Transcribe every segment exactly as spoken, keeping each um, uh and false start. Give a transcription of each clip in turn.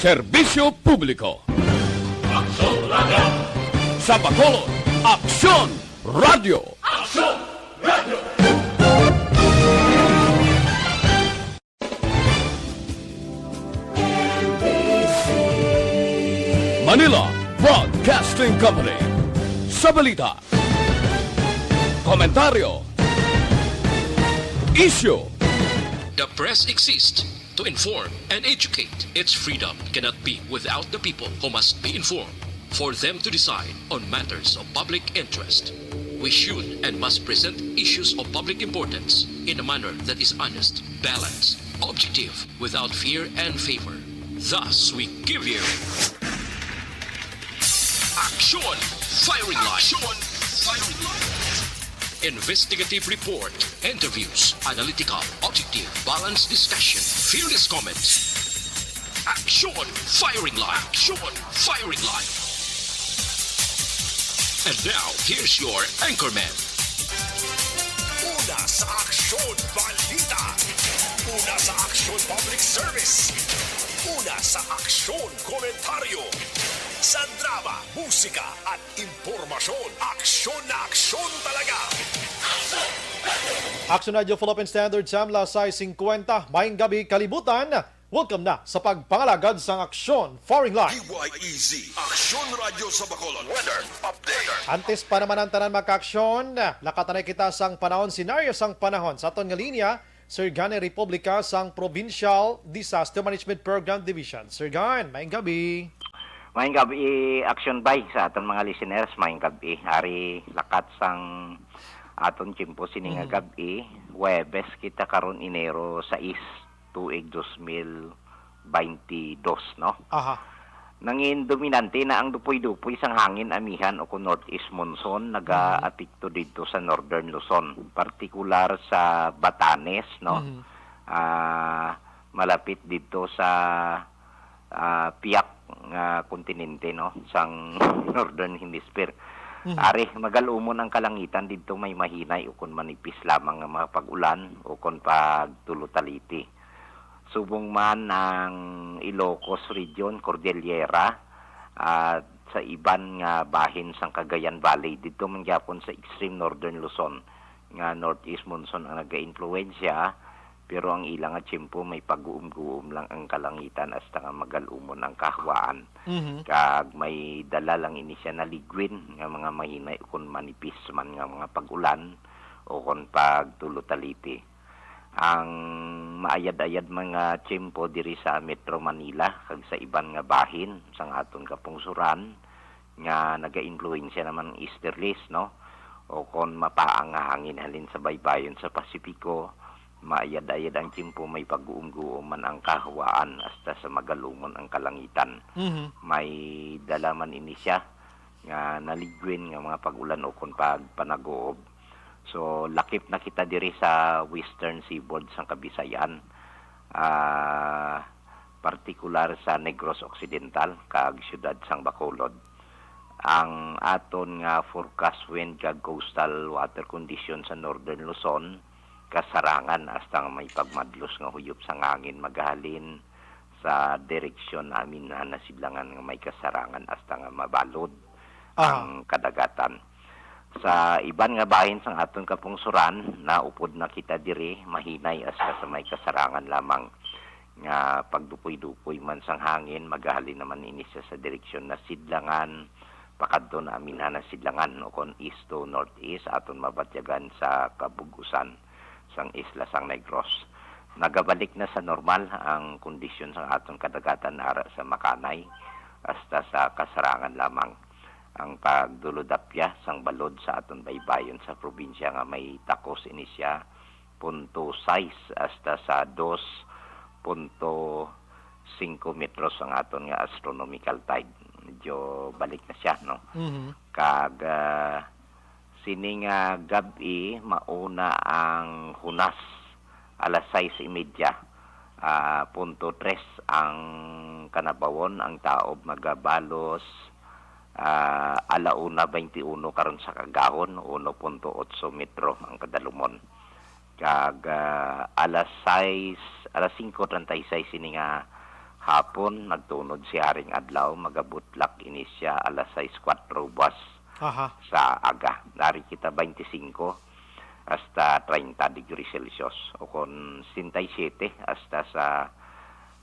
Serbisyo Publiko. Aksyon Radio. Sa Bacolod, Aksyon Radio. Aksyon Radio. Manila Broadcasting Company. Sa balita, komentaryo, isyu. The press exists to inform and educate. Its freedom cannot be without the people, who must be informed for them to decide on matters of public interest. We should and must present issues of public importance in a manner that is honest, balanced, objective, without fear and favor. Thus, we give you Action Firing Line. Action Firing Line. Investigative report, interviews, analytical, objective, balanced discussion, fearless comments. Action Firing Line. Action Firing Line. And now, here's your anchorman. Una sa Aksyon Balita. Una sa Aksyon Public Service. Una sa Aksyon Komentaryo. Sa drama, musika, at impormasyon, aksyon na aksyon talaga. Action Radio Philippine Standard Time, alas sais singkwenta. Maayong gabi, kalibutan. Welcome na sa pagpangalagad sang Aksyon Firing Line. D Y E Z, Aksyon Radio sa Bacolod. Weather update. Antes pa naman ang tanan, mga kaaksyon, lakatan na kita sang panahon, senaryo sang panahon sa aton nga linya, Sir Gani Republica sang Provincial Disaster Management Program Division. Sir Gan, maayong gabi. Maayong gabi, Action Bay, sa aton mga listeners. Maayong gabi. Ari, lakat sang aton tiyempo sini nga Mhm. gabi, Huwebes kita karon, Enero sais, tuig dos mil baynte dos, no? Aha. Nangin dominante na ang dupoy-dupoy sang hangin amihan o kon northeast monsoon, nagaapekto didto sa Northern Luzon, partikular sa Batanes, no? Mhm. Ah, malapit didto sa, ah, piyak nga kontinente, no, sang Northern Hemisphere. Mhm. Ari, magal-umon ang kalangitan didto, may mahinay ukon manipis lamang nga mga pag-ulan ukon pagtulotaliti. Subong man ang Ilocos Region, Cordillera, at sa iban nga bahin sang Cagayan Valley, didto man gyapon sa extreme northern Luzon nga northeast monsoon ang nagaimpluwensya, pero ang ila nga tiyempo may paguom-guom lang ang kalangitan hasta nga magal-umon ang kahawaan. Mhm. Kag may dala lang ini sia na ligwin nga mga mahinay ukon manipis man nga mga pag-ulan ukon pagtulotaliti. Ang maayad-ayad man nga tiyempo diri sa Metro Manila kag sa iban nga bahin sang aton kapungsoran nga nagaimpluwensya naman ang easterlies, no? O kon mapaang nga hangin halin sa baybayon sa Pasipiko, maayad-ayad ang tiyempo, may paguom-guom man ang kahawaan hasta sa magal-umon ang kalangitan. Mhm. May dala man ini sia nga naligwin nga mga pag-ulan ukon pagpanaguob. So, lakip na kita diri sa western seaboard sang Kabisayan, ah, partikular sa Negros Occidental kag siyudad sang Bacolod. Ang aton nga forecast wind kag coastal water condition sa Northern Luzon, kasarangan hasta nga may pagmadlos nga huyop sang hangin magahalin sa direksyon namin na nasidlangan nga may kasarangan hasta nga mabalod Aha. ang kadagatan. Sa iban nga bahin sang aton kapungsoran, naupod na kita diri, mahinay hasta sa may kasarangan lamang nga pagdupoy-dupoy man sang hangin, magahalin naman ini siya sa direksyon nasidlangan, pakadto na aminhan nasidlangan, o kon east to northeast, aton mabatyagan sa kabug-usan sang isla sang Negros. Nagabalik na sa normal ang kondisyon sang aton kadagatan ara sa Makanay, hasta sa kasarangan lamang. Ang pagdulodapya sang balod sa aton baybayon sa probinsya nga may takos ini siya, punto sais hasta sa dos punto singko metros ang aton nga astronomical tide. Medyo balik na siya, no? Mhm. Kag, ah, sini nga gab-i, mauna ang hunas alas sais y media, ah, punto tres ang kanabawon, ang taob magabalos, ah, ala una baynte uno karon sa kaagahon, uno punto otso metro ang kadalumon. Kag, ah, alas sais, alas singko treinta y seis ini nga Hapon, nagtunod si Haring Adlaw, magabutlak ini siya alas sais kuwatro buwas Aha. sa aga. Nari kita twenty-five hasta treinta degrees Celsius, o kon sesenta y siete hasta sa,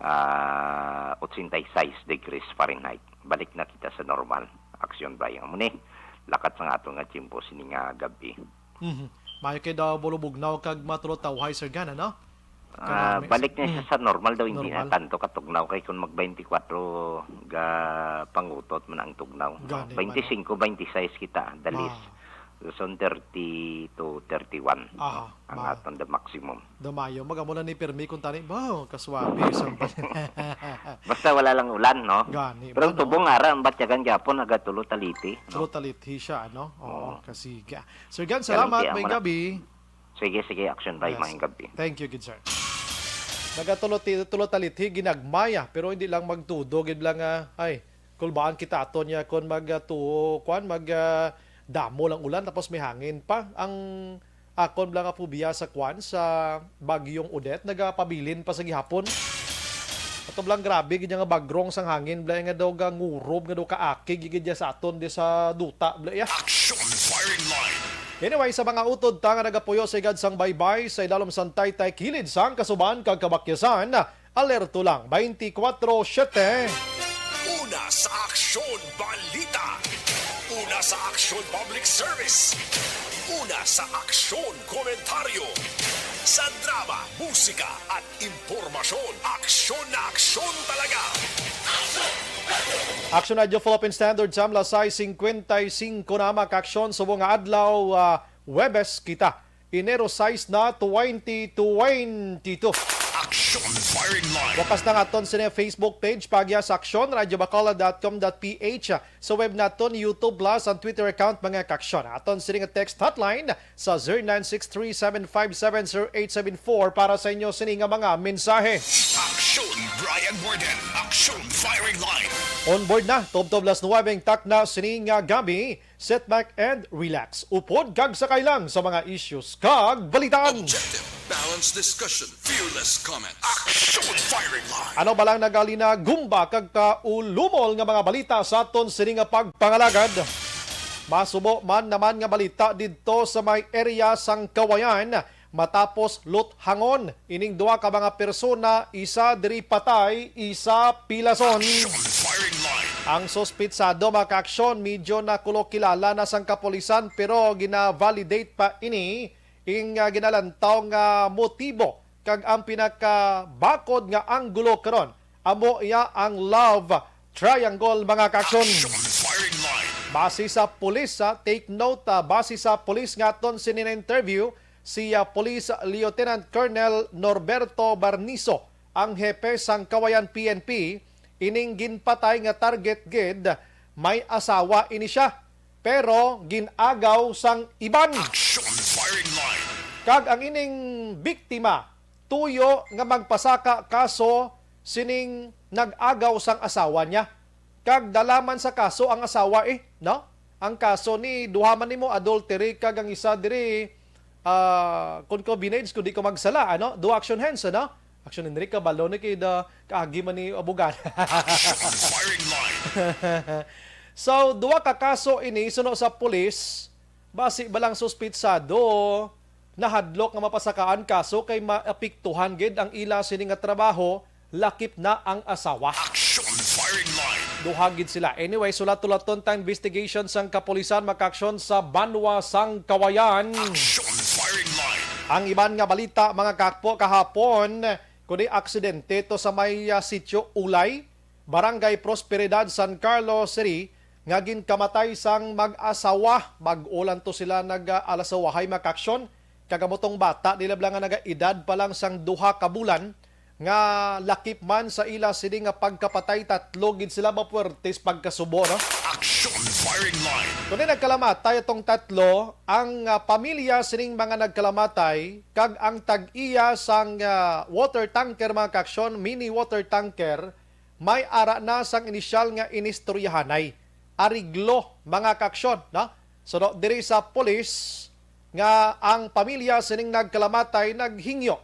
ah, ochenta y seis degrees Fahrenheit. Balik na kita sa normal. Aksyon, Bay. Amo ni, lakat sa nga ato nga tiyempo sini nga gabi. Mhm. Maayo kay daw bulubugnaw kag matulog tawhay, Sir Gan, ano? Ah, Kanami- balik niya siya Mm. sa normal daw, hindi na Normal. tanto katugnaw kay kung mag twenty-four ga pangutot man ang tugnaw. Gani man, Twenty-five, twenty-six kita, the Ah. least. Luzon, thirty to thirty-one Aha, ang ba. aton the maximum. Damayo, mag-amo na ni pirmi kung tani. Ba, kaswabe, isang Basta wala lang ulan, no? Gani Pero ba, ang no? tubong ara, ang batyagan gyapon, nagatulo taliti, no? Tulo taliti siya, ano? Oo, Oo. kasiga. Sir Gan, Ganun salamat. siya, May mala- gabi. Sige, sige, action by Yes. Maayong gabi. Thank you, good sir. Nagatulo ti-, tulo taliti, ginagmaya, pero hindi lang magtudo, gid lang, ah, ay, kulbaan kita ato niya kung mag, ah, tuo, kwan, mag, ah, damo lang ulan, tapos may hangin pa. Ang akon lang nga pubiya sa kwan, sa Bagyong Odette, nagapabilin pa sa gihapon. Ato lang grabe, gid nga bagrong sang hangin, bla nga daw ga ngurob, nga daw kaakig, gid sa aton, di sa duta, bla ya. Action firing line. Anyway, sa mga utod ta nga nagapuyo sa igad sang baybay, sa idalom sang taytay kilid sang kasuban kag kabakyasan, alerto lang, twenty-four siete. Una sa Aksyon Balita. Una sa Aksyon Public Service. Una sa Aksyon Komentaryo. Sa drama, musika, at impormasyon. Aksyon na aksyon talaga. Action Radio Philippine Standard Time, alas sais cincuenta y cinco na, mga kaaksyon, subong nga adlaw, ah, Huwebes kita, Enero sais na, twenty twenty-two. Action firing line. Bukas na nga aton sini Facebook page, Pagya sa Aksyon, radyo bacolod dot com dot P H, sa web naton, YouTube Plus, ang Twitter account, mga kaaksyon. Aton sini nga text hotline sa zero nine six three seven five seven zero eight seven four para sa inyo sini nga mga mensahe. Action Brian Warden. Action firing line. On board na, tubtob alas nuwebe ang takna sini nga gabi. Sit back and relax. Upod kag sakay lang sa mga issues kag balitaan. Objective, balanced discussion, fearless comment. Action firing line. Ano ba lang nagalina gumba kag kaulumol nga mga balita sa aton sini nga pagpangalagad? Masubo man naman nga balita didto sa may area sang Kawayan, matapos luthangon ining duha ka mga persona, isa diri patay, isa pilason. Action firing line. Ang suspitsado, mga kaaksyon, medyo nakulo kilala na sang kapulisan, pero gina-validate pa ini ing, ah, ginalantaw nga motibo kag ang pinakabakod nga anggulo karon amo iya ang love triangle, mga kaaksyon. Action firing line. Base sa pulis, ha, take note, ah, base sa pulis nga aton sini na-interview, si, ah, Police Lieutenant Colonel Norberto Barnizo, ang hepe sang Kawayan P N P, ining ginpatay nga target gid may asawa ini siya, pero gin-agaw sang iban. Action firing line. Kag ang ining biktima tuyo nga magpasaka kaso sining nag-agaw sang asawa niya. Kag dala man sa kaso ang asawa, eh, no? Ang kaso ni duha man nimo, adultery, kag ang isa diri, ah, concubinage, kung di ko magsala, ano? Duha action hens, ano? Action Henry, kabalo ni kay da, kaagi man ni abogado. Action firing line. So, duha ka kaso ini suno sa pulis, basi ba lang suspitsado, nahadlok nga mapasakaan kaso kay maapektuhan gid ang ila sini nga trabaho, lakip na ang asawa. Action firing line. Duha gid sila. Anyway, sulat-tulaton ta investigation sang kapulisan, mga kaaksyon, sa banwa sang Kawayan. Action firing line. Ang iban nga balita, mga kakpo, kahapon, kundi aksidente to sa may, ah, Sitio Ulay, Barangay Prosperidad, San Carlos City, nga ginkamatay sang mag-asawa. Bag-o lang to sila nag-alasawahay, mga kaaksyon. Kag amo tong bata nila bala nga nagaedad pa lang sang duha ka bulan, nga lakip man sa ila sini nga pagkapatay, tatlo gid sila mapuwertes pagkasubo, no? Action firing line. Kundi nagkalamatay atong tatlo, ang, ah, pamilya sining mga nagkalamatay kag ang tag-iya sang, ah, water tanker, mga kaaksyon, mini water tanker, may ara na sang inisyal nga inistoryahanay. Ariglo, mga kaaksyon, no? So, no, diri sa pulis nga ang pamilya sining nagkalamatay naghingyo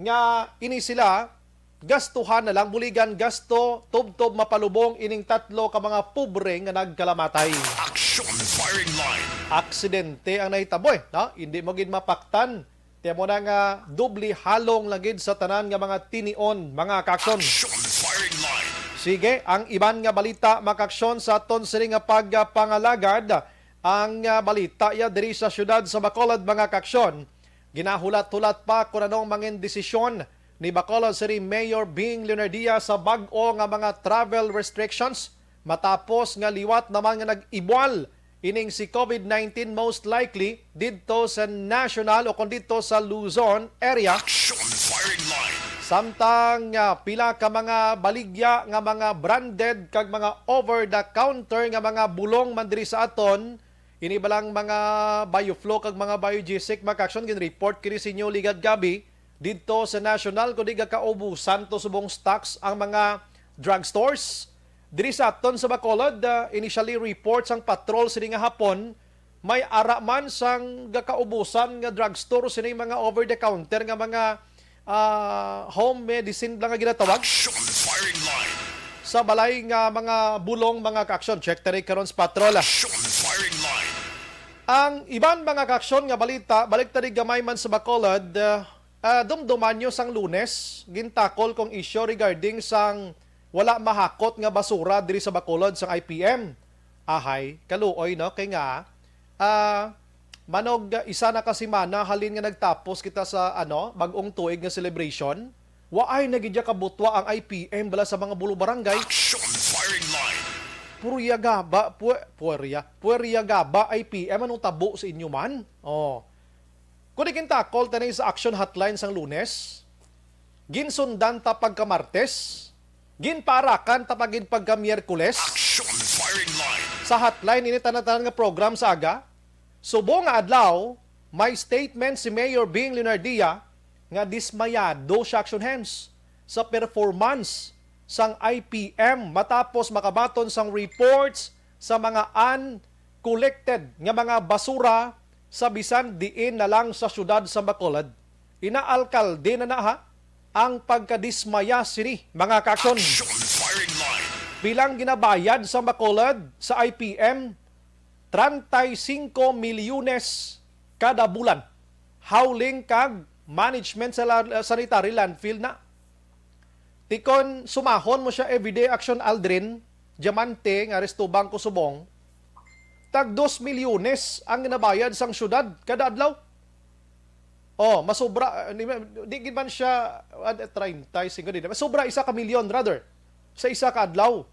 nga ini sila gastuhan na lang, buligan gasto, tubtob mapalubong ining tatlo ka mga pobre nga nagkalamatay. Action Firing Line. Aksidente ang nahitabo, eh, no? Hindi mo gid mapaktan. Tiyan mo na nga doble halong lang gid sa tanan nga mga tinion, mga kaaksyon. Action Firing Line. Sige, ang iban nga balita, mga kaaksyon, sa aton sini nga pagpangalagad, ang, ah, balita ya diri sa siyudad sa Bacolod, mga kaaksyon. Ginahulat-hulat pa kung anong mangin desisyon ni Bacolod City Mayor Bing Leonardia sa bag-o nga mga travel restrictions matapos nga liwat naman nga nag-ibwal ining si covid nineteen, most likely didto sa national o kon didto sa Luzon area. Action Firing Line. Samtang, ah, pila ka mga baligya nga mga branded kag mga over-the-counter nga mga bulong man diri sa aton, ini balang mga Bioflow kag mga Biogesic, mga kaaksyon, gin-report kini sa inyo ligad gabi didto sa national, kundi gakaubusan to subong stocks ang mga drugstores. Diri sa aton sa Bacolod, ah, initially report sang patrol sini nga hapon, may ara man sang gakaubusan nga drugstore sini mga over-the-counter nga mga, ah, home medicine lang nga ginatawag. Action Firing Line. Sa balay nga mga bulong, mga kaaksyon, check tani karon sa patrol. Action Firing Line. Ang iban, mga kaaksyon, nga balita, balik tani gamay man sa Bacolod, ah, ah, dumduman nyo sang Lunes, gintakol kong isyu regarding sang wala mahakot nga basura diri sa Bacolod sang I P M. Ahay, kaluoy, no? Kay nga, ah, manog isa na ka semana halin nga nagtapos kita sa, ano, bag-ong tuig nga celebration. Waay na gid ya kabutwa ang I P M bala sa mga bulo barangay. Action Firing Line. Purya gaba, pu-, purya, purya gaba I P M, anong tabo sa inyo man? Oh. Kung di gintakol tani sa action hotline sang Lunes, ginsundan ta pagka Martes, ginpaarakan ta pa gid pagka Miyerkules. Action Firing Line. Sa hotline ini tanan-tanan nga program sa aga, subong nga adlaw, may statement si Mayor Bing Leonardia nga dismayado siya, action hands, sa performance sang I P M matapos makabaton sang reports sa mga uncollected nga mga basura sa bisan diin na lang sa siyudad sa Bacolod. Inaalkalde na na, ha, ang pagkadismaya sini, mga kaaksyon. Action Firing Line. Bilang ginabayad sa Bacolod sa I P M, treinta y cinco milyones kada bulan. Hauling kag management sa la-, sanitary landfill na. Ti kon sumahon mo siya everyday, action Aldrin Diamante nga Restobang ko subong, tag dos milyones ang ginabayad sang syudad kada adlaw. Oh, masobra, ah, di, di gid man siya, ah, treinta y cinco, di na. Masobra isa ka milyon, rather, sa isa ka adlaw.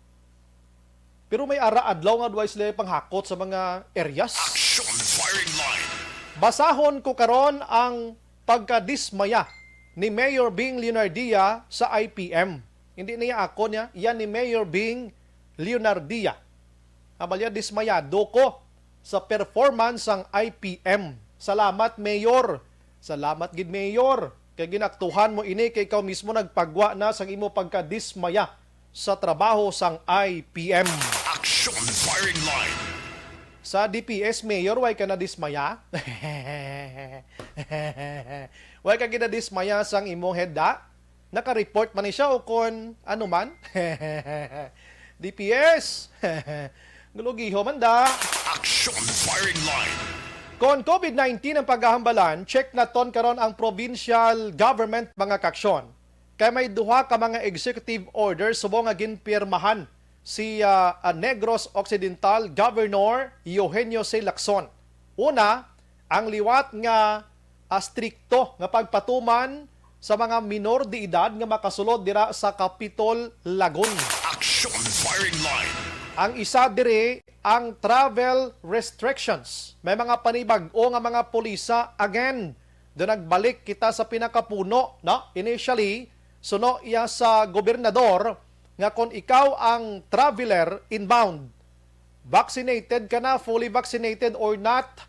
Pero may ara adlaw nga duwa sila panghakot sa mga areas. Action Firing Line. Basahon ko karon ang pagkadismaya ni Mayor Bing Leonardia sa I P M. Hindi niya ako niya, yan ni Mayor Bing Leonardia. Abalya, dismayado ko sa performance sang I P M. Salamat, Mayor. Salamat gid, Mayor. Kay ginaktuhan mo ini, kay ikaw mismo nagpagwa na sang imo pagkadismaya sa trabaho sang I P M. Action Firing Line. Sa D P S, Mayor, way ka nadismaya? Way ka ginadismaya sang imong head, da? Naka-report man ni siya o kon ano man? D P S! Gulugiho man, da. Action Firing Line. Kon covid nineteen ang paghahambalan, check naton karon ang provincial government, mga kaaksyon. Kay may duha ka mga executive orders subong nga ginpirmahan si, ah, ah, Negros Occidental Governor Eugenio C. Lacson. Una, ang liwat nga, ah, strikto nga pagpatuman sa mga minor de edad nga makasulod dira sa Capitol Lagun. Action Firing Line. Ang isa diri ang travel restrictions. May mga panibag-o nga mga pulisa again. Do nagbalik kita sa pinakapuno, no? Initially, suno iya sa gobernador nga kon ikaw ang traveler inbound, vaccinated ka na, fully vaccinated or not,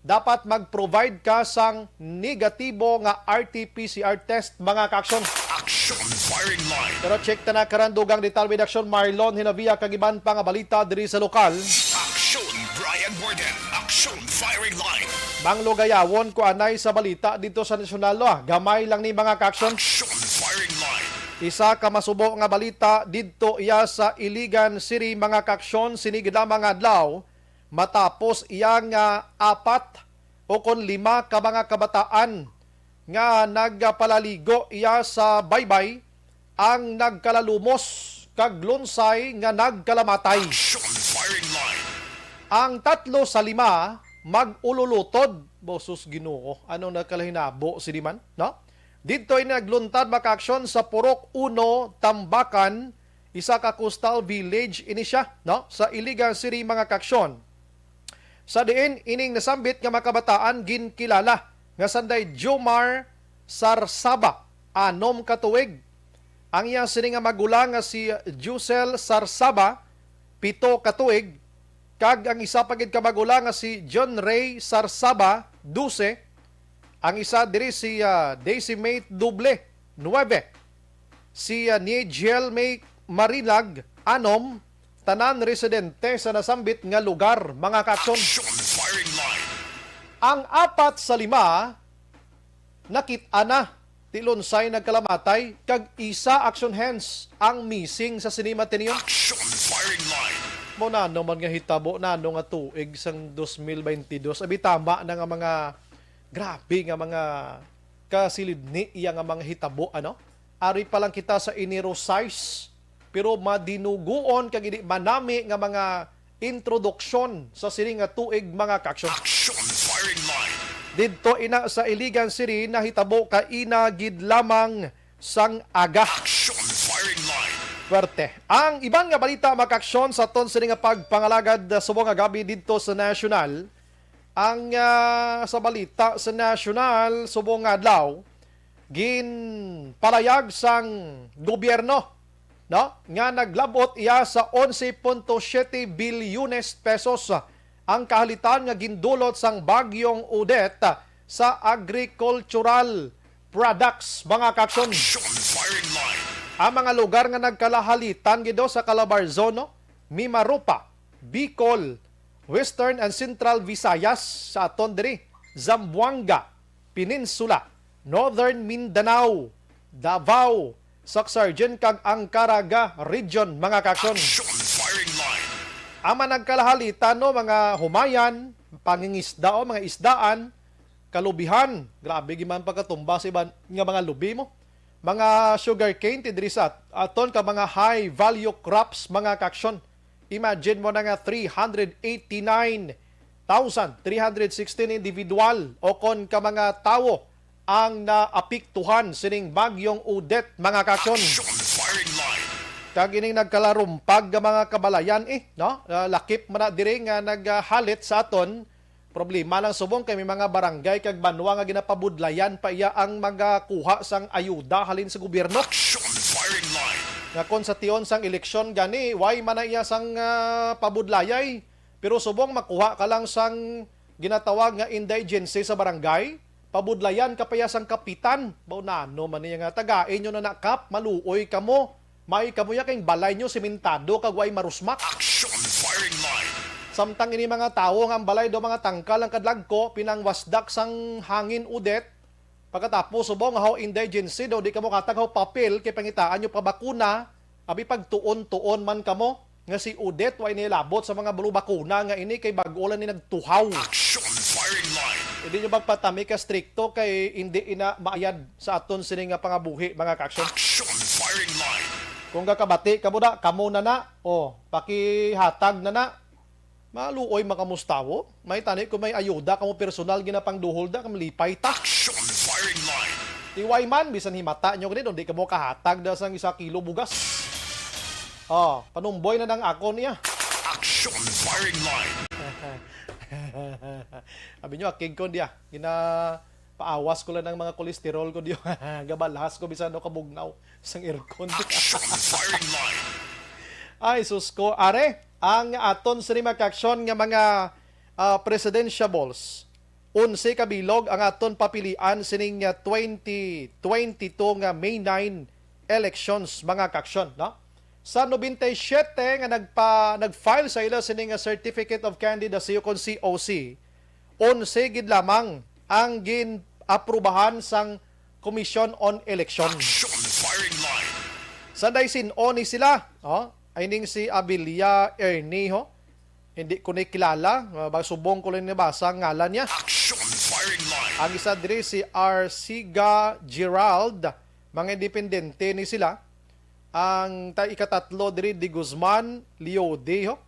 dapat mag-provide ka sang negatibo nga R T P C R test, mga kaaksyon. Action Firing Line. Pero check ta na karan dugang detalye with action, Marlon Hinavia kag iban pa nga balita diri sa lokal. Action Brian Warden. Action Firing Line. Manglugayawon ko anay sa balita dito sa nasyonal, no? Gamay lang ni, mga kaaksyon. Action Firing Line. Isa ka masubo nga balita didto iya sa Iligan City, mga kaaksyon, sini gid lamang nga adlaw, matapos iya nga apat o kon lima ka mga kabataan nga nagpalaligo iya sa baybay ang nagkalalumos kag lunsay nga nagkalamatay. Action firing line. Ang tatlo sa lima mag-ululutod. Bosos Ginoo, ano nagkalahinabo sini man, no? Didto ini nagluntad, mga kaaksyon, sa Purok Uno, Tambakan, isa ka coastal village ini siya, no? Sa Iligan City, mga kaaksyon. Sa diin ining nasambit nga mga kabataan ginkilala nga sanday Jomar Sarsaba, anom ka tuig. Ang iya sini nga magulang nga si Jusel Sarsaba, pito ka tuig, kag ang isa pa gid ka magulang nga si John Ray Sarsaba, dose. Ang isa diri si, ah, Decimate Doble, nuebe. Si, ah, Nigel May Marilag, anom. Tanan residente sa nasambit nga lugar, mga kaaksyon. Action firing line. Ang apat sa lima nakit-a na, ti lunsay nagkalamatay, kag isa, action hands, ang missing sa sini, Ateneo. Action firing line. Mao na naman nga hitabo, nano nga tuig sang dos mil baynte dos. Abi, tama na nga mga, grabe nga mga kasilidni iya nga mga hitabo, ano? Ari pa lang kita sa Enero sais, pero madinuguon kag ini manami nga mga introduksyon sa sini nga tuig, mga kaaksyon. Action firing line. Didto ina sa Iligan City, nahitabo kaina gid lamang sang aga. Action firing line. Pwerte. Ang iban nga balita, mga kaaksyon, sa aton sini nga pagpangalagad, ah, subong nga gab-i didto sa National. Ang, ah, sa balita sa National, subong nga adlaw, ginpalayag sang gobyerno, no, nga naglab-ot iya sa onse punto siyete bilyones pesos ang kahalitan nga gindulot sang Bagyong Odette sa agricultural products, mga kaaksyon. Action firing line. Ang mga lugar nga nagkalahalitan gid sa Calabarzon, no? Mimaropa, Bicol, Western and Central Visayas, sa aton diri, Zamboanga Peninsula, Northern Mindanao, Davao, Soccsksargen kag ang Caraga Region, mga kaaksyon. Action firing line. Ang mga nagkalahalitan, no, mga humayan, pangingisda o mga isdaan, kalubihan, grabe gid man pagkatumba sa iban nga mga lubi mo. Mga sugarcane, ti diri sa aton ka mga high value crops, mga kaaksyon. Imagine mo na nga three hundred eighty-nine thousand three hundred sixteen individual o kon ka mga tawo ang naapektuhan sining Bagyong Odette, mga kaaksyon. Action firing line. Kag ining nagkalarumpag nga mga kabalayan, eh, no? Ah, lakip man na diri nga naghalit sa aton. Problema lang subong kay may mga barangay kag banwa nga ginapabudlayan pa iya ang magakuha sang ayuda halin sa gobyerno. Action firing line. Nga kon sa tion sang eleksyon gani, why man na iya sang, ah, pabudlayay? Pero subong makuha ka lang sang ginatawag nga indigency sa barangay, pabudlayan ka pa iya sang kapitan. Baw nano man niya nga, "Tagai nyo na na, Kap, maluoy kamo. May kamo ya kay balay nyo simentado kag way marusmak." Action firing line. Samtang ini mga tawo nga ang balay do mga tangkal ang kadlagko, pinangwasdak sang hangin Odette. Pagkatapos, subong nga ho indigency daw, di kamo katag ho papel kay pangitaan nyo pa bakuna, abi pagtuon-tuon man kamo nga si Odette way nilabot sa mga bulubakuna nga ini kay bag-o lang ni nagtuhaw. Action firing line. Hindi nyo magpatami ka strikto kay hindi ina maayad sa aton sini nga pangabuhi, mga kaaksyon. Action firing line. Kung gakabati kamo da, kamo na na, o, pakihatag na na. Maluoy makamustawo. May tani kung may ayuda kamo personal ginapangduhol da, kamo lipay ta. Action firing line. Iway man, bisan himata nyo gani, di kamo kahatag da sang isa kilo bugas. Oh, panumboy na nang akon niya. Action firing line. Abi nyo, akig ko diya. Gina, paawas ko lang ang mga kolesterol ko diyo. Gabalhas ko bisan no kabugnaw sang aircon. Action firing line. Ay, sus ko. Are, ang aton sini mga kaaksyon nga mga, ah, presidentiables. Onse ka bilog ang aton papilian sining, ah, twenty twenty-two nga May nine elections, mga kaaksyon, no? Sa nobenta y siyete nga nagpa-, nag-file sa ila sini nga Certificate of Candidacy o kon C O C, onse gid lamang ang gin-aprubahan sang Commission on Election. Action firing line. Sanday sin-o ni sila, oh, ay ning si Abilia Ernie, ho. Hindi ko ni kilala, ah, ba, subong ko lang nabasa ang ngalan niya. Action firing line. Ang isa diri si Arsiga Gerald, mga independente ni sila. Ang ta-, ikatatlo diri, De Guzman Leode, ho.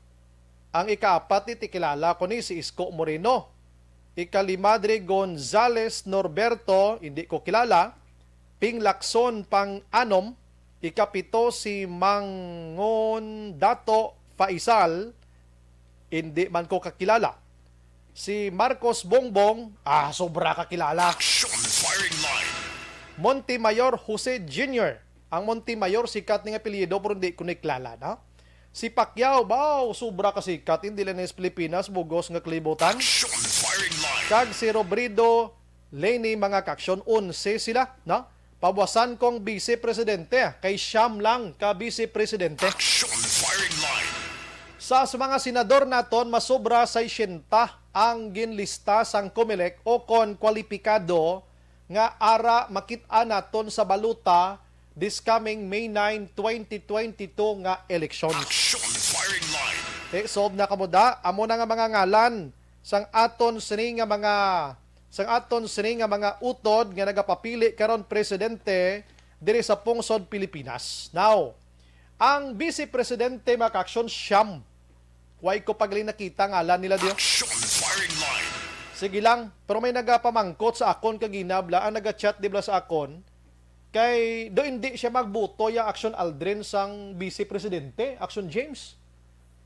Ang ikaapat ni, ti kilala ko ni, si Isko Moreno. Ikalima diri, Gonzales Norberto, hindi ko kilala. Ping Lacson, pang-anom. Ikapito, si Mangon Dato Faisal, hindi man ko kakilala. Si Marcos Bongbong, ah, sobra kakilala. Action firing line. Montemayor Jose Junior. Ang Montemayor, sikat ning apelyido, pero hindi ko ni kilala, no? Si Pacquiao, baw, sobra ka sikat, hindi lang sa Pilipinas, bugos nga kalibutan. Action firing line. Kag si Robredo Leni, mga kaaksyon, onse sila, no? Pabuwasan kong vice presidente, kay siyam lang ka vice presidente. Action firing line. Sa, sa mga senador naton, masobra sesenta ang ginlista sang Comelec o kon kwalipikado nga ara makit-an naton sa balota this coming May nine, twenty twenty-two nga eleksyon. Action firing line. Eh, solve na kamo da. Amo na nga mga ngalan sang aton sini nga mga, sang aton sini nga mga utod nga nagapapili karon presidente diri sa pungsod Pilipinas. Now, ang vice presidente, mga kaaksyon, siyam. Way ko pa gali nakita ngalan nila diyo. Action firing line. Sige lang, pero may nagapamangkot sa akon kagina, bla, ang naga-chat, di bla, sa akon, kay do hindi siya magbuto ya Action Aldrin sang vice presidente, Action James.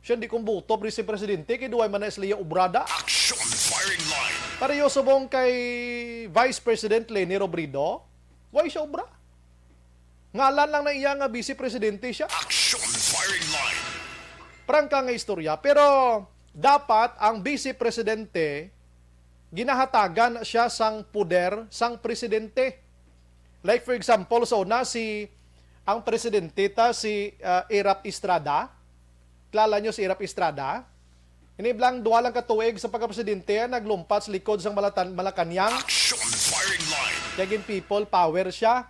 Siya hindi kung buto vice presidente, kay duway man na sila ya obrada. Action firing line. Pareho subong kay Vice President Leni Robredo, way siya obra. Ngalan lang na iya nga vice presidente siya. Action firing line. Prangka nga istorya, pero dapat ang vice presidente ginahatagan siya sang poder sang presidente. Like, for example, sa una, si, ang presidente ta si, ah, Erap Estrada. Kilala nyo si Erap Estrada? Ini blang duha lang ka tuig sa pagkapresidente, ah, naglumpat sa likod sang Malatan-, Malacañang. Action firing line. Kaya gin people power siya.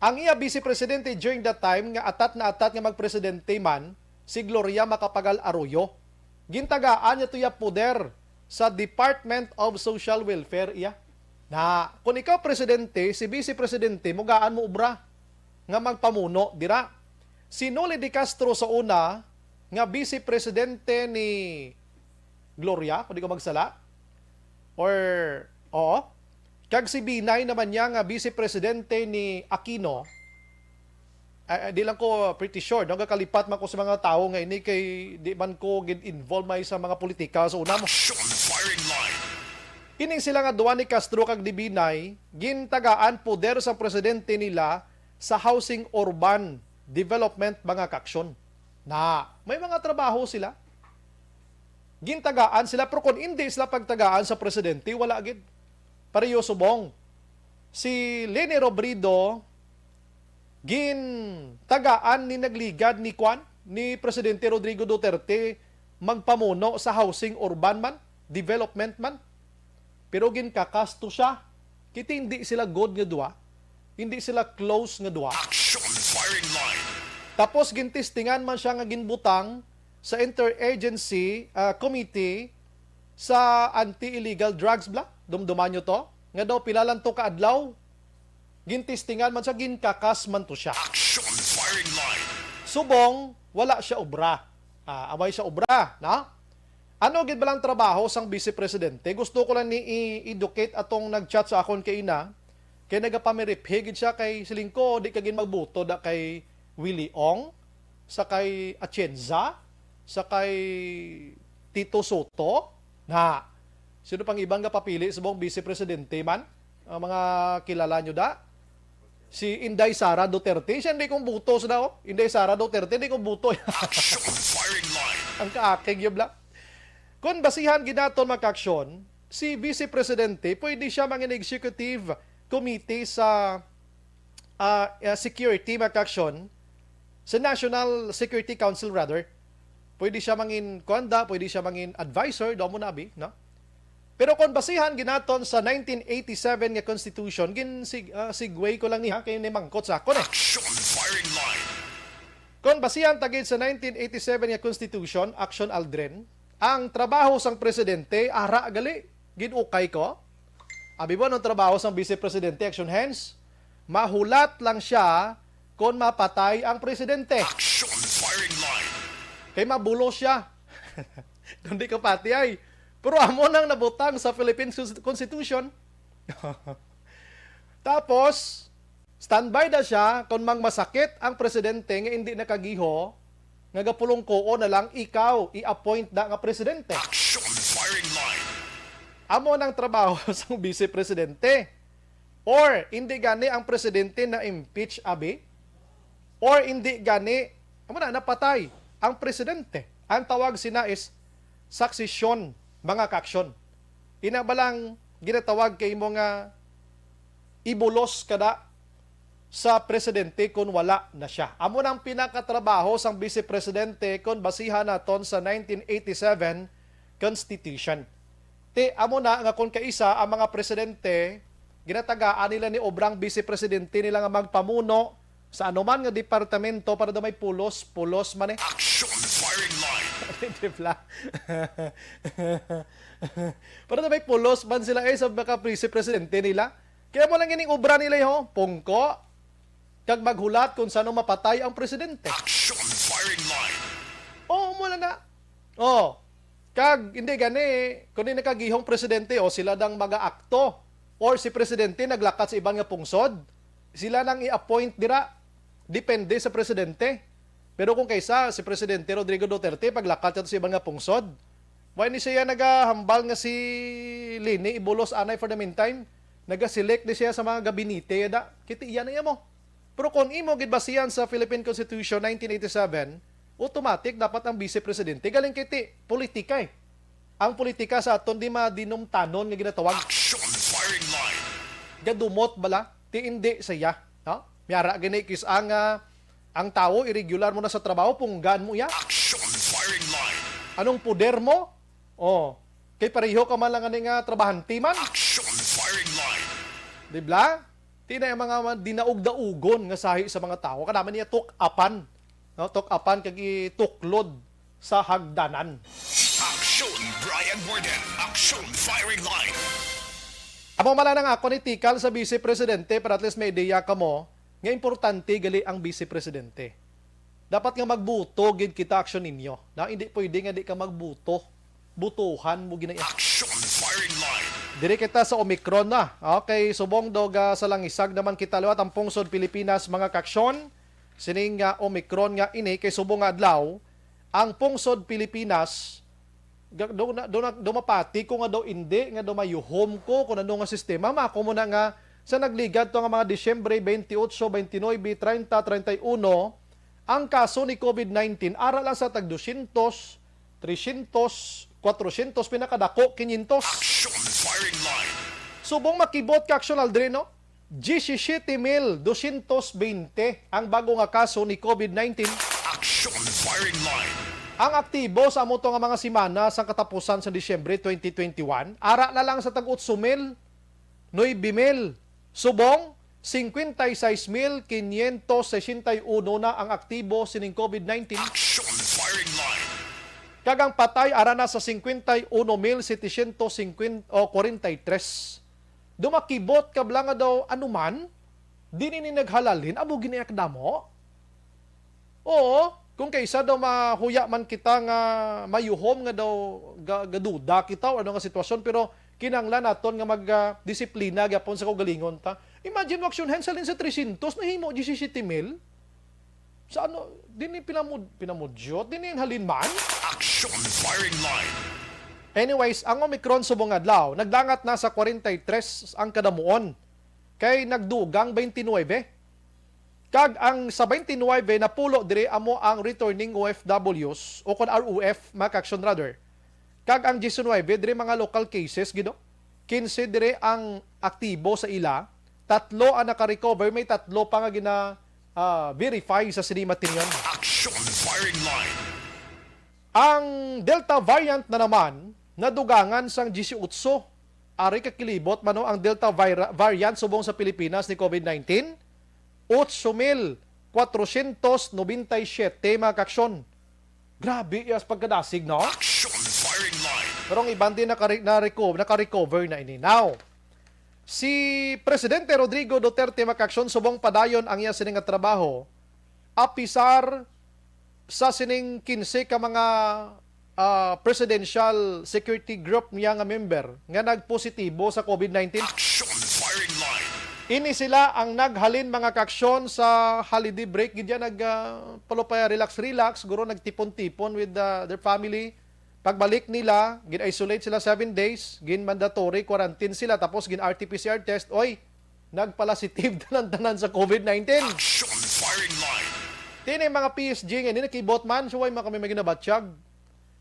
Ang iya vice presidente during that time, nga atat na atat nga magpresidente man, si Gloria Macapagal Arroyo. Gintagaan niya to iya poder sa Department of Social Welfare, iya. Na, kung ikaw presidente, si vice presidente mo gaan mo obra nga magpamuno dira. Si Noli de Castro sa una nga vice presidente ni Gloria, kung di ko magsala, or, oo, kag si Binay naman niya nga vice presidente ni Aquino. Ah, ah, di lang ko pretty sure, no? Gakalipat man ko sa mga tawo nga ini kay di man ko gid involved may sa mga politika sa una mo. Action firing line. Ining sila nga duwa ni Castro kag ni Binay, gintagaan poder sa presidente nila sa housing urban development, mga kaaksyon. Na, may mga trabaho sila. Gintagaan sila, pero kung hindi sila pagtagaan sa presidente, wala gid. Pareho subong. Si Leni Robredo, gintagaan ni nagligad ni kwan, ni Presidente Rodrigo Duterte magpamuno sa housing urban man, development man. Pero ginkakasto siya. Kiti hindi sila good nga duwa. Hindi sila close nga duwa. Action firing line. Tapos gintistingan man siya nga ginbutang sa Interagency, ah, Committee sa Anti-Illegal Drugs, bla? Dumduman nyo to? Nga daw pila lang to ka adlaw. Gintistingan man siya, ginkakas man to siya. Action firing line. Subong, wala siya obra. Ah, away siya obra, na? Ano gid ba lang trabaho sang vice presidente? Gusto ko lang ni i-, educate atong nag-chat sa akon kay ina. Kay nagapamiriphi gid siya kay siling ko, di ka gid magbuto da kay Willie Ong, sa kay Atienza, sa kay Tito Soto. Na, sino pang iban nga papili subong vice presidente man? Ang mga kilala nyo da? Si Inday Sara Duterte, siya hindi kong buto sa daw. Inday Sara Duterte, hindi kong buto. Action firing line. Ang kaakig yun lang. Kung basihan ginaton, mga kaaksyon, si Vice Presidente, pwede siya mangin executive committee sa, ah, ah, security, mga kaaksyon, sa National Security Council, rather. Pwede siya mangin kuanda, pwede siya mangin advisor, daw mo nabi, no? Pero kung basihan ginaton sa nineteen eighty-seven nga constitution, gin sig- ah, segue ko lang niya kay may mangkot sa akon eh. Action firing line. Kung basihan ta gid sa nineteen eighty-seven nga constitution, Action Aldrin, ang trabaho sang presidente ara gali, gid ukay ko. Abi mo anong trabaho sang vice presidente, Action Hands? Mahulat lang siya kung mapatay ang presidente. Action firing line. Kay mabulos siya. Kung di ka pati ay. Pero amo nang nabutang sa Philippine Cons- Constitution. Tapos, standby na siya kung mang masakit ang presidente nga hindi nakagiho, nga gapulungkoon na lang ikaw i-appoint na nga presidente. Action firing line. Amo nang trabaho sang vice presidente. Or hindi gani ang presidente na impeach abi? Or hindi gani, amo na, napatay ang presidente. Ang tawag sina is succession, mga kaaksyon. Ina ba lang ginatawag kay mo nga ibulos kada sa presidente kung wala na siya. Amo nang pinakatrabaho sang vice presidente kung basihan naton sa nineteen eighty-seven Constitution. Ti, amo na nga kung kaisa ang mga presidente, ginatagaan nila ni obrang vice presidente nila nga magpamuno sa anuman nga departamento para daw may pulos, pulos man eh. Action firing line. Di ba? Para daw may pulos man sila eh sa mga vice presidente nila. Kaya mo lang ining obra nila eh, ho, pungko, kag maghulat kung sano mapatay ang presidente. Action firing line. Oo, mo lang na. Oh, kag hindi gani, kung di nakagihong presidente o sila dang mag-aakto or si presidente naglakat sa iban nga pungsod, sila nang i-appoint dira. Depende sa presidente. Pero kung kaysa si Presidente Rodrigo Duterte paglakat sa iban nga pungsod, why ni siya nagahambal nga si Leni ibulos anay for the meantime? Nagaselect ni siya sa mga gabinete da. Kiti iya na iya mo. Pero kung imo gid basihan sa Philippine Constitution nineteen eighty-seven, automatic dapat ang vice presidente galing kay ti politika eh. Ang politika sa aton di madinumtanon nga ginatawag Action firing line. gadumot bala ti indi sa iya, no? Miara gani kis ang ah, ang tawo irregular mo na sa trabaho, punggan mo iya. Action firing line. Anong poder mo? Oh, kay pareho ka man lang ani nga trabahante man, Action firing line. di ba? Ti na yung mga dinaugdaugon nga sahi sa mga tawo, kanaman niya tuk-apan, no? Tuk-apan kag ituklod sa hagdanan. Action Brian Warden. Action firing line. Amo man lang ang ako ni tikal sa Vice Presidente para at least may ideya kamo nga importante gali ang Vice Presidente. Dapat nga magbuto gid kita aksyon ninyo. Na hindi pwede nga di ka magbuto. Butuhan mo gina Action firing line. Diri kita sa Omicron na. Okay, subong daw ga sa langisag naman kita liwat ang pungsod Pilipinas, mga kaksyon. Sining nga Omicron nga ini kay subong nga adlaw ang pungsod Pilipinas ga- do na do, na, do mapati ko nga daw indi nga daw mayuhom ko kung ano nga sistema mako mo na nga sa nagligad to nga mga Disyembre twenty-eight, twenty-nine, thirty, thirty-one, ang kaso ni COVID nineteen ara lang sa tag dosyentos, tresyentos, kwatrosyentos, pinakadako quinientos. Action firing line. Subong makibot ka, Action Aldrin, no? Diyesisete mil dosyentos bente ang bago nga kaso ni COVID nineteen. Action firing line. Ang aktibo sa amo to nga mga semana sa katapusan sa Disyembre twenty twenty-one, ara na lang sa tag otso mil, nuebe mil. Subong, cincuenta y seis mil quinientos sesenta y uno na ang aktibo sining COVID nineteen. Action firing line. Kag ang patay ara na sa cincuenta y uno mil setecientos cincuenta o cuarenta y tres. Dumakibot kabla nga daw anuman, di ni naghalalin, amo gini kadamo. Oo, kung kaysa daw mahuya man kita nga mayuhom nga daw ga- gaduda kita o ano nga sitwasyon, pero kinahanglan naton nga mag ah, disiplina gyapon sa kaugalingon ta. Imagine mo, Action Hands, halin sa tresyentos, nahimo diyesisete mil. Sa ano, di ni pinamud, pinamudyot, di ni halin man. Action firing line. Anyways, ang Omicron subong adlaw, nagdangat na sa forty-three ang kadamuon. Kay nagdugang twenty-nine. Kag ang sa twenty-nine napulo diri amo ang returning O F Ws o kon R O F, mga ka-action, rather. Kag ang diecinuebe diri mga local cases gid, no? Quince diri ang aktibo sa ila, tatlo ang naka-recover, may tatlo pa nga gina ah, verify sa sini matinyon. Action firing line. Ang Delta variant na naman, Nadugangan sang disiotso, ari ka kilibot man, no, ang Delta vira-, variant subong sa Pilipinas ni COVID nineteen, ocho mil cuatrocientos noventa y siete, mga kaaksyon. Grabe, yes, pagkadasig, no? Action firing line. Pero ang iban din nakare-, nareco-, nakarecover na ini. Now, si Presidente Rodrigo Duterte, mga kaaksyon, subong padayon ang iya sini nga trabaho, apisar sa sining kinse ka mga, ah, Presidential Security Group niya nga member nga nagpositibo sa COVID nineteen. Action firing line. Ini sila ang naghalin, mga kaaksyon, sa holiday break gid ya, nag, ah, palupaya, relax-relax, guro nagtipon-tipon with, ah, their family. Pagbalik nila, gin-isolate sila seven days, gin-mandatory quarantine sila, tapos gin-R T P C R test. Oy, nagpalasitive tanan-tanan sa COVID nineteen. Action firing line. Tini mga P S G nga ini nakibot man, so why man kami may ginabatyag?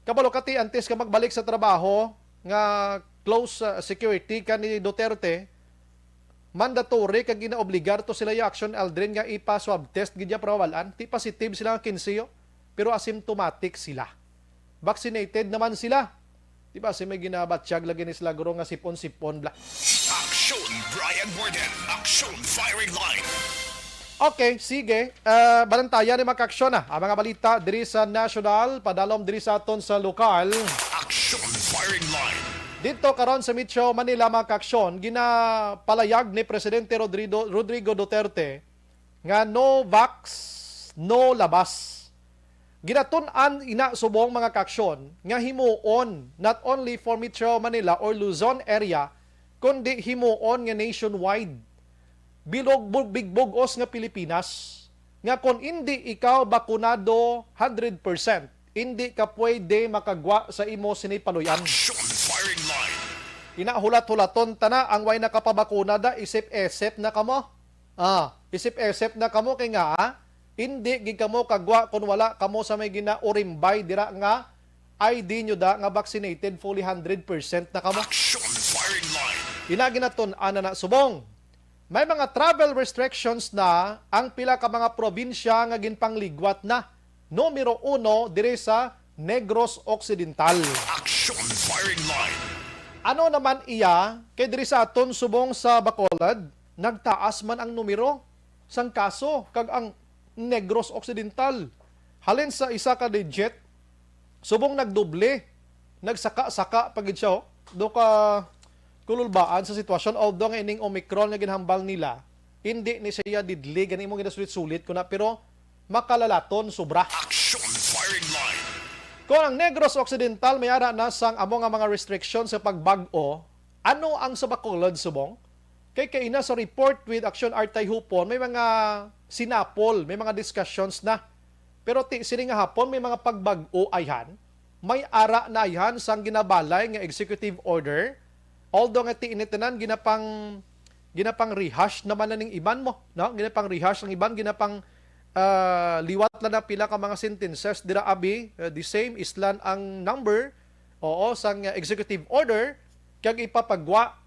Kabalo ka ti, antes ka magbalik sa trabaho nga close, ah, security ka ni Duterte, mandatory kag ginaobligar to sila ya Action Aldrin nga ipa-swab test gid ya para mabalaan. Ti positive sila nga kinse, oh, pero asymptomatic sila. Vaccinated naman sila. Di ba, si may ginabatyag lagi ni sila, guro, nga sipon-sipon bla. Action Brian Warden. Action firing line. Okay, sige. Ah, balantayan ni, mga kaaksyon, ah, ang mga balita diri sa national, padalom diri sa aton sa lokal. Action firing line. Dito karon sa Metro Manila, mga kaaksyon, ginapalayag ni Presidente Rodrigo, Rodrigo Duterte nga no vax, no labas. Ginatun-an ina subong, mga kaaksyon, nga himuon not only for Metro Manila or Luzon area, kundi himuon nga nationwide. Bilog, bug-, bigbugos nga Pilipinas, nga kon indi ikaw bakunado hundred percent, indi ka pwede makagwa sa imo sini paluy-an. Action firing line. Ina, hulat-hulaton ta na, ang way nakapabakuna da, isip-isip na kamo. Ah, isip-isip na kamo kay nga, ah, indi gid kamo kagwa kon wala kamo sa may ginaurimbay dira nga I D nyo da nga vaccinated fully hundred percent na kamo. Action firing line. Ina, ginatun-an na na subong. May mga travel restrictions na ang pila ka mga probinsya nga ginpangligwat na. Numero uno diri sa Negros Occidental. Action firing line. Ano naman iya kay diri sa aton subong sa Bacolod, nagtaas man ang numero sang kaso kag ang Negros Occidental, halin sa isa ka digit, subong nagdoble, nagsaka-saka pa gid siya, oh. Do ka kululbaan sa sitwasyon, although nga ining Omicron nga ginhambal nila, hindi ni siya deadly, gani mo ginasulit-sulit ko na, pero makalalaton sobra. Action firing line. Kung ang Negros Occidental may ara na sang amo nga mga restriction sa pagbag-o, ano ang sa Bacolod subong? Kay kaina sa report with Action Artay Hupon, may mga sinapol, may mga discussions na. Pero ti sini nga hapon may mga pagbag-o ayhan, may ara na ayhan sang ginabalay nga executive order. Although nga ti ini tanan ginapang, ginapang rehash naman na ning iban mo, no? Ginapang rehash ang iban, ginapang, ah, liwat lang na pila ka mga sentences dira abi, uh, the same, islan ang number, oo, sang, uh, executive order kag ipapagwa.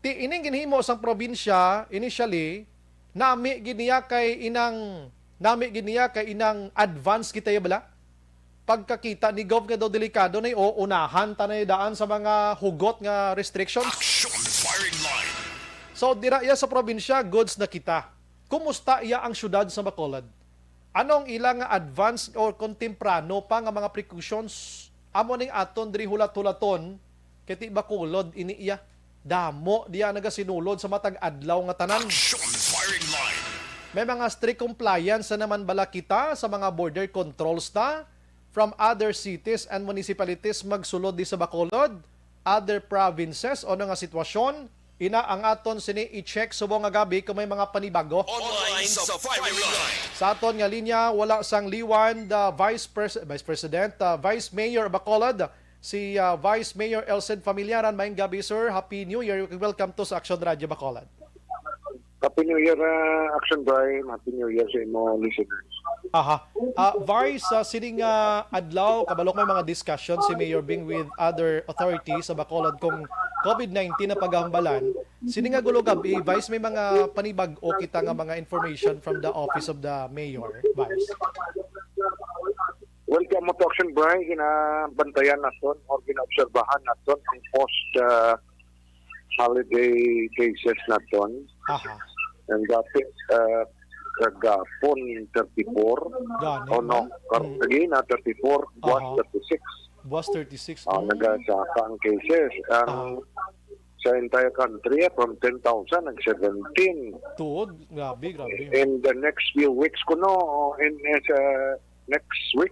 Ti ining ginhimo sang probinsya initially, nami gid niya kay inang, nami gid niya kay inang advance kita ya bala. Pagkakita ni Gov nga daw delikado na, o unahan ta na daan sa mga hugot nga restrictions. Action firing line. So, dira iya sa probinsya, goods na kita. Kumusta iya ang syudad sa Bacolod? Ano ang ila nga advance or kung temprano pa nga mga precautions? Amo ning aton diri hulat-hulaton, kay ti Bacolod ini iya. Damo diya nagasinulod sa matag adlaw nga tanan. Action firing line. May mga strict compliance na naman bala kita sa mga border controls ta from other cities and municipalities magsulod di sa Bacolod, other provinces, o nga sitwasyon? Ina ang aton sini i-check subong nga gabi kung may mga panibago. Online sa firing line. Sa aton nga linya, wala sang liwan, the Vice Pres-, Vice President, uh, Vice Mayor Bacolod, si, uh, Vice Mayor Elcid Familiaran. Maayong gabi, sir. Happy New Year. Welcome to sa Action Radio Bacolod. Happy New Year, uh, Action Brian. Happy New Year sa imo listeners. Aha. Ah, Vice, sa sining, ah, adlaw, kabalo ko may mga discussion si Mayor Bing with other authorities sa Bacolod kung COVID nineteen na paghambalan. Sini nga gulo gabi, Vice, may mga panibag-o kita nga mga information from the office of the mayor, Vice. Welcome mo to Action Bray, ginabantayan naton or ginaobserbahan naton ang post, ah, holiday cases naton. Aha. And dati, ah, kagapon thirty-four. Gani, O no, man. kar- Mm. Kagina thirty-four, buwas Aha. thirty-six. Buwas thirty-six. Ah, Mm. nagasaka ang cases. Ang Ah. sa entire country, ah, from ten thousand, nag seventeen. Tuod? Grabe, grabe. In the next few weeks kuno, in, in sa next week,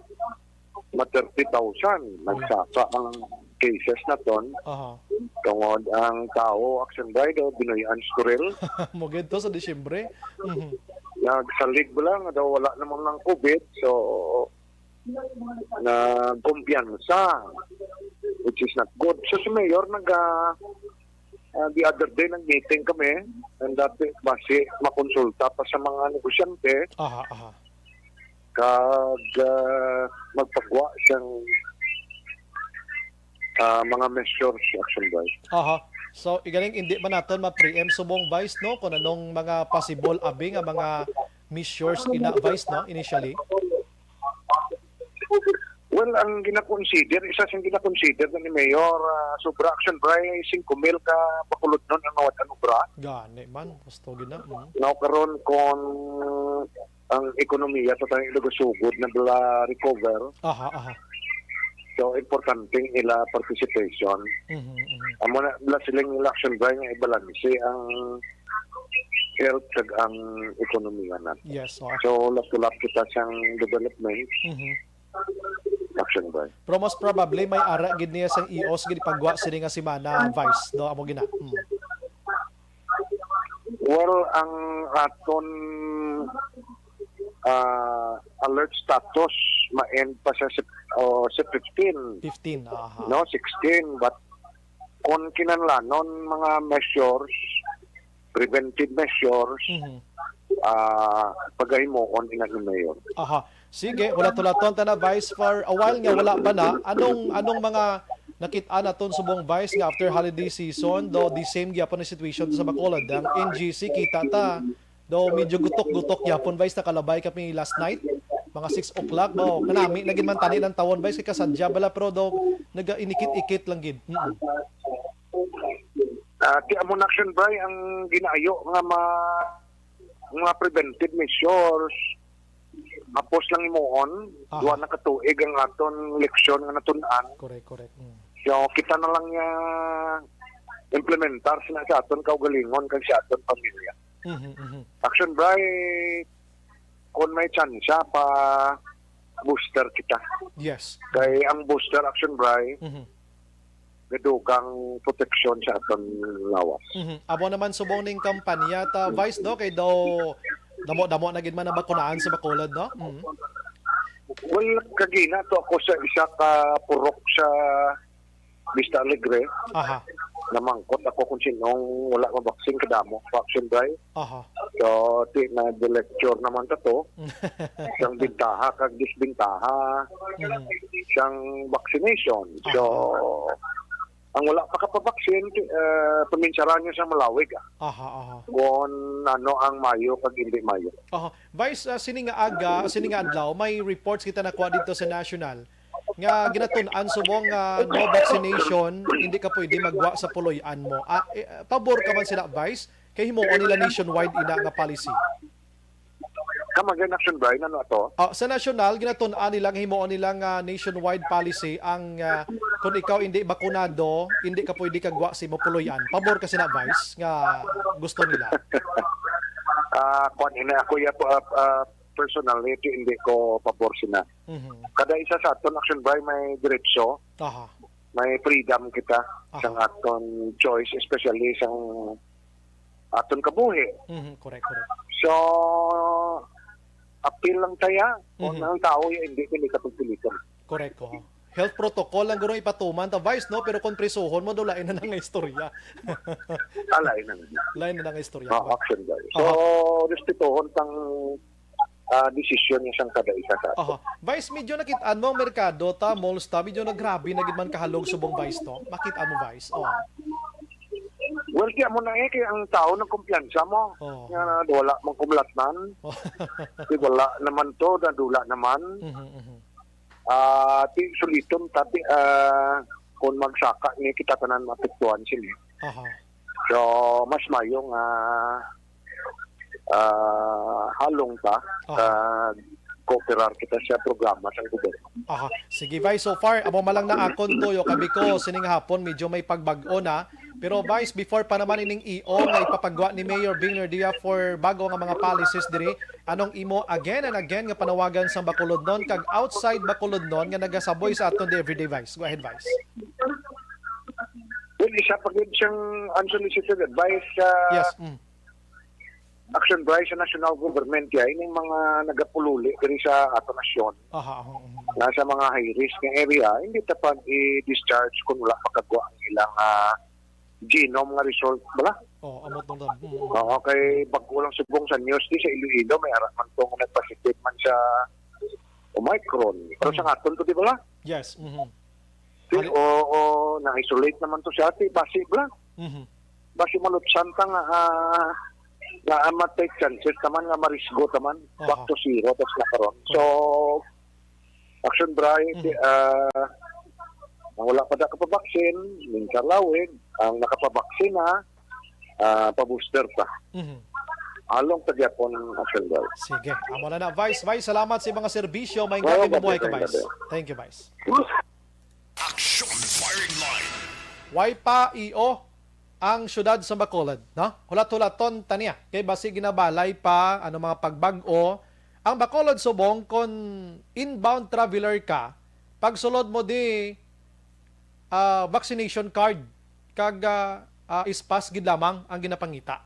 ma thirty thousand. Uy. Nagsaka ang cases naton. Aha. Tungod ang tao, Action Bray, binuy-an sa kuril. Mo gid to sa Disyembre. Mhm. Nagsalig ba lang, daw wala namang ng covid, so nagkumpiyansa, which is not good. So, si Mayor nag, ah, ah, the other day, nag-meeting kami, and dati, basi makonsulta pa sa mga negosyante, Aha, aha. kag, ah, magpagwa sang, ah, mga measures, Action Bray. Aha. So, igaling, hindi man naton ma-preempt subong, Vice, no, kung anong mga possible abi nga mga measures ina, Vice, no, initially? Well, ang ginakonsider, isa sing ginakonsider ni Mayor, ah, sobra, Action Bray, singko mil ka Bacolodnon ang nawad-an obra. Gani man, gusto gina. Mm. Now, karon, kung ang ekonomiya sa tayong ilugasugod na bala recover, Aha, aha. So, importante ila participation. Mhm, mhm. Amo na, bala siling ila, Action Bray, nga ibalanse ang health kag ang ekonomiya natin. Yes, oo. So, tulap-tulap kita sang development. Mhm. Action Bray. Pero most probably, may ara gid niya sang ios gid pagwa sini nga semana, Vice, no? Amo gina. Mm. Well, ang aton, ah, alert status ma-end pa sa Sep-, oh, sa fifteen. Fifteen, aha. No, sixteen, but kung kinahanglanon mga measures, preventive measures, Mhm. ah, pagahimuon ina ni Mayor. Aha. Sige, wala tulaton ta na, Vice, for a while nga wala pa na. Anong, anong mga nakit-an naton subong, Vice, nga after holiday season, do the same gyapon ang situation sa Bacolod? Ang N G C, kita ta, do medyo gutok-gutok gyapon, Vice, nakalabay kami last night, mga six o'clock ba? O, kanami na gid man tani lang tawon, Vice, kay kasadya bala, pero do nagainikit-ikit lang gid. Mm-mm. Ah, ti amo na, Action Bray, ang ginaayo nga ma-, mga preventive measures, hapos lang himuon, Aha. duha na ka tuig ang aton leksyon nga natun-an. Correct, correct. Mm. So, kita na lang niya implementar sina sa aton kaugalingon kag sa aton pamilya. Mhm, mhm. Action Bray, kung may tsansa pa, booster kita. Yes. Kay ang booster, Action Bray, Mhm. gadugang proteksyon sa aton lawas. Mhm. Amo naman subong ning kampanya ta, Vice, no? Kay daw damo-damo na gid man ang bakunaan sa Bacolod, no? Mhm. Well, kagina to ako sa isa ka purok sa Vista Alegre. Aha. Namangkot ako kung sinong wala mabaksin, kadamo pa, Action Bray. Aha. So, ti na lecture naman ta to. Sang bintaha kag disbintaha Mhm. sang vaccination. So, Aha. ang wala pa kapabaksin, ti-, eh, paminsaran niyo sa malawig, ah. Aha, aha. Kung ano ang mayo kag hindi mayo. Aha. Vice, ah, sini nga aga, sini nga adlaw, may reports kita nakuha dito sa national nga ginatun-an subong nga no vaccination, hindi ka pwede magwa sa puloy-an mo. Ah, eh, pabor ka man sila, Vice, kay himuon nila nationwide ina nga policy. Come again, Action Bray, ano ato? Ah, sa national, ginatun-an nila nga himuon nila nga nationwide policy ang, ah, kung ikaw hindi bakunado, hindi ka pwede kagwa sa imo puloy-an. Pabor ka sina, Vice, nga gusto nila? Ah, kwan, ina, ako ya, ah, ah, personally, ti-, hindi ko pabor sina. Mhm. Kada isa sa aton, Action Bray, may diretso, Aha. may freedom kita Aha. sang aton choice, especially sang aton kabuhi. Mhm, correct, correct. So, appeal lang taya, kung Mhm. ang tao ya, hindi, hindi ka pagpilitan. Correct, oo. Health protocol lang guro ipatuman ta, Vice, no? Pero kung prisuhon mo, do lain na nga istorya. Ah, lain na nga. Lain na nga istorya. Ah, Action Bray. So, Aha. respetuhon tang, ah, desisyon niya sang kada isa sa ato. Aha. Vice, medyo nakit-an mo ang merkado ta, malls ta, medyo nagrabe na gid man kahalog subong, Vice, to. Makit-an mo, Vice. Oh. Well, kaya mo na eh, kaya ang tao nagkumpiyansa mo. Oh. Nga wala mang kumlatnan. Oh. Di wala naman to, nadula naman. Mhm, mhm. Ah, ti suliton ta ti, ah, kung magsaka ni kita tanan maapektuhan sini. Aha. So, mas mayo nga, ah, halong ta, Aha. kag kooperar kita sa programa sang gobyerno. Aha. Sige, Vice, so far, amo man lang na akon tuyo, kay biko, sining hapon, medyo may pagbag-o na. Pero, Vice, before pa naman ining E O nga ipapagwa ni Mayor Bing Revilla for bago nga mga policies diri, anong imo again and again nga panawagan sa Bacolodnon kag outside Bacolodnon nga nagasaboy sa aton di everyday, Vice? Go ahead, Vice. Well, isa pa gid siyang unsolicited advice sa Yes. Mm. Action Bryce sa national government kaya ining mga nagapululi diri sa ato nasyon Aha, aha, aha. na sa mga high risk nga area, hindi ta pag i-discharge kung wala pa kagwa ang ilang ah, genome nga result bala. Oh, amo tong dam. Mm, mm. Oo, kay bag-o lang subong sa news di sa Iloilo may ara man to nga nagpositive man sa Omicron. Pero sa Mm. aton to di bala? Yes. Mhm. Di, Hali- o, o na-isolate naman to sa ati, basi bala. Mhm. Basi malutsan ta nga ah, na matay chances naman nga marisgo taman Aha. back to zero tas na karon. So, Action Bright, Mhm. ah, ang wala pa da kapabaksin, minsan lawig, ang nakapabaksin na, ah, pa-booster pa. Mhm. Along ta gyapon ang Action Bright. Sige. Amo na na, Vice. Vice, salamat sa mga serbisyo. May Wala gabi, ba mabuhay ka, may Vice. gabi. Thank you, Vice. Action Firing Line. Way pa, E O, ang siyudad sa Bacolod, no? Hulat-hulaton ta niya. Kay basi ginabalay pa, ano, mga pagbag-o. Ang Bacolod subong, kon inbound traveler ka, pagsulod mo di, ah, vaccination card, kag, ah, ah, ispas gid lamang ang ginapangita.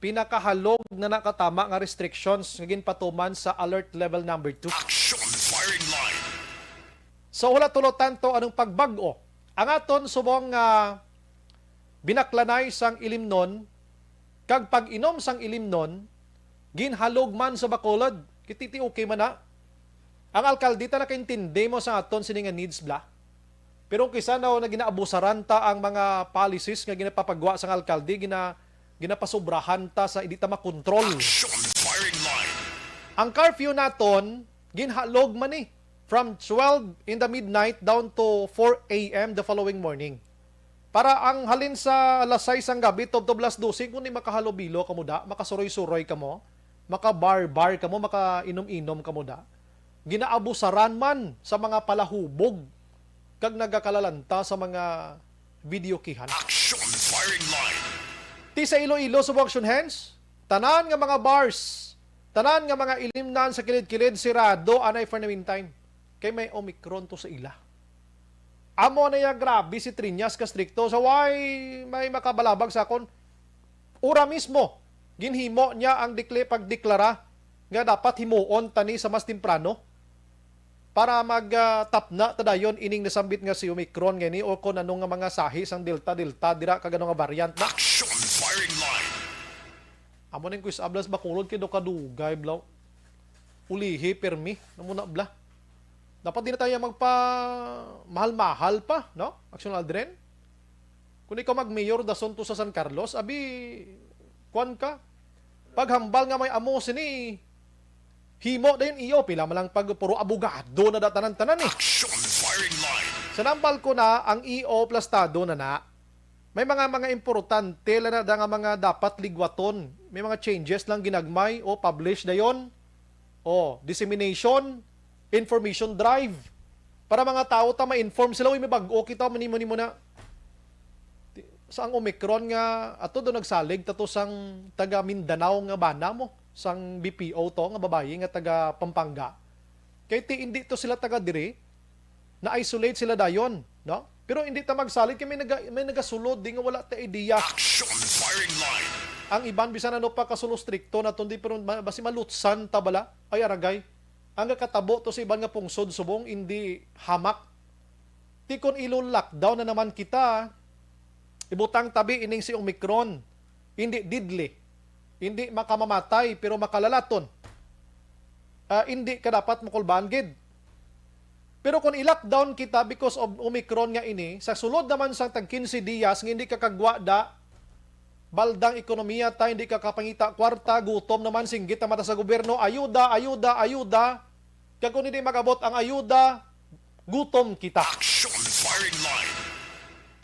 Pinakahalog na nakatama nga restrictions nga ginpatuman sa Alert Level Number Two. Action Firing Line. So, hulat-hulaton ta anong pagbag-o. Ang aton subong nga binaklanay sang ilimnon, kag pag-inom sang ilimnon, ginhalog man sa Bacolod. Kay ti okay man na. Ang alkalde ta nakaintindi mo sa aton sini nga needs bala. Pero kung kisa na, na ginaabusaran ta ang mga policies nga ginapapagwa sang alkalde, gina-, ginapasubrahan ta sa hindi ta makontrol. Action Firing Line. Ang curfew naton, ginhalog man ni from twelve in the midnight down to four a m the following morning. Para ang halin sa alas sais sang gabi, tubtob alas dose, kung di makahalubilo kamo da, makasuroy-suroy kamo, maka-bar-bar kamo, makainom-inom kamo da, ginaabusaran man sa mga palahubog kag nagakalalanta sa mga videokehan. Action Firing Line. Ti sa Iloilo, subong Action Hands, tanan nga mga bars, tanan nga mga ilimnan sa kilid-kilid, sirado, anay for the meantime. Kay may Omicron to sa ila. Amo na ya grabe si Triñas ka strikto. Sa way may makabalabag sa akon, ura mismo, ginhimo niya ang dikli-, pagdeklara nga dapat himuon tani sa mas temprano para mag, ah, tapna ta dayon ining nasambit nga si Omicron ngani o kon ano nga mga sahi sang Delta, Delta, dira kag ano nga variant na. Action Firing Line. Amo ning quiz ablas Bacolod kay daw kadugay, blaw. Ulihi, permi. Namo na, bla. Dapat di na tayo magpa mahal-mahal pa, no? Action Aldrin? Kung ikaw mag-mayor dason to sa San Carlos, abi, kwan ka? Paghambal nga may amo sini, himo dayon iyo, pila man lang pag puro abogado na da tanan-tanan eh. Action Firing Line. Sa nambal ko na, ang E O plastado na na. May mga, mga importante lang na da nga mga dapat ligwaton. May mga changes lang ginagmay o publish dayon. O, dissemination, information drive. Para mga tao ta ma-inform sila, "Uy, may bag-o kita, manimo-nimo na." Ti-, sa ang Omicron nga, ato do nagsalig, tato sang taga Mindanao nga bana mo, sang B P O to, nga babayi nga taga Pampanga. Kay ti, hindi to sila taga diri, na-isolate sila dayon, no? Pero hindi ta magsalig kay may naga-, may nagasulod di nga wala ta idea. Action Firing Line. Ang iban bisan ano pa kasulo strikto na tundi pero ma-, basi malutsan ta bala. Ay aragay. Ang nakatabo to sa iban nga pungsod subong hindi hamak. Ti kon ilo lockdown na naman kita, ibutang tabi ining si Omicron. Hindi deadly. Hindi makamamatay, pero makalalaton. Ah, hindi ka dapat makulbaan gid. Pero kung i-lockdown kita because of Omicron nga ini, sa sulod naman sang tag quince dias nga hindi ka kagwa da, baldang ekonomiya ta, hindi ka kapangita kwarta, gutom naman, singgit naman ta sa gobyerno, ayuda, ayuda, ayuda. Kag kung hindi mag-abot ang ayuda, Gutom kita. Action firing line.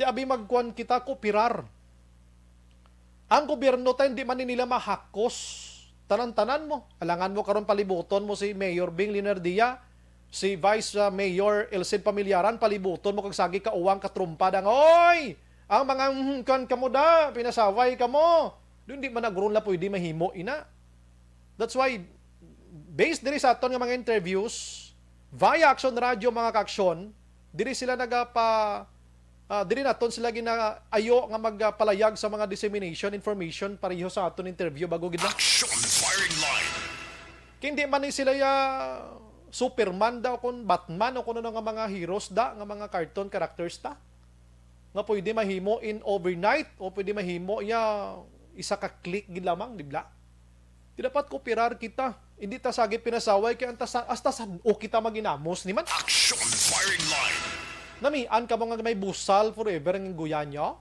Ti abi magkuan kita, kooperar. Ang gobyerno ta, hindi man ni nila mahakos. Tanan-tanan mo. Alangan mo karon, palibuton mo si Mayor Bing Leonardia, si Vice, uh, Mayor Elcid Pamillaran, palibuton mo kag sagi ka uwang ka trumpa da nga, "Oy! Ang mga, mm, kan kamo da, pinasaway kamo." Doon di man na guro nila pwede mahimo ina. That's why, based diri sa aton nga mga interviews, via Action Radio, mga kaaksyon, diri sila nagapa, ah, diri naton sila ginaayo nga magpalayag sa mga dissemination information pareho sa aton interview bago gid na. Action firing line. Kay hindi man ni sila ya Superman daw, kun Batman, o kuno nga mga heroes da, nga mga cartoon characters ta, nga pwede mahimo in overnight o pwede mahimo ya isa ka click gid lamang, di ba? Di dapat kooperar kita. Hindi ta sagi pinasaway kay ang ta sa, hasta sa o kita maginamos ni man. Action firing line. Namian kamo nga may busal forever ang guya nyo?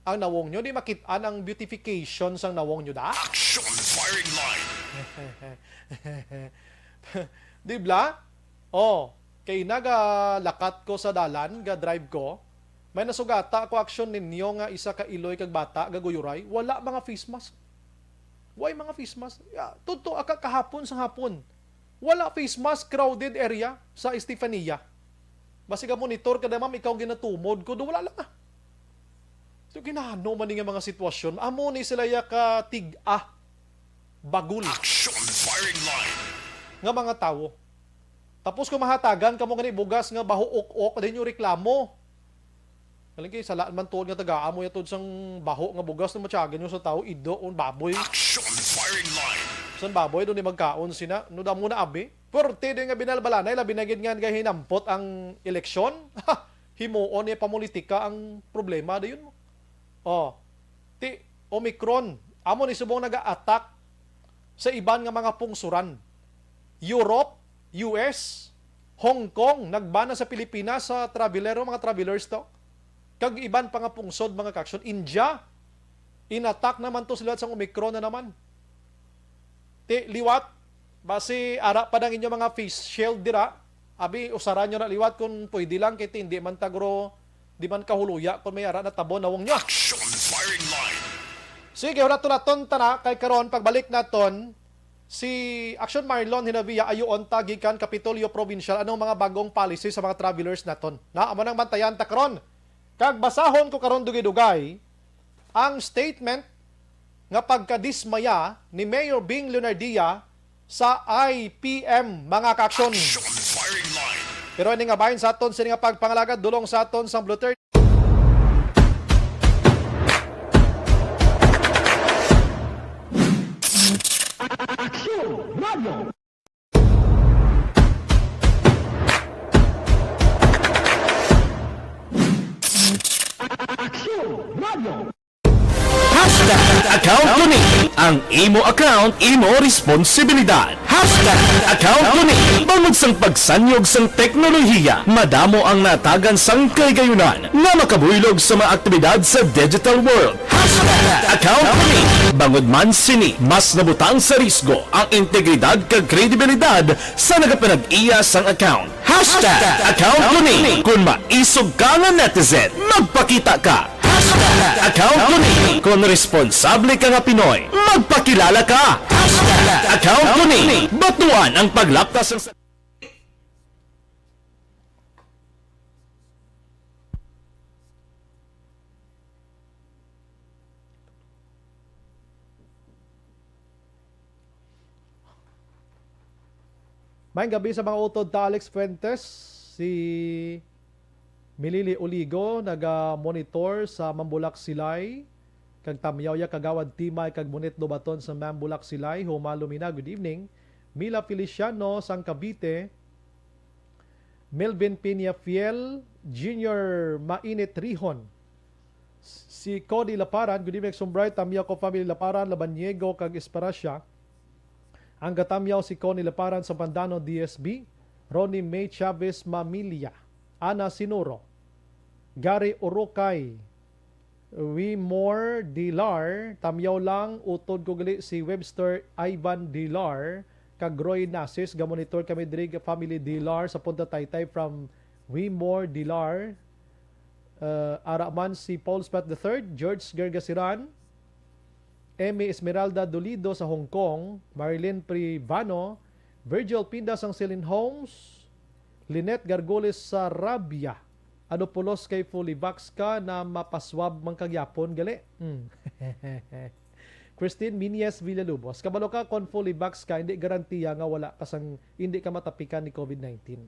Ang nawong nyo, di makit-an ang beautification sang nawong nyo da? Action firing line. Di bla? Oh, kay nagalakat ko sa dalan, ga-drive ko, may nasugata ko aksyon ninyo nga isa ka iloy kag bata gaguyuray, wala mga face mask. Why mga face mask? Ya, tudto aka kahapon sa hapon. Wala face mask, crowded area sa Estefania. Basi ka monitor ka na, ma'am, ikaw ginatumod ko, do wala lang ah. So, ginahano man ni nga mga sitwasyon, amo ni sila ya ka tig-a, bagul. Action firing line. Nga mga tawo. Tapos kung mahatagan kamo gani bugas nga baho ok-ok, din yung reklamo. Galing kay sala man tuod nga tagaan mo yatod sang baho nga bugas na matyagan nyo sa tao, ido o baboy. Action firing line. San baboy, doon di magkaon sina. No damo na abi. Pwerte din nga binalbalanay, labi na gid nga gahinampot ang eleksyon. Ha! Himuon niya pamulitika ang problema, dayon mo. Oh, ti Omicron, amo ni subong naga-attack sa iban nga mga pungsuran. Europe, U S, Hong Kong, nagbana sa Pilipinas sa traveler, mga travelers to. Kag iban pa nga pungsod, mga kaaksyon. India, inatak naman to sila sa Omicron na naman. Ti, liwat, basi ara pa ang inyo mga face shield dira. Abi, usaran nyo na liwat kung pwede lang, kay ti, hindi man tagro, di man kahuluya kung may ara na tabo nawong nyo. Action firing line. Sige, hulaton naton tana, kay karon pagbalik naton, si Action Marlon Hinavia, ayuon ta gikan Kapitolyo Provincial, anong mga bagong policy sa mga travelers naton? Na, amo nang bantayan ta karon. Kag basahon ko karon dugay-dugay ang statement nga pagkadismaya ni Mayor Bing Leonardia sa I P M, mga kaaksyon. Action firing line. Pero ini nga bahin sa aton sini nga pagpangalagad, dulong sa aton sang Blue thirty. Action Radio. Action Radio. Hashtag account ko ni. Ang imo account, imo responsibilidad. Hashtag account ko ni. Bangod sang pagsanyog sang teknolohiya, madamo ang natagan sang kahigayunan nga makabuylog sa mga aktibidad sa digital world. Hashtag account ko ni. Bangod man sini, mas nabutang sa risgo ang integridad kag kredibilidad sa nagapanag-iya sang account. Hashtag account ko ni. Kung maisog ka nga netizen, magpakita ka. Hashtag account ko ni. Kung responsable ka nga Pinoy, magpakilala ka. Hashtag account ko ni. Batuan ang paglaptas sa Maayong gabi sa mga utod ta, Alex Fuentes, si Milili Oligo, naga-monitor sa Mambulak Silay, kag Tamyaw ya Kagawad Timay kag Munit Lobaton sa Mambulak Silay. Humalo mi na, good evening. Mila Feliciano sang Cavite, Melvin Peña Fiel, Junior Mainit Rihon, si Cody Laparan, good evening, Sumbray, Tamyaw ko family Laparan, Labaniego, kag Esperacia. Ang gatamyaw si Connie Laparan sa Pandanon, D S B, Ronnie May Chavez Mamilya, Ana Sinuro, Gary Urukay, Wimore Dilar, tamyaw lang, utod ko gali si Webster Ivan Dilar, kag Roy Nasis, gamonitor kami diri, family Dilar sa Punta Taytay from Wimore Dilar, uh, ara man si Paul Splat the third, George Gargasiran, Emmy Esmeralda Dolido sa Hong Kong, Marilyn Privano, Virgil Pinda sang Celine Homes, Lynette Gargoles sa Rabia. Ano pulos kay fully vax ka na mapaswab man ka gyapon gali? Hmm. Christine Minyes Villalubos, kabalo ka kon fully vax ka, hindi garantiya nga wala ka sang, hindi ka matapikan ni covid nineteen.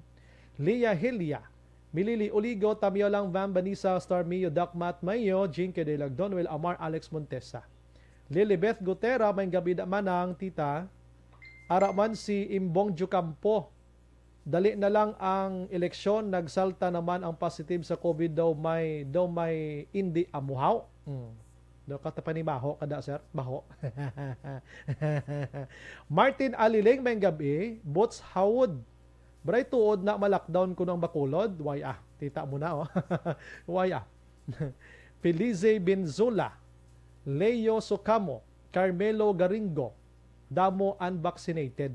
Leah Helia, Milili Uligo, Tamyo Lang, Van Vanessa, Star Mio, Doc Matt Mayo, Jinky de Lagdon, Will Amar, Alex Montesa. Lilibeth Gutera, may gabi da manang tita. Ara man si Imbong Jucampo. Dali na lang ang eleksyon, nagsalta naman ang positive sa covid daw may, daw may indi amuhaw. Hmm. Daw ka ta panibaho kada, sir? Baho. Martin Aliling, may gabi. Boots Howard. Bray tuod na ma-lockdown kuno ang Bacolod? Way ah. Tita mo na, oh. Way ah. Felice Benzula, Leo Socamo, Carmelo Garingo, damo unvaccinated.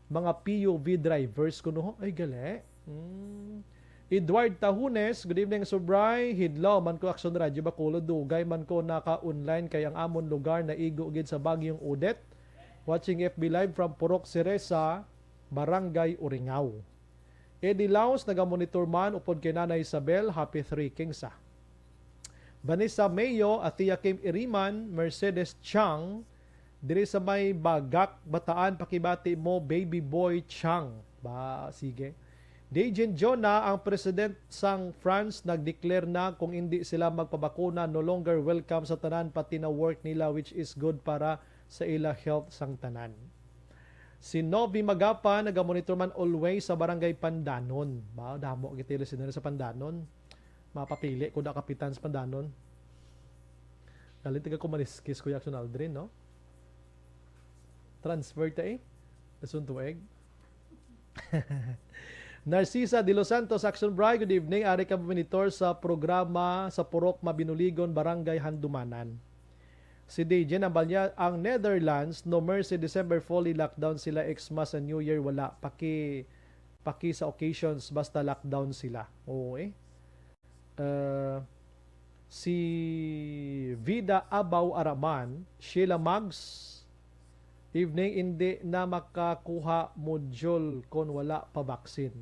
Mga P U V drivers kuno, ho. Ay, gali. Hmm. Edward Tahunes, good evening, Subray. Hidlaw man ko, Action Radio Bacolod. Dugay man ko naka-online kay ang amon lugar naigo gid sa Bagyong Odette. Watching F B Live from Purok Cereza, Barangay Uringaw. Eddie Laos, nagamonitor man upod kay Nanay Isabel, happy three Kings, ah. Vanessa Mayo, Athea Kim Iriman, Mercedes Chang, diri sa may Bagak, Bataan, pakibati mo, Baby Boy Chang. Ba, sige. Dejin Jonah, ang president sang France nag-declare na kung hindi sila magpabakuna, no longer welcome sa tanan, pati na work nila, which is good para sa ila health sang tanan. Si Novi Magapa, nagamonitor man always sa Barangay Pandanon. Ba, damo kita listener sa Pandanon. Mapapili ko na kapitan sa Pandanon. Galing taga Kumaliskis, Kuya Action Aldrin, no? Transfer ta eh. Lason tuig. Narcisa de los Santos, Action Bri, good evening. Ari ka monitor sa programa sa Purok Mabinuligon, Barangay Handumanan. Si D J Nambalya, ang Netherlands, no mercy, December fully lockdown sila, Xmas and New Year, wala. Paki, paki sa occasions, basta lockdown sila. Oo eh. Uh, si Vida Abaw Araman, Sheila Mags, evening, hindi na makakuha module kon wala pa vaccine.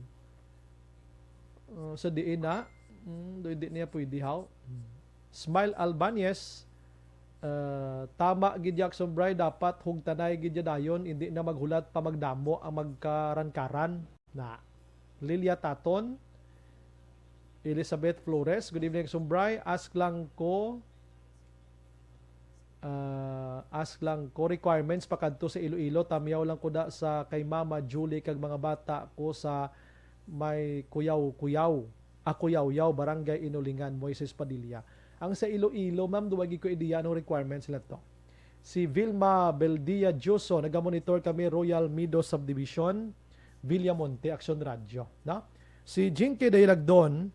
Uh, sa diin na, mm, do hindi niya pwede, haw? Smile Albanez, uh, tama gid, Jackson Bry, dapat hugtanay gid ya dayon, hindi na maghulat pa magdamo ang magkaran-karan. Na. Lilia Taton, Elizabeth Flores, good evening, Sumbray. Ask lang ko, ah, ask lang ko requirements pa kadto sa Iloilo. Tamyaw lang ko da sa kay Mama Julie kag mga bata ko sa may Kuyaw-Kuyaw, ah, Kuyawyaw, Barangay Inulingan, Moises Padilla. Ang sa Iloilo, ma'am, duwa gid ko idea anong requirements nila to. Si Vilma Beldia Dioso, nagamonitor kami, Royal Meadows Subdivision, Villamonte, Action Radio, no? Si Jinky Daylagdon,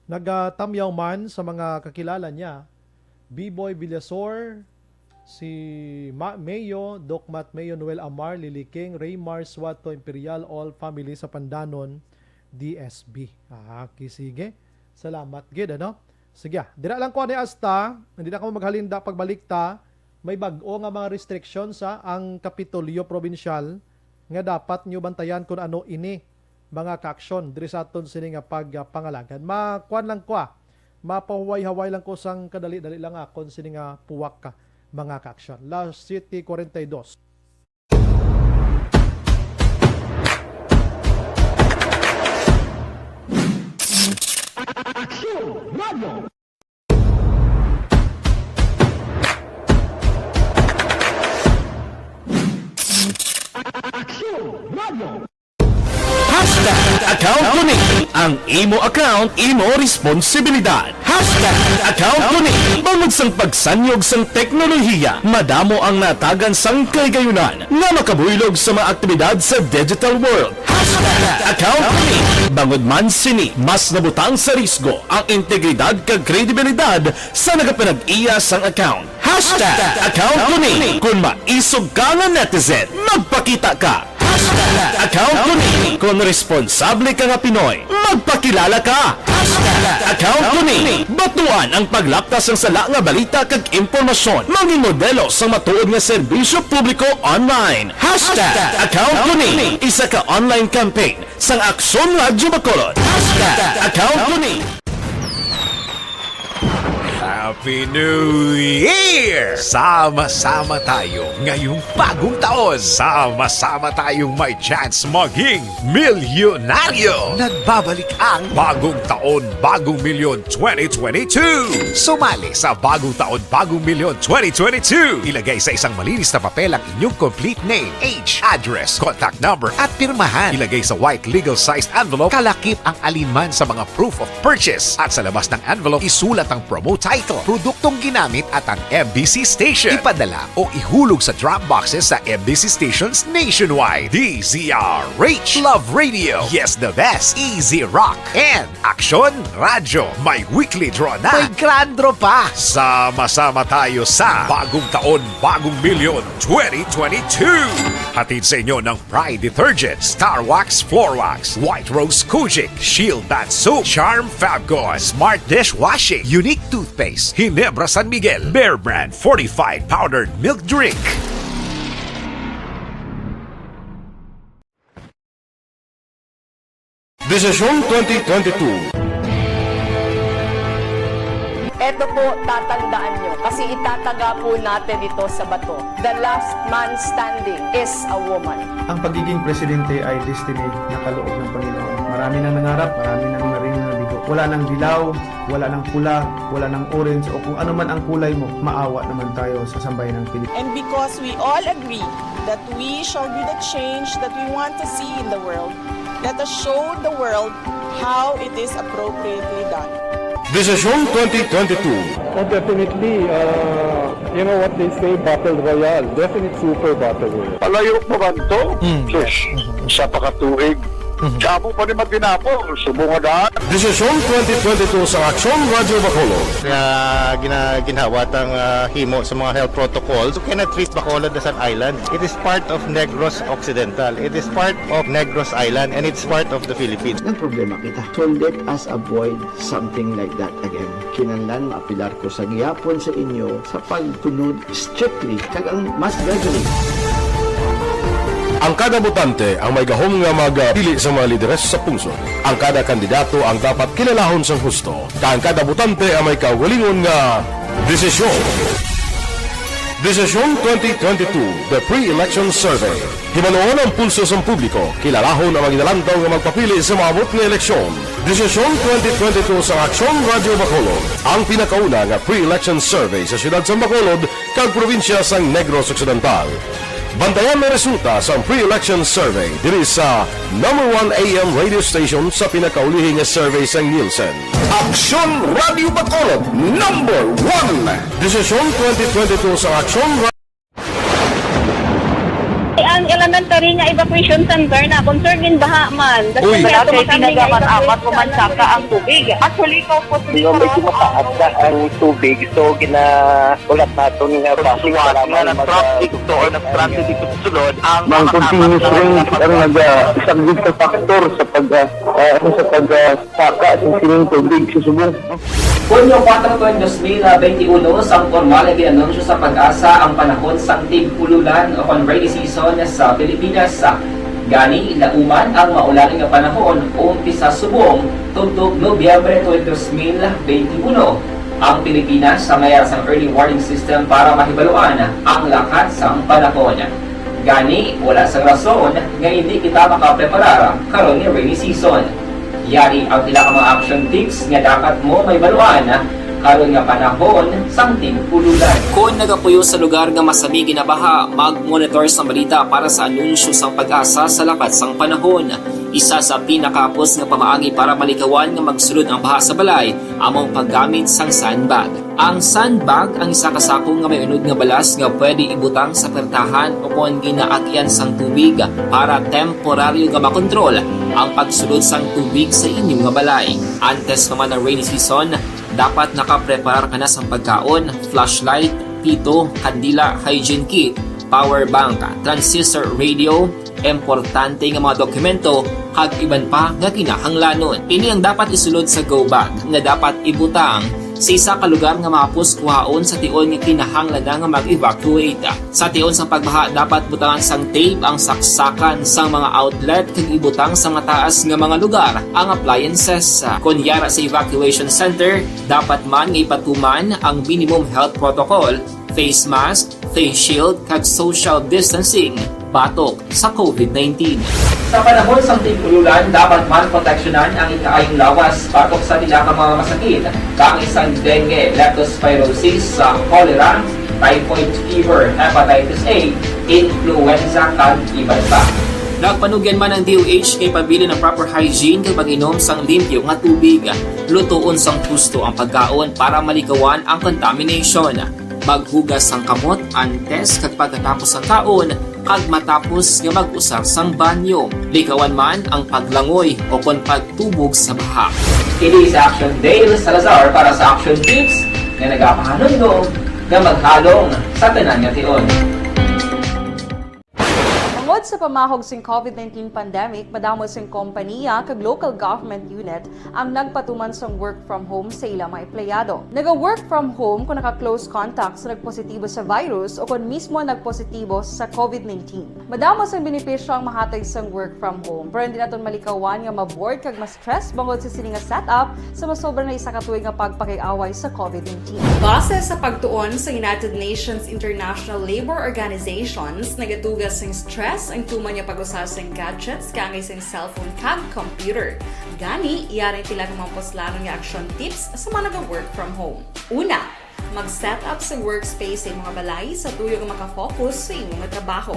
nagatamyaw man sa mga kakilala niya, B-Boy Villasor, si Ma-, Mayo, Doc Matt Mayo, Noel Amar, Lily King, Raymar Suato Imperial, all family sa Pandanon, D S B. Ah, okay, sige. Salamat gid, ano? Sige, ah. Dira lang ko ni hasta, hindi na kamo maghalin da pagbalik ta. May bag-o nga mga restrictions, ha, ang Kapitolyo Probinsyal nga dapat nyo bantayan kung ano ini, mga kaaksyon, diri sa aton sini nga pagpangalagad. Makuan lang ko, ah. Mapahuway-haway lang ko sang kadali-dali lang akon sini nga puwak ka, mga kaaksyon. Las siete cuarenta y dos. Aksyon Radio. Aksyon Radio. Hashtag account ko ni. Ang imo account, imo responsibilidad. Hashtag account ko ni. Bangod sang pagsanyog sang teknolohiya, madamo ang natagan sang kahigayunan nga makabuylog sa mga aktibidad sa digital world. Hashtag account ko ni. Bangod man sini, mas nabutang sa risgo ang integridad kag kredibilidad sa nagapanag-iya sang account. Hashtag account ko ni. Kung maisog ka nga netizen, magpakita ka. Hashtag account ko ni. Kon responsable ka nga Pinoy, magpakilala ka. Hashtag account ko ni. Batuan ang paglapta sang sala nga balita kag impormasyon. Mangin modelo sang matuod nga serbisyo publiko online. Hashtag account ko ni. Isa ka online campaign sang Aksyon Radyo Bacolod. Hashtag account ko ni. Happy New Year! Sama-sama tayo ngayong bagong taon. Sama-sama tayong may chance maging milyonaryo. Nagbabalik ang Bagong Taon, Bagong Milyon twenty twenty-two. Sumali sa Bagong Taon, Bagong Milyon twenty twenty-two. Ilagay sa isang malinis na papel ang inyong complete name, age, address, contact number, at pirmahan. Ilagay sa white legal sized envelope. Kalakip ang alinman sa mga proof of purchase. At sa labas ng envelope, isulat ang promo title, produktong ginamit at ang M B C station. Ipadala o ihulog sa drop boxes sa M B C stations nationwide. D Z R H, Love Radio, Yes the Best, Easy Rock, and Aksyon Radyo. May weekly draw na. May grand draw pa. Sama-sama tayo sa Bagong Taon, Bagong Milyon twenty twenty-two. Hatid sa inyo ng Pride Detergent, Star Wax Floor Wax, White Rose Kojic, Shield Bath Soap, Charm Fabcon, Smart Dishwashing, Unique Toothpaste, Ginebra San Miguel, Bear Brand Fortified Powdered Milk Drink. Desisyon twenty twenty-two. Eto po, tatandaan nyo, kasi itataga po natin ito sa bato. The last man standing is a woman. Ang pagiging presidente ay destiny na kaloob ng Panginoon. Marami nang nangarap, marami nang naring nabigo. Wala nang dilaw, wala nang pula, wala nang orange, o kung ano man ang kulay mo, maawa naman tayo sa sambayanang Pilipinas. And because we all agree that we shall be the change that we want to see in the world, let us show the world how it is appropriately done. Desisyon twenty twenty-two. Oh, definitely. Uh, you know what they say, battle royale. Definite super battle royale. Palayo pa man to? Mm. Sus, isa pa ka tuig. Mhm. Damo pa ni matinapol, subong nga daan. Desisyon twenty twenty-two sa Aksyon Radyo Bacolod. Nga gina-, ginhawa tang, ah, himo sa mga health protocols. You cannot treat Bacolod as an island. It is part of Negros Occidental. It is part of Negros Island, and it's part of the Philippines. Nagproblema kita. So let us avoid something like that again. Kinahanglan maapilar ko sa gihapon sa inyo sa pagtunod strictly kag ang mask wearing. Ang kada botante ang may gahom nga magpili sa mga lideres sa pungsod. Ang kada kandidato ang dapat kilalahon sang husto, kag ang kada botante ang may kaugalingon nga desisyon. Desisyon twenty twenty-two, The Pre-Election Survey. Hibaluon ang pulso sang publiko, kilalahon ang mga ginalantaw nga magpapili sa maabot nga eleksyon. Desisyon twenty twenty-two sa Aksyon Radyo Bacolod, ang pinakauna nga pre-election survey sa siyudad sang Bacolod kag probinsya sang Negros Occidental. Bantayan ang resulta sang pre-election survey diri sa number one A M radio station sa pinakaulihi nga survey sang Nielsen. Aksyon Radyo Bacolod, number one. Desisyon twenty twenty-two sa Aksyon Ang elementary nga evacuation center na concern gin baha man. Uy. Wala kay tinaga man amat ko man saka ang tubig. Actually, ikaw po, di ba, medyo mataas na ang tubig. So, ginakulat naton nga basi nga nag-traffic to or nag-traffic dito sa sulod ang mga continuous rain ang nag-, ah, isang sa factor sa pag, ah, ah, ano, sa pag, ah, saka sing sining tubig sa subong. Hunyo kuwatro, dos mil benti uno, sang pormal nga gin-anunsyo sa PAGASA ang panahon sang tig-ululan o kon rainy season sa Pilipinas. Gani, lauman ang maulan nga panahon umpisa subong tubtob Nobyembre twenty, dos mil benti uno. Ang Pilipinas may ara sang early warning system para mahibaluan ang lakat sang panahon. Gani, wala sang rason nga indi kita makapreparar karon nga rainy season. Yari ang pila ka mga action tips nga dapat mo mahibaluan karon nga panahon sang tig-ululan. Kon nagapuyo sa lugar nga masami ginabaha, mag-monitor sang balita para sa anunsyo sang PAGASA sa lakat sang panahon. Isa sa pinakahapos nga pamaagi para malikawan nga magsulod ang baha sa balay amo ang paggamit sang sandbag. Ang sandbag ang isa ka sako nga may unod nga balas nga pwede ibutang sa puwertahan o kon ginaagian sang tubig para temporaryo nga makontrol ang pagsulod sang tubig sa inyo nga balay. Antes pa man ang rainy season, dapat nakapreparar ka na sang pagkaon, flashlight, pito, kandila, hygiene kit, power bank, transistor radio, importante nga mga dokumento, kag iban pa nga kinahanglanon. Ini ang dapat isulod sa go bag nga dapat ibutang sa isa ka lugar nga mahapos kuhaon sa tion nga kinahanglan na nga mag-evacuate. Sa tion sang pagbaha, dapat butangan sang tape ang saksakan sang mga outlet kag ibutang sa mataas nga mga lugar ang appliances. Kon yara sa evacuation center, dapat man nga ipatuman ang minimum health protocol, face mask, face shield, kag social distancing batok sa covid nineteen. Sa panahon sang tig-ululan, dapat man proteksyonan ang ikaayong lawas batok sa pila ka mga masakit, kaangay sang dengue, leptospirosis, sa cholera, typhoid fever, hepatitis A, influenza, kag iban pa. Nagpanugyan man ang D O H kay pabilin ang proper hygiene kag pag-inom sang limpyo nga tubig. Lutoon sang husto ang pagkaon para malikawan ang contamination. Maghugas sang kamot antes kag pagkatapos sang kaon, kag matapos nga mag-usar sang banyo. Likawan man ang paglangoy o kon pagtubog sa baha. Kini si Action Dale Salazar para sa Action Tips nga nagapahanumdom nga maghalong sa tanan nga tion. Tungod sa pamahog sing covid nineteen pandemic, madamo sing kompaniya kag local government unit ang nagpatuman sang work from home sa ila mga empleyado. Naga-work from home kung naka-close contact sa nagpositibo sa virus o kon mismo nagpositibo sa covid nineteen. Madamo sang benepisyo ang mahatag sang work from home, pero hindi naton malikawan nga ma-bored kag ma-stress bangod sa sini nga setup sa masobra na isa ka tuig nga pagpakig-away sa covid nineteen. Base sa pagtuon sa United Nations International Labor Organizations, nagatuga sing stress ang tuman nga pag-usa sing gadgets kaangay sing cellphone kag computer. Gani, yari ang pila ka mga puslanon nga action tips sa mga naga-work from home. Una, mag-set up sa workspace sa imong balay sa tuyo nga makafocus sa imo nga trabaho.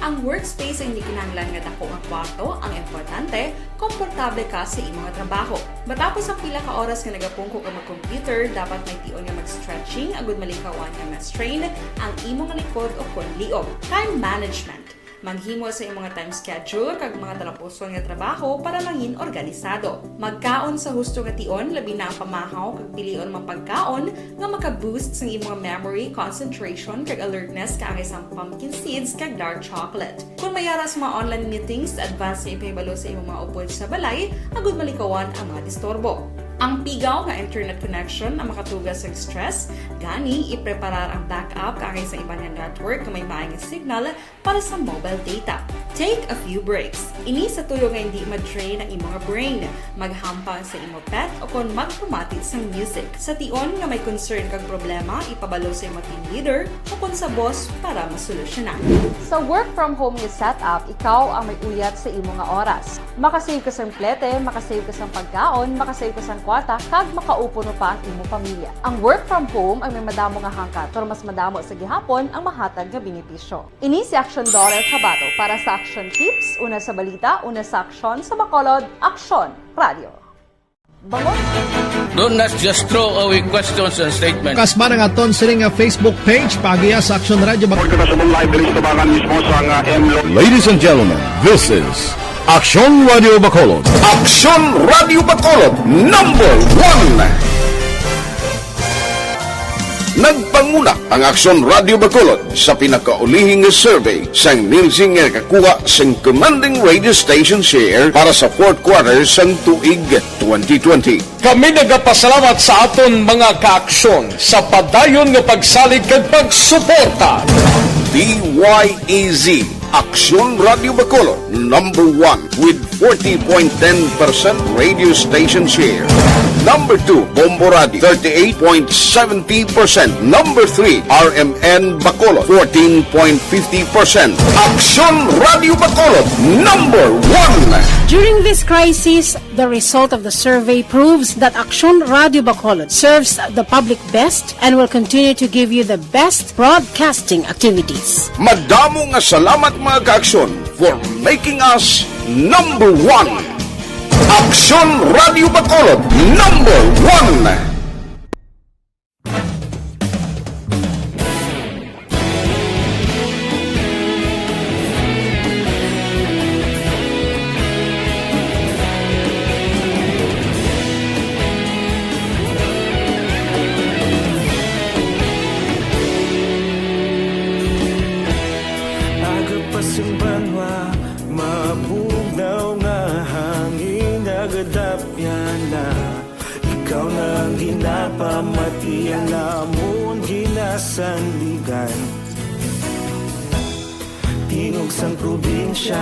Ang workspace ay hindi kinahanglan nga dako nga kwarto ang importante, komportable ka sa imo nga trabaho. Matapos ang pila ka oras nga nagapungko ka mag-computer, dapat may tion nga mag-stretching agud malikawan nga ma-strain ang imo nga likod o kon liog. Time management. Maghimo sa imo nga time schedule kag mga talapuson nga trabaho para mangin organisado. Magkaon sa husto nga tion, labi na ang pamahaw kag pilion man pagkaon nga maka-boost sang imo nga memory, concentration, kag alertness kaangay sang pumpkin seeds kag dark chocolate. Kon may ara sa mga online meetings, advance nga ipahibalo sa imong mga upod sa balay agud malikawan ang mga disturbo. Ang pigaw nga internet connection ang makatuga sang stress, gani ipreparar ang backup kaangay sa iban nga network nga may maay nga signal para sa mobile data. Take a few breaks. Ini sa tuyo nga hindi ma-drain ang imo nga brain. Maghampang sa imo pet o kon magpamati sang music. Sa tion nga may concern kag problema, ipabalo sa imo team leader o kon sa boss para masolusyonan. Sa work from home nga setup, ikaw ang may uyat sa imo nga oras. Makasave ka sang plete, makasave ka sang pagkaon, makasave ka sang kwarta, kag makaupo pa ang imo pamilya. Ang work from home ay may madamo nga hangkat, pero mas madamo sa gihapon ang mahatag nga benepisyo. Ini si Action Dollar Cabato para sa Action Tips, una sa balita, una sa aksyon, sa Bacolod, Aksyon Radio. Bangon. Do not just throw away questions and statements. Kas man ang aton sining nga Facebook page, paagiha sa Action Radio Bac- Pagkakasabong live diri sa tabangan mismo sa nga M Lo- Ladies and gentlemen, this is Action Radio Bacolod. Action Radio Bacolod, number one. Nagpanguna ang Aksyon Radio Bacolod sa pinakaulihing nga survey sang Nielsen nga nakakuha sang commanding radio station share para sa fourth quarter sang tuig twenty twenty. Kami nagapasalamat sa aton mga kaaksyon sa padayon nga pagsalig kag pagsuporta. D Y E Z, Aksyon Radio Bacolod, number one with forty point ten percent radio station share. Number two, Bombo Radio, thirty-eight point seventy percent. Number three, R M N Bacolod, fourteen point fifty percent. Aksyon Radio Bacolod, number one. During this crisis, the result of the survey proves that Aksyon Radio Bacolod serves the public best and will continue to give you the best broadcasting activities. Madamo nga salamat, mga kaaksyon, for making us number one. Aksyon Radio Bacolod, number one. Aga pa sing banwa, Dapyana, ikaw na ang ginapamatian, amon ginasandigan. Tingog sang probinsya,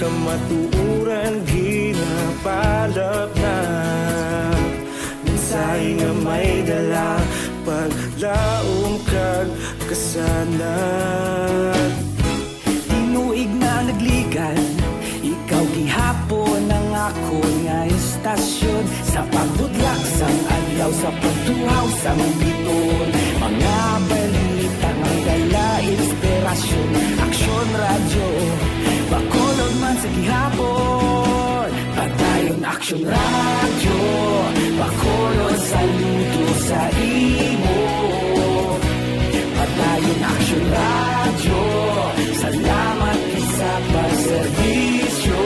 kamatuoran ginapalapna. Mensahe nga may dala, paglaom kag kasanag. Tinuig na nagligan, ikaw gihapon ang akon nga estasyon. Sa pagbudlak sang adlaw, sa pagtuhaw sang biton, mga balita nga dala inspirasyon. Aksyon Radyo, Bacolod man sa gihapon. Padayon Aksyon Radyo, Bacolod, saludo sa imo. Padayon Aksyon Radyo, salamat gid sa pagserbisyo.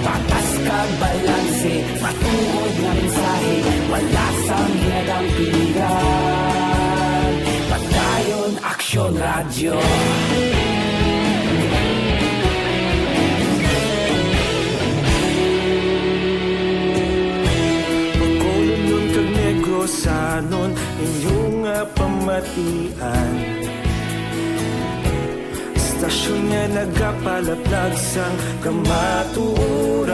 Patas kag balanse, matuod nga mensahe, wala sang ginadampigan. Padayon Aksyon Radyo. Bacolodnon kag Negrosanon, inyo nga pamatian. Estasyon nga nagapalaplag sang kamatuoran.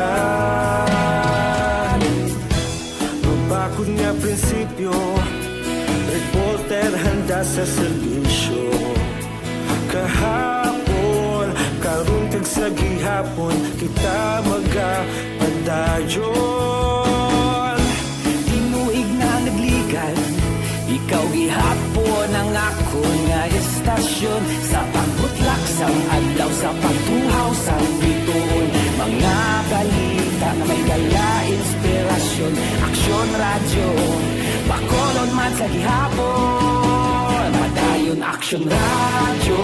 Mabakod nga prinsipyo, reporter handa sa serbisyo. Kahapon, karon kag sa gihapon, kita magapadayon. Tinuig na nagligan, ikaw gihapon ang akon nga estasyon. Sa pagbutlak sang adlaw, sa pagtuhaw sang bituon, mga balita nga may dala inspirasyon. Aksyon Radyo, Bacolod man sa gihapon. Padayon Aksyon Radyo,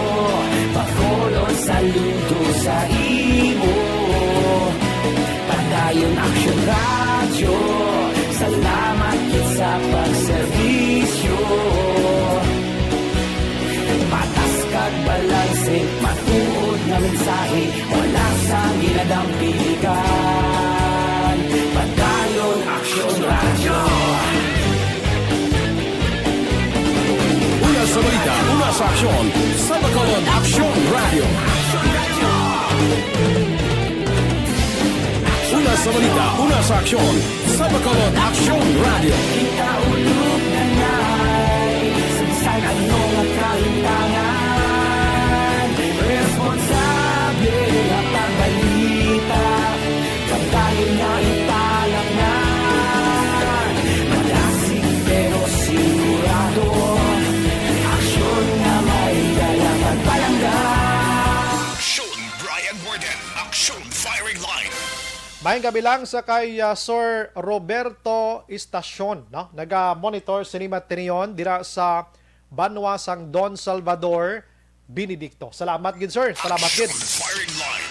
Bacolod, saludo sa imo. Padayon Aksyon Radyo, salamat gid sa pagserbisyo. Patas kag balanse, matuod nga mensahe, wala sang ginadampigan. Padayon Aksyon Radyo. Una sa balita, una sa aksyon, sa Bacolod Aksyon Radyo. Una sa balita, una sa aksyon, sa Bacolod Aksyon Radyo. Kita ulog na nay, sa bisan ano nga kahintangan, responsable nga pagbalita. Pagdayon nga ipalangnan, malasig pero sigurado. Aksyon nga may dala pagpalangga. Aksyon Brian Warden, Aksyon Firing Line. Maayong gabi lang sa kay, ah, Sir Roberto Estacion, no? Naga-monitor sini matinion dira sa banwa sang Don Salvador, Benedicto. Salamat gid, sir. Salamat gid. Action Firing Line.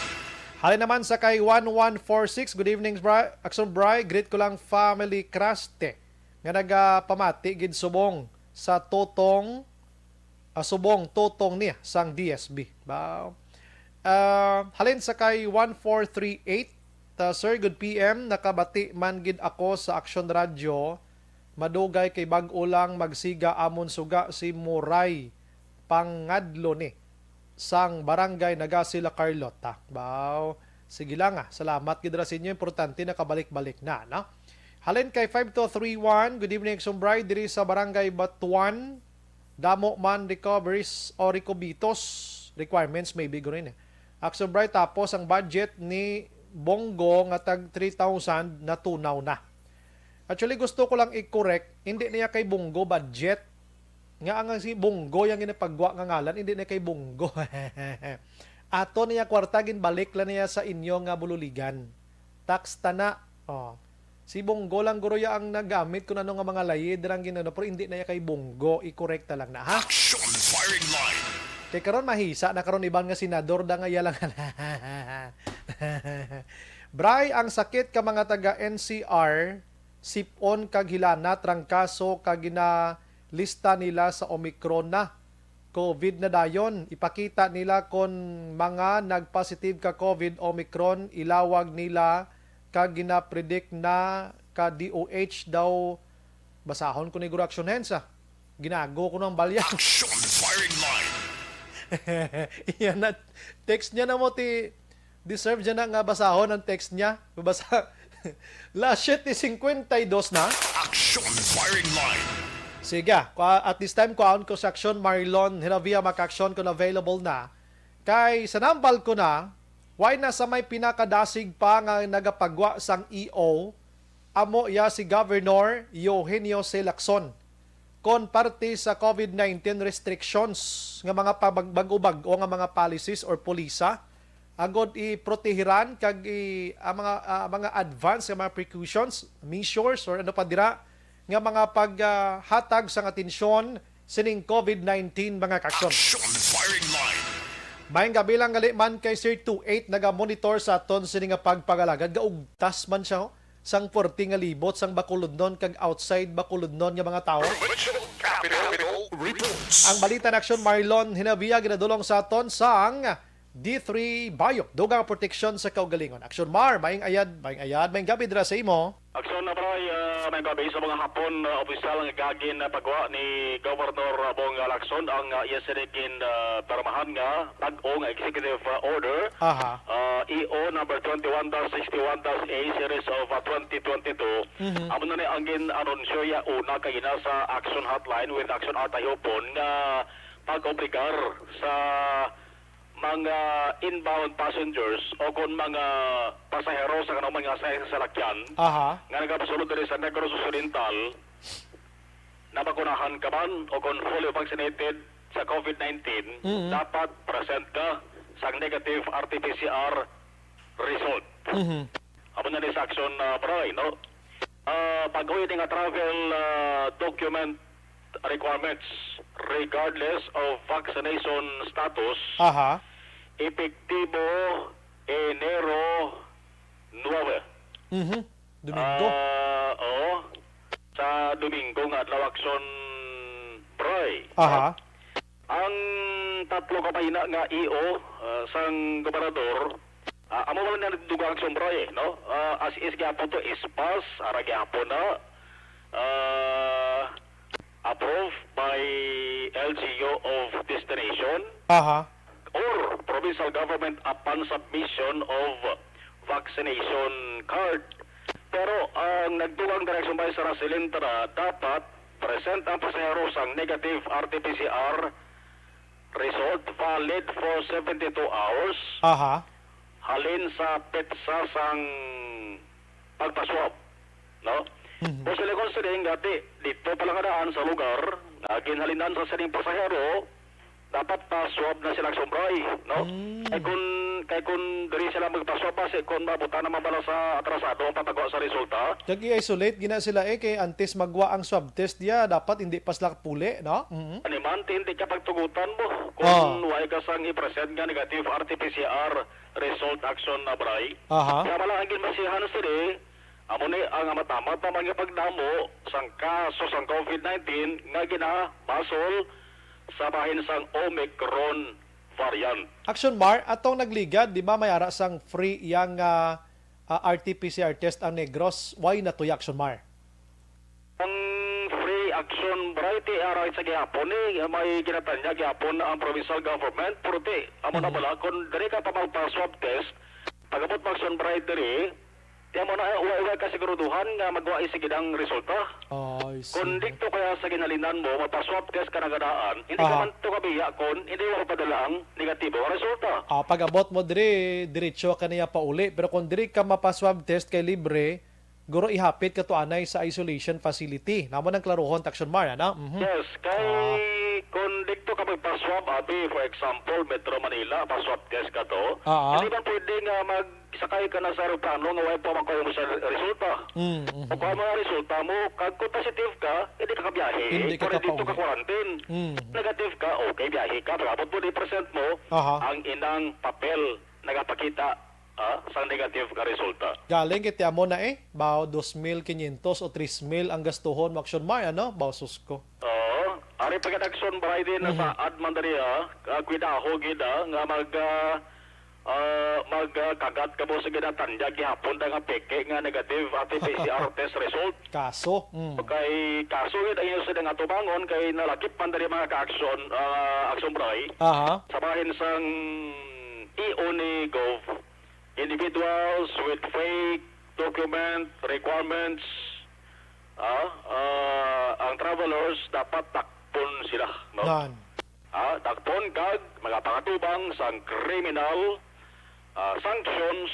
Halin naman sa kay one one four six, "Good evening, Bri-, Action Bri. Greet ko lang family Craste nga nagapamati gid subong sa tutong, ah, subong tutong niya sang D S B." Ba? Ah, halin sa kay one four three eight, ah, "Sir, good P M. Nakabati man gid ako sa Action Radio. Madugay kay bag-o lang magsiga amon suga si Muray Pangadlo ni sang Barangay Nagasi, La Carlota." Baw, sige lang, ah. Salamat gid ra sa inyo. Importante, nakabalik-balik na, no? Halin kay five two three one, "Good evening, Action Bri, diri sa Barangay Batuan. Damo man recoveries o recobitos, requirements maybe, guro, eh. Action Bri, tapos ang budget ni Bong Go nga tag three thousand natunaw na." Actually, gusto ko lang i-correct, hindi niya kay Bong Go budget. Nga ang si Bong Go yang ginapagwa nga ngalan, hindi na kay Bong Go. Ato niya kwarta, ginbalik lang niya sa inyo nga bululigan. Tax ta na. Oh. Si Bong Go lang guro ya ang nagamit kung ano nga mga layid lang ginano, pero hindi na ya kay Bong Go. I-correct ta lang na, ha? Action Firing Line. Kay karon mahisa na karon iban nga senador da nga iya lang. Bri, ang sakit ka mga taga N C R, sip-on kag hilana, trangkaso kag ginalista nila sa Omicron na. COVID na dayon. Ipakita nila kon mga nag-positive ka COVID Omicron, ilawag nila kag ginapredict na ka D O H daw. Basahon ko ni Guro Action Hands, ah. Ginago ko ng balya. Action firing line. Iya na, text niya na mo ti, deserve niya na nga basahon ang text niya. Basa. Las siyete cincuenta y dos na. Action firing line. Sige, ah, kua-, at this time, kuhaon ko si Action Marlon Hinavia, maka-action kung available na. Kay sa nambal ko na, why na sa may pinakadasig pa nga nagapagwa sang E O, amo iya si Governor Eugenio C. Lacson. Kon parte sa COVID nineteen restrictions nga mga pabag-, bag-o-bag-o nga mga policies or pulisa, agod iprotehiran kag i-, ang mga, ah, mga advance nga mga precautions, measures, or ano pa dira, nga mga paghatag sang atensyon sining COVID nineteen, mga kaksyon. Action firing line. Maayong gabi lang gali man kay Sir two eight naga-monitor sa aton sini nga pagpangalagad. Gaugtas man siya, oh, sang puwerte nga libot sang Bacolodnon kag outside Bacolodnon nga mga tawo. Provincial Capitol Reports. Ang balita na Action Marlon Hinavia ginadulong sa aton sang D three Bayop, dugang proteksyon sa kaugalingon. Action Mar, maayong ayad, maayong ayad, maayong gabi dira sa imo. Action na, Bray, ah, maayong gabi sa mga hapon, ah, opisyal nga gagin na pagwa ni Governor Bong Lacson ang, ah, iya sini gin, ah, pirmahan nga bag-o nga executive, ah, order, Aha. ah, E O number twenty-one dash sixty-one dash A series of, ah, twenty twenty-two. Mhm. Amo na ni ang gin-anunsyo ya una kay ina sa Action Hotline with Action Atay Hupon nga pag-obligar sa mga inbound passengers o kon mga pasahero sa kanang mga sa salakyan Aha. nga nagapasulod diri sa Negros Occidental, nabakunahan ka man o kon fully vaccinated sa COVID nineteen, Mm-mm. dapat present ka sa negative R T P C R result. Mhm. Amo na ni sa action, ah, Bray, no? Ah, pag-uy ni nga travel, ah, document requirements regardless of vaccination status, Aha. epektibo Enero nuebe. Mhm. Domingo. Ah, oo. Sa Domingo nga adlaw, action, Bray. Aha. Ang tatlo ka pahina nga E O, ah, sang gobernador, ah, amo man na dugang sombra, eh, no? Ah, as is gyapon to, ispas, ara gyapon na, ah, approved by L G U of destination Aha. or provincial government upon submission of vaccination card. Pero ang nagdugang direksyon bay sa Rasilin tara, dapat present ang pasahero sang negative R T P C R result valid for seventy-two hours Aha. halin sa petsa sang pagpaswab, no? Mhm. Posible kon sining gati, dito pa lang daan sa lugar nga ginhalinan sa sining pasahero, dapat pa-swab na sila sombray, no? Mm. Kay kun, kay kun diri sila magpaswab, basi kun mabuta naman bala sa atrasado ang pagpagawa sa resulta. Kag i-isolate gina sila, eh, kay antes magwa ang swab test diya, dapat hindi pa sila puli, no? Mhm. Ani man, ti hindi ka pagtugutan mo kung Oh. wala ka sang i-present nga negative R T P C R result, action na, Bray. Aha. Kaya pala ang ginbasihan sini, amo ni ang amat-amat naman nga pagdamo sang kaso sang COVID nineteen nga ginabasol sa bahin sang Omicron variant. Action Mar, atong nagligad, di ba may ara sang free yang, ah, ah, R T P C R test ang Negros? Why na to, Action Mar? Ang free action variety aral sa gihapon ni may ginatanya gihapon ang provincial government, pero ti, amo na Mhm. bala, kung diri ka pa magpa-swab test, pag-abot mag-action variety diri, ti amo na, wa, wa ka siguraduhan nga magwa sige ang resulta. Ah, I see. Kung dito kaya sa ginhalinan mo, magpa-swab test ka na ganaan, hindi ka Aha. man to kabiya kung hindi mo padala ang negatibo nga resulta. Ah, pag-abot mo diri, diretso ka niya pauli. Pero kung diri ka mapa-swab test kay libre, guro ihapit ka to anay sa isolation facility. Namo nang klaruhon, Action Mar, ano? Mhm. Yes, kay Ah. kung dito ka magpa-swab, abi, for example, Metro Manila, pa-swab test ka to, Ah, ah. hindi man pwede nga magsakay ka na sa aeroplano nga wala pa makuha mo sa resulta. Mm, mhm. O kung ano ang resulta mo, kag kung positive ka, hindi ka kabiyahe. Hindi ka Kung dito ka kapauli. quarantine. Mm. Negative ka, okay, biyahe ka. Pag-abot mo, di present mo, Aha. ang inang papel nagapakita, ah, sang negative nga resulta. Galing kay ti amo na eh, bao dos mil quinientos o tres mil ang gastuhon mo, Action Mar, ano? Bao, sus ko. Oo. Ari pa gid action, Bri, di na Mhm. saad man diri, ah. Ah, kuidaho gid, ah, nga mag, ah, ah, mag, ah, kagat kamo sa ginatanyag gihapon da nga peke nga negative ati P C R test result. Kaso, mm. Kay kaso gid ang inyo sila nga tubangon kay nalakip man diri mga ka-action, ah, action, Bri. Aha. Sa bahin sang E O ni Gov, individuals with fake document requirements, ah, ah, ang travelers dapat takpon sila, no? Nan. Ah, takpon kag mga pangatubang sang criminal, ah, sanctions,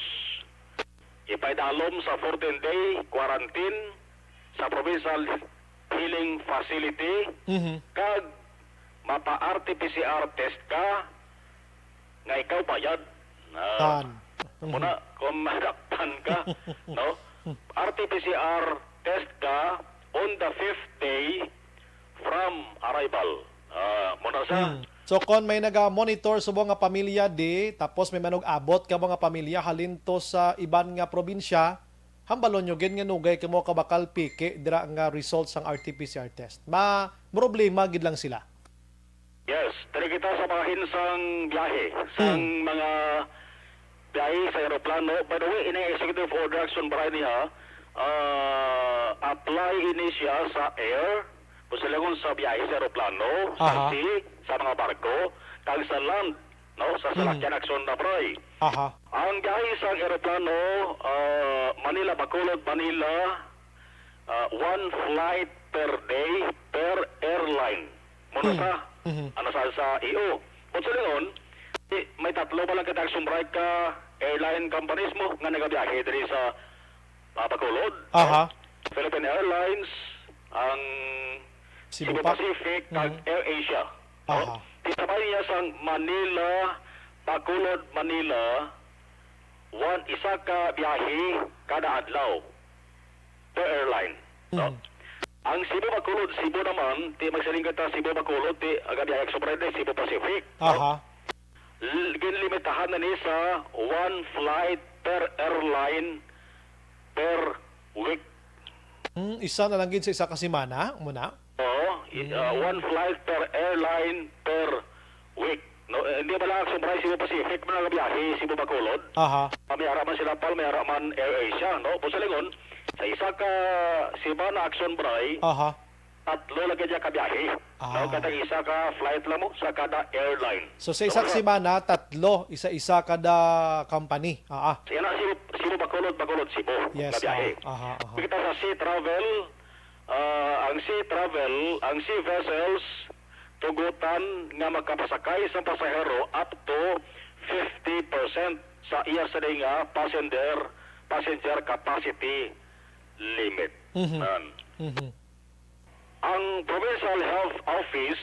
ipaidalom sa fourteen-day quarantine sa provincial healing facility, Mhm. kag mapa-R T P C R test ka nga ikaw bayad. Ah, Tan. Muna, kung madakpan ka, no? R T P C R test ka on the fifth day from arrival. Ah, muna sa Hmm. So, kon may naga-monitor subong nga pamilya di, tapos may manug-abot ka mga pamilya halin to sa iban nga probinsya, hambalon nyo gid nga nugay kamo kabakal piki dira nga result sang R T P C R test. Ma-, problema gid lang sila. Yes, diri kita sa bahin sang biyahe, sang Hmm. mga biyahe sa eroplano. By the way, ini executive order action, Bri, niya, ah, apply ini siya sa air, busa lang sa biyahe sa eroplano, sa Aha. sea, sa mga barko, kag sa land, no, sa Hmm. salakyan action na, Bri. Aha. Ang biyahe sang eroplano, ah, Manila, Bacolod, Manila, ah, one flight per day per airline. Muna Hmm. sa, Mhm. ano sa, sa E O. Kung sa lingon, di, may tatlo ba lang kita action, Bri, ka airline companies mo nga nagabiyahe diri sa, ah, Bacolod? Aha. Philippine Airlines, ang Cebu Cebu pa? Pacific, kag Mhm. AirAsia. Aha. Isabay niya sang Manila, Bacolod, Manila, one, isa ka biyahe kada adlaw per airline, no? Mm. Ang Cebu Bacolod, Cebu naman, ti magsiling kita Cebu Bacolod, ti aga biyahe sa Cebu Pacific, no? Aha. L-, ginlimitahan na ni sa one flight per airline per week. Hmm, isa na lang gid sa isa ka semana, muna? Oo, i-, ah, Mm. one flight per airline per week. No, eh, hindi ba lang Cebu Pacific man ang biyahe, Cebu Bacolod? Aha. Ah, may ara man sila, Pal, may ara man AirAsia, no? Kung sa lingon, sa isa ka semana action, Bri, Aha. tatlo lagi niya ka biyahe. Ah. No, kada isa ka flight lang mo sa kada airline. So, sa isa ka So, semana, tatlo, isa-isa kada company. Ah, ah. Yan ang Cebu, Cebu Bacolod, Bacolod, Cebu Yes, na biyahe. ah, aha, aha. Kita sa sea travel, ah, ang sea travel, ang sea vessels, tugutan nga makapasakay sa pasahero up to fifty percent sa iya sini nga passenger, passenger capacity limit. Mhm. Nan. Mhm. Ang Provincial Health Office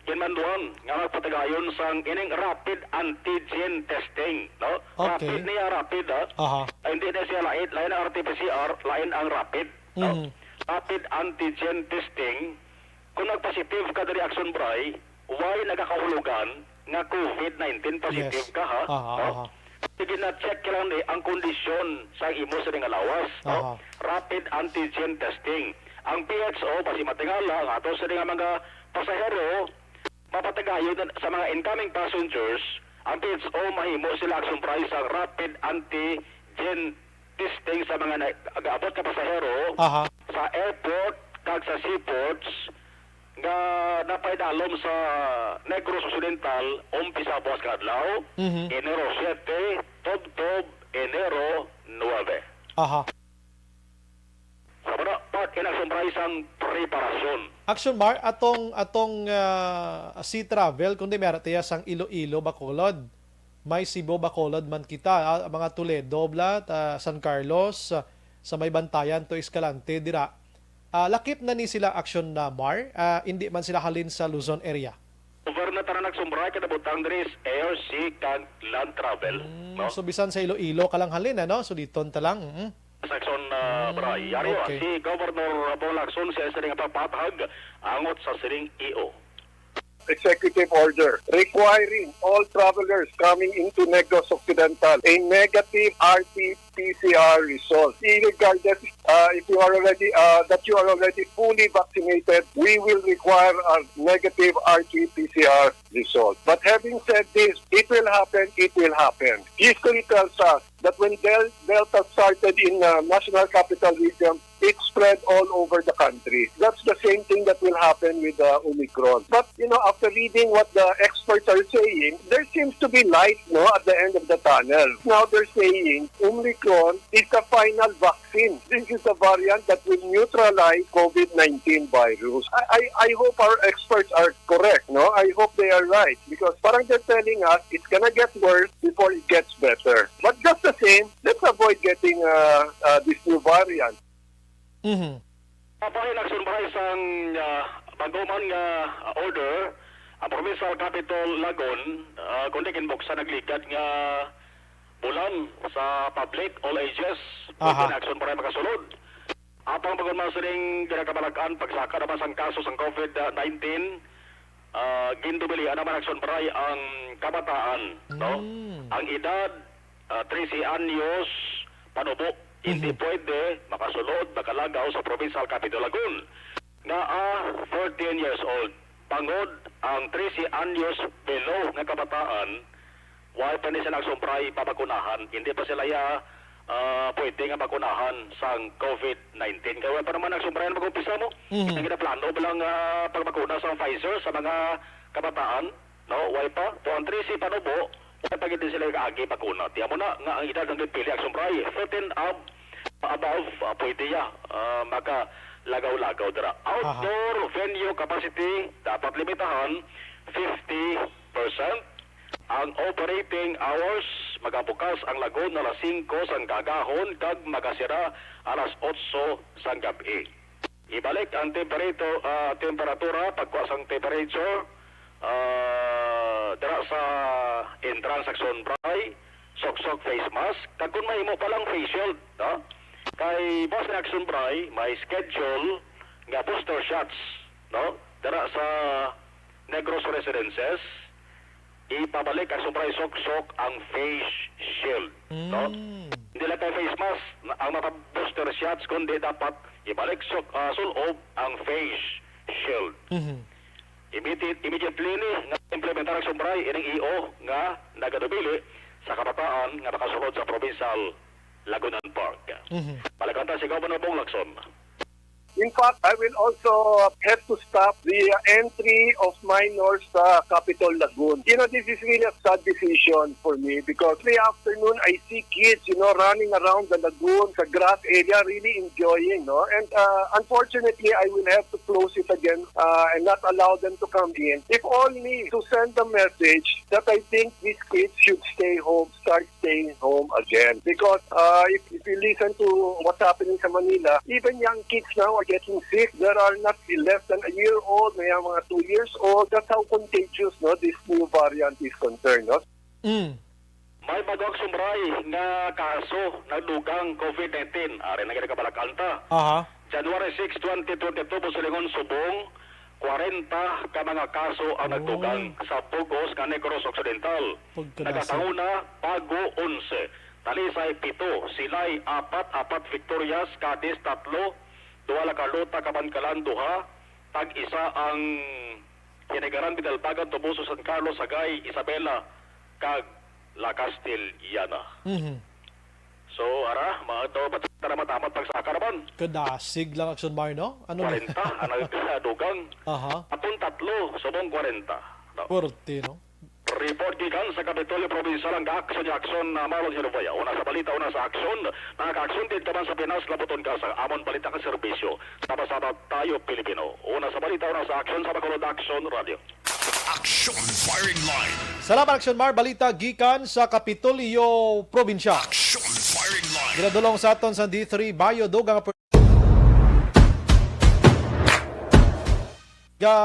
ginmanduan nga magpatagayon sang ining rapid antigen testing, no? Okay. Rapid niya, rapid, ah. Aha. Ay, hindi na siya lain, lain ang R T P C R, lain ang rapid, no? Mhm. Rapid antigen testing. Kung nagpositive ka diri, Action Bri, why nagakahulugan nga covid nineteen positive Yes. ka, ha? Aha, No? aha. Sige na, check lang ni ang kondisyon sa imo sa nga lawas, no? Aha. Rapid antigen testing. Ang P H O, basi matingala, ang ato sa nga mga pasahero, mapatagayon sa mga incoming passengers, ang P H O mahimo sila, Action Bri, sa rapid antigen testing sa mga na-, nag-abot nga pasahero Aha. sa airport kag sa seaports nga napaidalom sa Negros Occidental, umpisa buwas nga adlaw, Mhm. Enero siete, tubtob Enero nuebe. Aha. Sa mga part in Action Bri sang preparasyon. Action Bri, atong, atong, ah, sea travel, kundi may ara tiya sang Iloilo, Bacolod. May Cebu, Bacolod man kita, ah, mga Toledo, bla, ta-, San Carlos, ah, sa may Bantayan to Escalante, dira. Ah, lakip na ni sila, Action na Mar, ah, hindi man sila halin sa Luzon area. Over na tanan, Action Bri, kada butang diri is air, sea, kag land travel, Mm, no? so bisan sa Iloilo ka lang halin, ano? So diton ta lang, mm. Sa Action, ah, Mm, Bri. Yari, okay. Si Governor Bong Lacson, siya sa ring papatag angot sa siring E O. Executive order requiring all travelers coming into Negros Occidental a negative R T P C R result, irregardless uh, if you are already, uh, that you are already fully vaccinated, we will require a negative R T P C R result. But having said this, it will happen, it will happen. History tells us that when Del- Delta started in uh, National Capital Region, it spread all over the country. That's the same thing that will happen with uh, Omicron. But, you know, after reading what the experts are saying, there seems to be light, no, at the end of the tunnel. Now they're saying Omicron is the final vaccine. This is the variant that will neutralize COVID nineteen virus. I, I, I hope our experts are correct, no? I hope they are right because parang they're telling us it's gonna get worse before it gets better. But just the same, let's avoid getting uh, uh, this new variant. Mhm. Papahin action ba sang ah, bago man nga ah, order ang provincial capital Lagon, ah, kundi ginbuksan nagligad nga bulan sa public, all ages, pwede Aha. na action para makasulod. Apang pagod man sining kinakabalak-an pagsaka naman sang kaso sang COVID nineteen, ah, gindubilian naman action para ang kabataan, no? Mm. Ang edad ah, trese anyos panubo, hindi Mhm. pwede makasulod, makalagaw sa provincial capital Lagun nga ah, fourteen years old. Bangod ang trese anyos below nga kabataan, wala pa ni sila nagsumpray mabakunahan. Hindi pa sila ya ah, pwede nga bakunahan sang COVID nineteen. Kaya wala pa naman nagsumpray na mag-umpisa mo. Mhm. Ang ginaplano ba lang ah, pagbakuna sa Pfizer sa mga kabataan? No, why pa? To ang trese panubo, wala pa gid sila kaagi bakuna. Tiyan mo na nga ang edad ng pili ang sumpray, thirteen ab above, ah, pwede ya ah, makalagaw-lagaw dira. Aha. Outdoor venue capacity dapat limitahan fifty percent. Ang operating hours, magabukas ang Lagun alas singko sang kaagahon kag magasira alas otso sang gab-i. Ibalik ang temperato, ah, temperatura, pagkuha sang temperature, ah, dira sa entrance sa Action Bray, suksok face mask, kag kung mahimo pa lang face shield, no? Kay bukas na Action Bray, may schedule nga booster shots, no? Dira sa Negros Residences, ipabalik ang Action Bray, suksok ang face shield, no? Mm. Hindi lang kay face mask na- ang mga booster shots, kundi dapat ibalik sok ah, sulob ang face shield. Mhm. Immediate, immediately ni nga implementar ang Action Bray ining E O nga nagadubili sa kabataan nga makasulod sa provincial Lagunan Park. Mhm. Balikan ta si Governor Bong Lacson. In fact, I will also have to stop the entry of minors sa Capitol Lagoon. You know, this is really a sad decision for me because every afternoon I see kids, you know, running around the lagoon, sa grass area, really enjoying, no? And uh, unfortunately, I will have to close it again uh, and not allow them to come in. If only to send the message that I think these kids should stay home, start staying home again. Because uh, if, if you listen to what's happening sa Manila, even young kids now are getting sick. There are not less than a year old, may mga two years old. That's how contagious, no, this new variant is concerned, no? Mm. May bagong sumbray nga kaso nagdugang COVID nineteen. Ari na gid kabalakan ta. Aha. January six, twenty twenty-two, Busilingon, subong, kwarenta ka mga kaso ang Oh. nagdugang sa Pugos nga Negros Occidental. Nagakanguna, Pago, onse. Talisay, pito. Silay, apat. Apat, Victorias, Cadiz, tatlo. Duha, La Carlota, Kabankalan, duha. Tag-isa ang Hinigaran, Bidalbagan, Toboso, San Carlos, Sagay, Isabela, kag La Castellana. Mhm. So, ara, mga to, ba't tara matamat pagsaka naman? Kadasig lang, Action Mar, no? Ano na? Kwarenta ang nagdugang. Aha. Atong tatlo, subong kwarenta. No? Pwerte, no? Report gikan sa Kapitolyo Provincial ang Action Action na Marlon Hiruboya. Una sa balita, una sa aksyon. Nakaka-action din ka man sa Pinas, labuton ka sa amon balita ka serbisyo. Sama-sama tayo, Pilipino. Una sa balita, una sa aksyon, sa Bacolod Action Radio. Action Firing Line. Salamat, Action Mar. Balita gikan sa Kapitolyo Provincial. Action Firing Line. Ginadulong sa aton sa D three Bayo Dugang. Ga,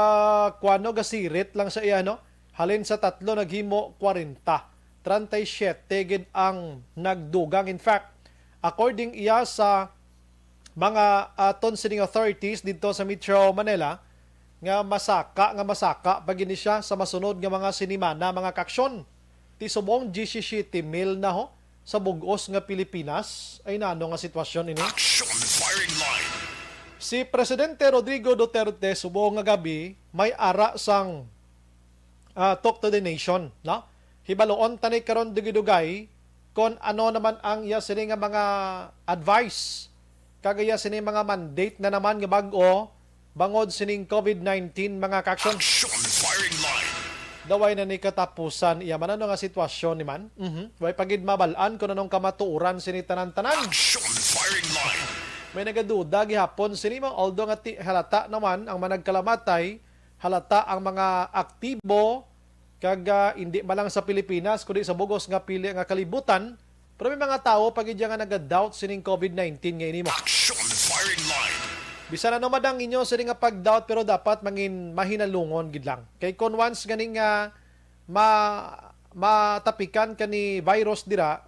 kuano, gasirit lang sa iya, no? Halin sa tatlo naghimo kwarenta. Treinta y siete gid ang nagdugang. In fact, according iya sa mga aton sining authorities didto sa Metro Manila, nga masaka, nga masaka pa gid ni siya sa masunod nga mga sinimana, mga kaaksyon. Ti subong diyesisiyete mil na ho sa bug-os nga Pilipinas. Ay nano nga sitwasyon ini? Action firing line. Si Presidente Rodrigo Duterte subong nga gabi may ara sang ah, Talk to the Nation, no? Hibaluon ta ni karon dugay-dugay kon ano naman ang iya sini nga mga advice kag iya sini mga mandate na naman nga bag-o bangod sining COVID nineteen, mga ka-action. Action firing line. Daway na ni katapusan iya man ano nga sitwasyon ni man. Mhm. Way pa gid mabal-an kung anong kamatuoran sini tanan-tanan. Action firing line. May nagaduda gihapon sini mo, although nga ti-, halata naman ang managkalamatay, halata ang mga aktibo kag, ah, indi man lang sa Pilipinas kundi sa bugos nga pili nga kalibutan. Pero may mga tawo pa gid nga naga-doubt sining COVID nineteen nga ini mo. Action firing line. Bisan ano man ang inyo sini nga pag-doubt, pero dapat mangin mahinalungon gid lang. Kay kon once gani nga ma matapikan ka ni virus dira,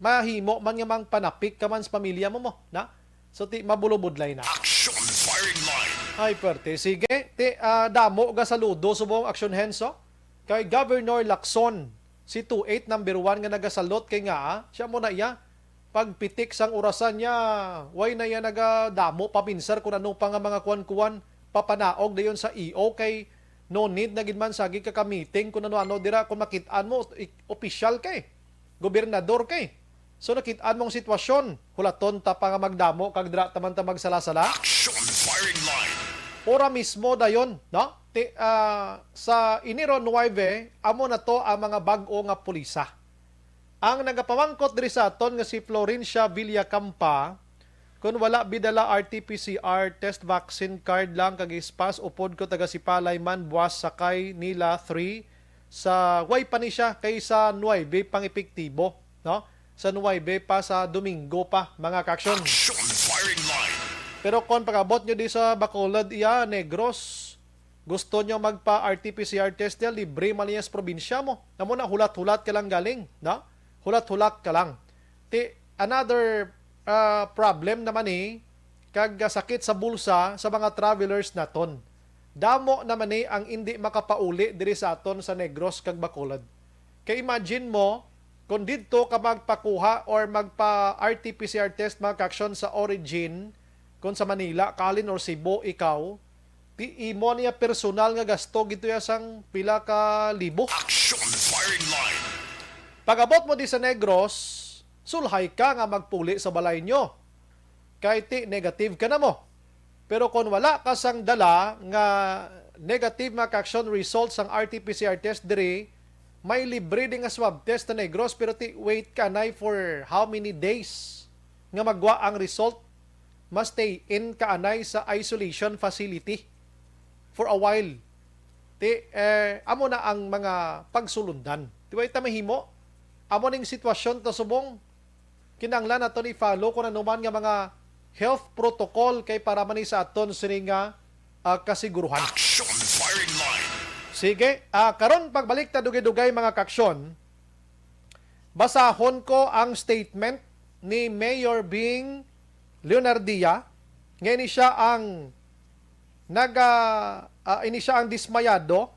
mahimo man nga mangpanapik ka man sa pamilya mo mo, na? So, ti mabulobudlay na. Action firing line. Ay, perte. Sige, ti, ah, damo ga saludo subong Action Henso. Kay Governor Lacson, si two eight number one nga nagasalot kay nga, ah, siya mo na iya. Pagpitik sang orasan niya, way na iya nagadamo, paminsar kung ano pa nga mga kuwan-kuwan, papanaog dayon sa E O kay no need na gid man sagi ka ka-meeting kung ano-ano dira, kung makit-an mo, i-, opisyal kay, gobernador kay. So, nakit-an mo ang sitwasyon, hulaton ta pa nga magdamo kag dira ta man ta magsala-sala. Action firing line. Ora mismo dayon, no? Ti, ah, sa Enero nuebe, amo na to ang mga bag-o nga pulisa. Ang nagapamangkot diri sa aton nga si Florencia Villacampa, kun wala bidala R T P C R test vaccine card lang kag ispas, upod ko taga Sipalay man, buwas sakay nila three sa way pa ni siya kay sa nuebe pang epektibo, no? Sa nuebe pa, sa Domingo pa, mga ka-action. Action firing line. Pero kon pag-abot nyo di sa Bacolod, iya, Negros, gusto nyo magpa-R T P C R test niya, libre man niya sa probinsya mo. Amo na, hulat-hulat ka lang galing, no? Hulat-hulat ka lang. Ti, another, ah, problem naman ni, kag sakit sa bulsa sa mga travelers naton. Damo naman ni ang indi makapauli diri sa aton sa Negros kag Bacolod. Kay imagine mo, kung didto ka magpakuha or magpa-R T P C R test, mga ka-action, sa origin, kung sa Manila, Kalin or Cebu, ikaw, ti imo niya personal nga gasto gito ya sang pila ka libo. Action firing line. Pag-abot mo di sa Negros, sulhay ka nga magpuli sa balay nyo. Kay ti negative ka na mo. Pero kung wala ka sang dala nga negative, mga ka-action, result sang R T P C R test diri, may libre di nga swab test sa Negros, pero ti wait ka anay for how many days nga magwa ang result, ma-stay in ka anay sa isolation facility for a while. Ti, eh, amo na ang mga pagsulundan. Di ba ita mahimo? Amo ning sitwasyon ta subong. Kinahanglan naton i-follow kung ano man nga mga health protocol kay para man ni sa aton sini nga, ah, kasiguruhan. Action firing line. Sige, ah, karon pagbalik ta dugay-dugay, mga ka-action, basahon ko ang statement ni Mayor Bing Leonardia, nga ini siya ang naga, ah, ini siya ang dismayado,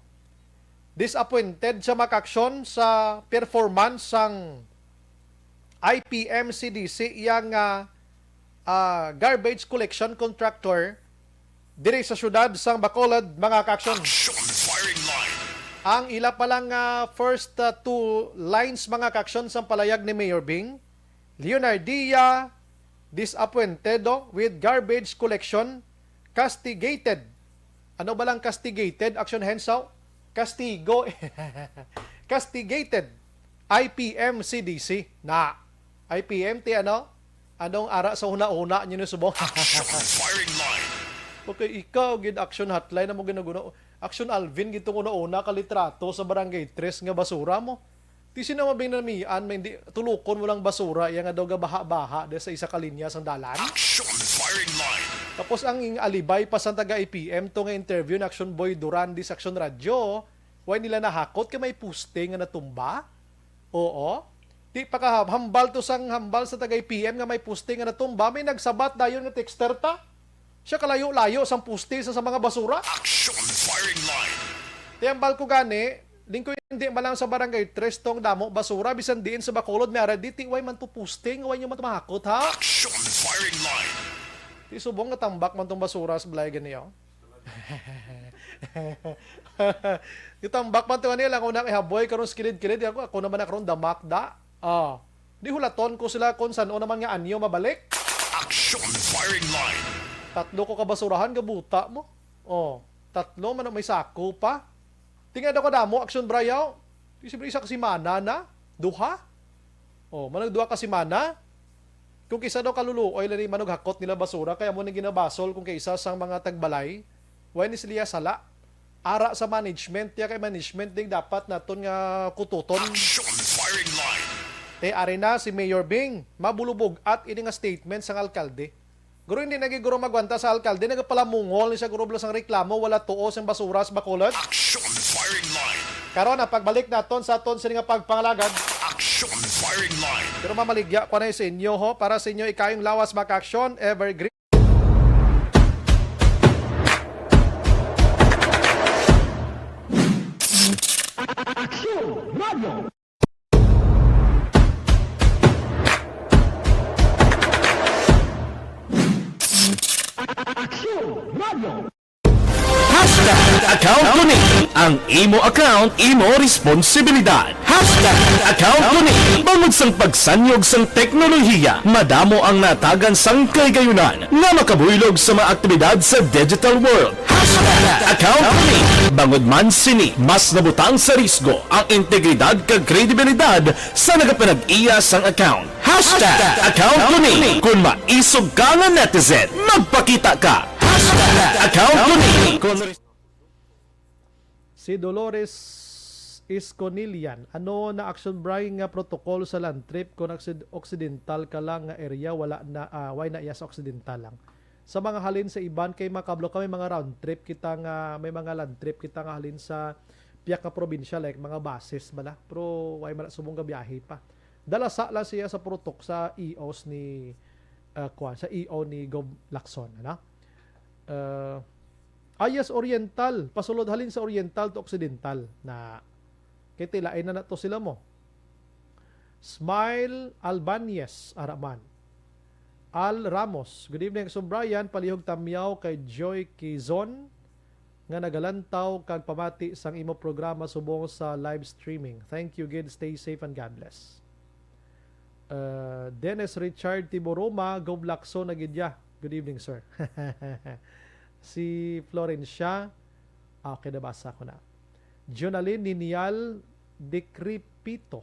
disappointed sa mga ka-action sa performance sang I P M C D C, iya nga, ah, garbage collection contractor diri sa siyudad sang Bacolod, mga ka-action. Action firing line. Ang ila pa lang nga first, ah, two lines, mga ka-action, sang palayag ni Mayor Bing, Leonardia, disappointed, oh, with garbage collection, castigated. Ano ba lang castigated, Action Hensaw? Kastigo. Castigated. I P M C D C. Na. I P M ti ano? Anong ara sa huna-huna nyo ni subong? Action firing line. Okay, ikaw, gid Action Hotline na mo ginaguna. Action Alvin, gitong una-una ka litrato sa Barangay Tres nga basura mo. Ti sino mabinamian, may hindi, tulukon mo lang basura, iya nga daw gabaha-baha di sa isa ka linya sang dalan. Action firing line. Tapos ang ing alibay pa sa taga I P M to nga interview na Action Boy Duran di sa Action Radyo, way nila nahakot kay may poste nga natumba? Oo. Di pa ka hambal to sang hambal sa taga I P M nga may poste nga natumba, may nagsabat dayon nga texter ta. Siya kalayo-layo sang poste sa, sa mga basura. Action firing line. Ti hambal ko gani, Lingkoy, hindi man lang sa Barangay Tres tong damo basura, bisan diin sa Bacolod may ara diti, way man to posting, way nyo man to mahakot, ha? Action firing line. Di subong nga tambak man tong basura sa balay gani, oh. Gitambak man to gani lang una kay haboy karon sa kilid-kilid, ako, ako naman na karon damakda. Ah, di hulaton ko sila kung san-o naman nga anyo mabalik. Action firing line. Tatlo ko ka basurahan gabuta mo. Oh, tatlo man may sako pa. Tingad ako damo, Action Brayaw. Di siyempre isa ka semana na, duha. Oh, manag duha ka semana. Kung kisa daw kaluluoy lang ni manughakot nila basura, kaya mo nang ginabasol kung kay isa sang mga tagbalay. Why ni sila sala? Ara sa management, ya kay management ding dapat naton nga kututon. Action firing line. Te, ari na si Mayor Bing, mabulubog-at ini nga statement sang alkalde. Guro, hindi na gid guro magwanta sa alkalde, nagapalamungol ni siya guro, bala sang reklamo, wala tuo sang basura sa Bacolod. Action firing line. Karon, ang pagbalik naton sa aton sini nga pagpangalagad. Action firing line. Pero mamaligya ko na sa inyo, ho, para sa inyo ikayong lawas, mga ka-action, evergreen. Hashtag account ko ni. Ang imo account, imo responsibilidad. Hashtag account ko ni. Bangod sang pagsanyog sang teknolohiya, madamo ang natagan sang kahigayunan nga makabuylog sa mga aktibidad sa digital world. Hashtag account ko ni. Bangod man sini, mas nabutang sa risgo ang integridad kag kredibilidad sa nagapanag-iya sang account. Hashtag account ko ni. Kung maisog ka nga netizen, magpakita ka. Hashtag account ko ni. Si Dolores Isconilian, ano na, Action Bray, nga protocol sa land trip kung oksid-, occidental ka lang nga area, wala na, ah, why na iya sa occidental lang? Sa mga halin sa iban kay makablo kami mga round trip kita nga may mga land trip kita nga halin sa piyak nga probinsya, like mga buses bala. Pero why man subong gabiyahe pa. Dalasa lang siya sa protok sa E Os ni, ah, kuwan, sa E O ni Gov Lacson, ano? Uh, ah, yes, Oriental. Pasulod halin sa Oriental to Occidental na kay tilain na nato sila mo. Smile Albanez, ara man. Al Ramos, good evening, Action Brian. Palihog tamyaw kay Joy Quizon nga nagalantaw kag pamati sang imo programa subong sa live streaming. Thank you gid. Stay safe and God bless. Uh, Dennis Richard Tiboroma, Gov Lacson na gid ya. Good evening, sir. Si Florencia, ah, okay, nabasa ko na. Jonalyn Ninial Decrepito.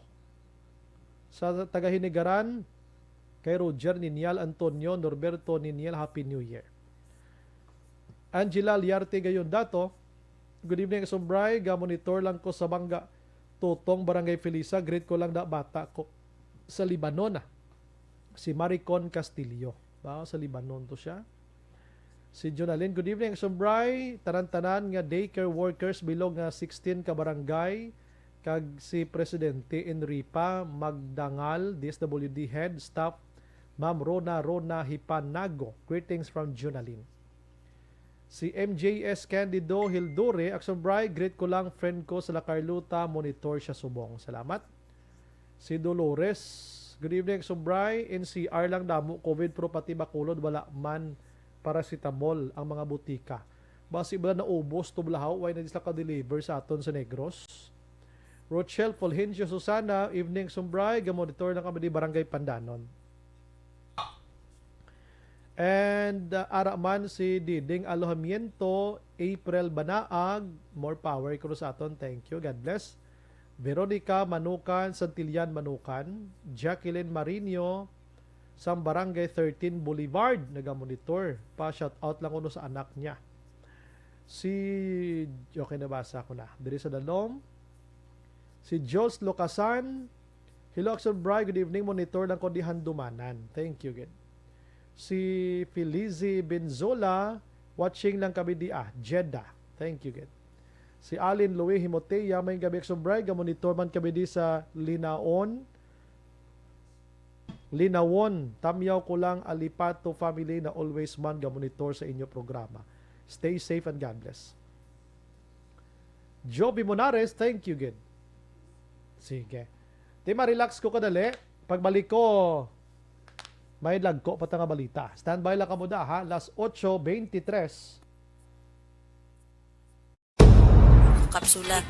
Sa taga Hinigaran, kay Roger Ninial, Antonio Norberto Ninial, Happy New Year. Angela Liarte Gayon Dato, good evening, Action Bray. Ga-monitor lang ko sa Mangga Tutong, Barangay Felisa. Greet ko lang na bata ko sa Libanon, ah. Si Maricon Castillo. Ba, sa Libanon to siya. Si Jonalyn, good evening, Action Bray. Tanan-tanan nga daycare workers bilog nga sixteen ka barangay, kag si Presidente Enripa Magdangal, D S W D head, staff, Ma'am Rona Rona Hipanago. Greetings from Jonalyn. Si M J S Candido Hildure, Action Bray, greet ko lang, friend ko sa La Carlota, monitor siya subong. Salamat. Si Dolores, good evening, Action Bray. N C R lang damo COVID, pero pati Bacolod wala man paracetamol ang mga butika. Basi bala naubos to balahaw, why na di sila ka-deliver sa aton sa Negros? Rochelle Fulgencio Susana, evening, Action Bray. Ga-monitor lang kami di Barangay Pandanon. And, uh, ara man si Diding Alojamiento, April Banaag, more power kuno sa aton. Thank you. God bless. Veronica Manukan, Santillan Manukan, Jacqueline Marino, sang Barangay thirteen Boulevard, nagamonitor. Pa-shout out lang kuno sa anak niya. Si, okay, nabasa ko na. Diri sa dalom, si Jules Locasan, hello, Action Bray. Good evening. Monitor lang ko di Handumanan. Thank you, gid. Si Felizy Benzola, watching lang kami di, ah, Jeddah. Thank you, gid. Si Alin Louis Himotea, may gabi, Action Bray. Ga-monitor man kami di sa Linaon. Linawon, tamyaw ko lang, Alipato family na always man ga-monitor sa inyo programa. Stay safe and God bless. Joby Monares, thank you gid. Sige. Di ma-relax ko kadali. Pagbalik ko, may lagko pa ta nga balita. Standby lang kamo da, ha. Las ocho veintitrés. Kapsula.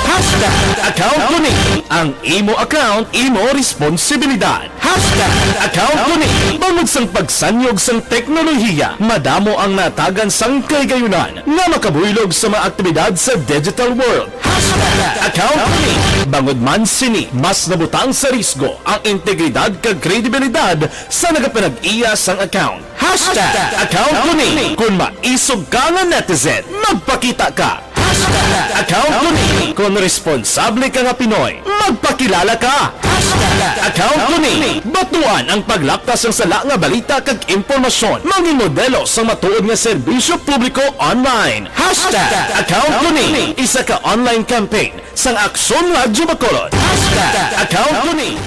Hashtag account ko ni. Ang imo account, imo responsibilidad. Hashtag account ko ni. Bangod sang pagsanyog sang teknolohiya, madamo ang natagan sang kahigayunan nga makabuylog sa mga aktibidad sa digital world. Hashtag account ko ni. Bangod man sini, mas nabutang sa risgo ang integridad kag kredibilidad sa nagapanag-iya sang account. Hashtag account ko ni. Kung maisog ka nga netizen, magpakita ka. Hashtag account ko ni. Kung responsable ka nga Pinoy, magpakilala ka. Hashtag account ko ni. Batuan ang paglapkas sang sala nga balita kag impormasyon. Mangin modelo sang matuod nga serbisyo publiko online. Hashtag account ko ni. Isa ka online campaign sang Aksyon Radyo Bacolod. Hashtag account ko ni.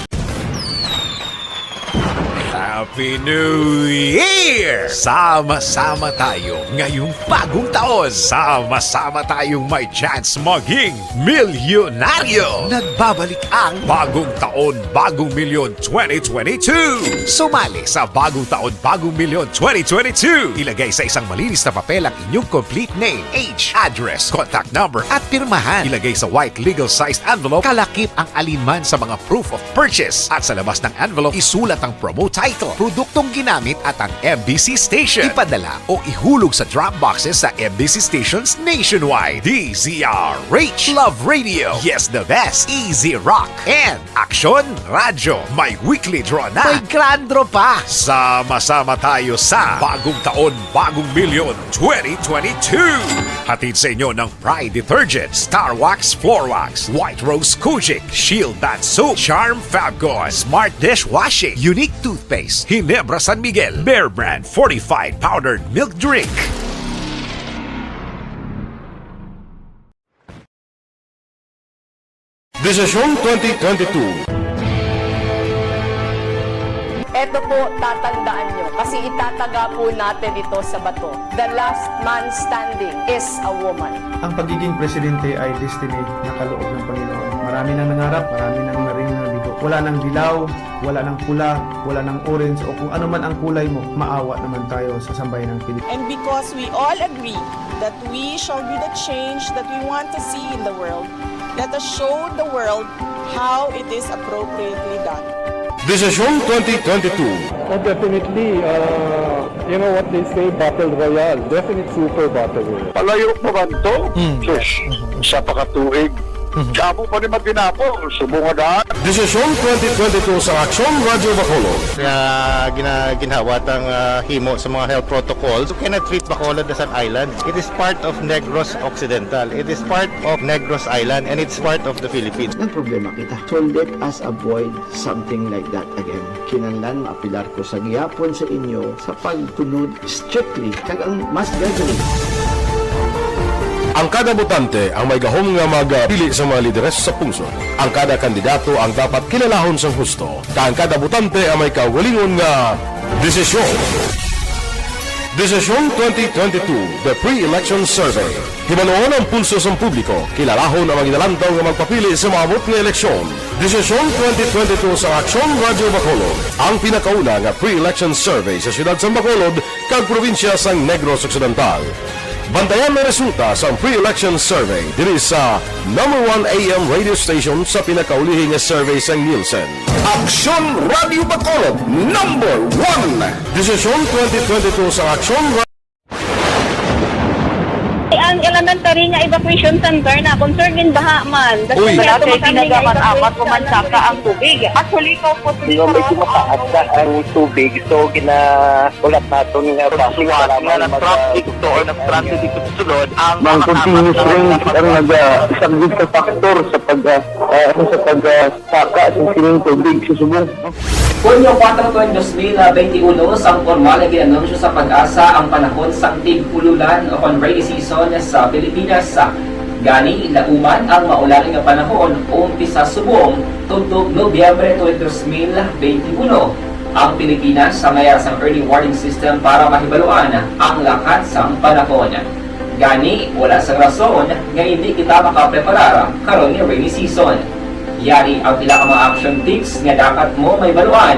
Happy New Year! Sama-sama tayo ngayong bagong taon. Sama-sama tayong may chance maging milyonaryo. Nagbabalik ang Bagong Taon, Bagong Milyon twenty twenty-two. Sumali sa Bagong Taon, Bagong Milyon twenty twenty-two. Ilagay sa isang malinis na papel ang inyong complete name, age, address, contact number, at pirmahan. Ilagay sa white legal-sized envelope. Kalakip ang alinman sa mga proof of purchase. At sa labas ng envelope, isulat ang promo title, produktong ginamit, at ang M B C station. Ipadala o ihulog sa drop boxes sa M B C stations nationwide. D Z R H, Love Radio, Yes the Best, Easy Rock, and Aksyon Radyo. May weekly draw na. May grand draw pa. Sama-sama tayo sa Bagong Taon, Bagong Milyon twenty twenty-two. Hatid sa inyo ng Pride Detergent, Star Wax Floor Wax, White Rose Kojic, Shield Bath Soap, Charm Fabcon, Smart Dishwashing, Unique Toothpaste, Ginebra San Miguel, Bear Brand Fortified Powdered Milk Drink. Desisyon twenty twenty-two. Eto po, tatandaan nyo, kasi itataga po natin ito sa bato. The last man standing is a woman. Ang pagiging presidente ay destiny na kaloob ng Panginoon. Marami nang nangarap, marami nang naring nabigo. Wala nang dilaw, wala nang pula, wala nang orange, o kung ano man ang kulay mo, maawa naman tayo sa sambayan ng Pilipinas. And because we all agree that we shall be the change that we want to see in the world, let us show the world how it is appropriately done. Desisyon twenty twenty-two. Oh, definitely, uh, you know what they say, battle royale. Definite super battle royale. Palayo pa man to? Mm. Sus, isa pa ka tuig. Mhm. Damo pa ni matinapo, subong nga daan. Desisyon twenty twenty-two sa Aksyon Radyo Bacolod. Nga gina-, ginhawa tang, ah, himo sa mga health protocols. You cannot treat Bacolod as an island. It is part of Negros Occidental. It is part of Negros Island, and it's part of the Philippines. Nagproblema kita. So let us avoid something like that again. Kinahanglan maapilar ko sa gihapon sa inyo sa pagtunod strictly kag ang mass gathering. Ang kada botante ang may gahom nga magpili sa mga lideres sa pungsod. Ang kada kandidato ang dapat kilalahon sang husto, kag ang kada botante ang may kaugalingon nga desisyon. Desisyon twenty twenty-two, The Pre-Election Survey. Hibaluon ang pulso sang publiko, kilalahon ang mga ginalantaw nga magpapili sa maabot nga eleksyon. Desisyon twenty twenty-two sa Aksyon Radyo Bacolod, ang pinakauna nga pre-election survey sa siyudad sang Bacolod kag probinsya sang Negros Occidental. Bantayan ang resulta sang pre-election survey diri sa number one A M radio station sa pinakaulihi nga survey sang Nielsen. Aksyon Radyo Bacolod, number one. Desisyon twenty twenty-two sa Aksyon Ra- Ang elementary nga evacuation center na concern gid baha man. Uy. Kasi Wala medyo kay makami nga tinaga man, evacuation apat o man center saka ang tubig. Actually, ikaw po, Di ba, medyo mataas na ang tubig, so ginahulat naton nga Suwat nga nag-traffic to or nag-stranded dito sa sulod, ang Mang mga tama continuous sa rain ang nag-, ah, isa gid ka factor sa pag, ah, ah, ano, sa pag, ah, saka sa sining tubig sa subong. Hunyo kuwatro tuig dos mil benti uno, sang pormal nga gin-anunsyo sa PAGASA ang panahon sang tig-ululan o kon rainy season sa Pilipinas. Gani, lauman ang maulan nga panahon umpisa subong tubtob Nobyembre tuig dos mil benti uno. Ang Pilipinas may ara sang early warning system para mahibaluan ang lakat sang panahon. Gani, wala sang rason nga hindi kita makapreparar karon nga rainy season. Yari ang pila ka mga action tips nga dapat mo mahibaluan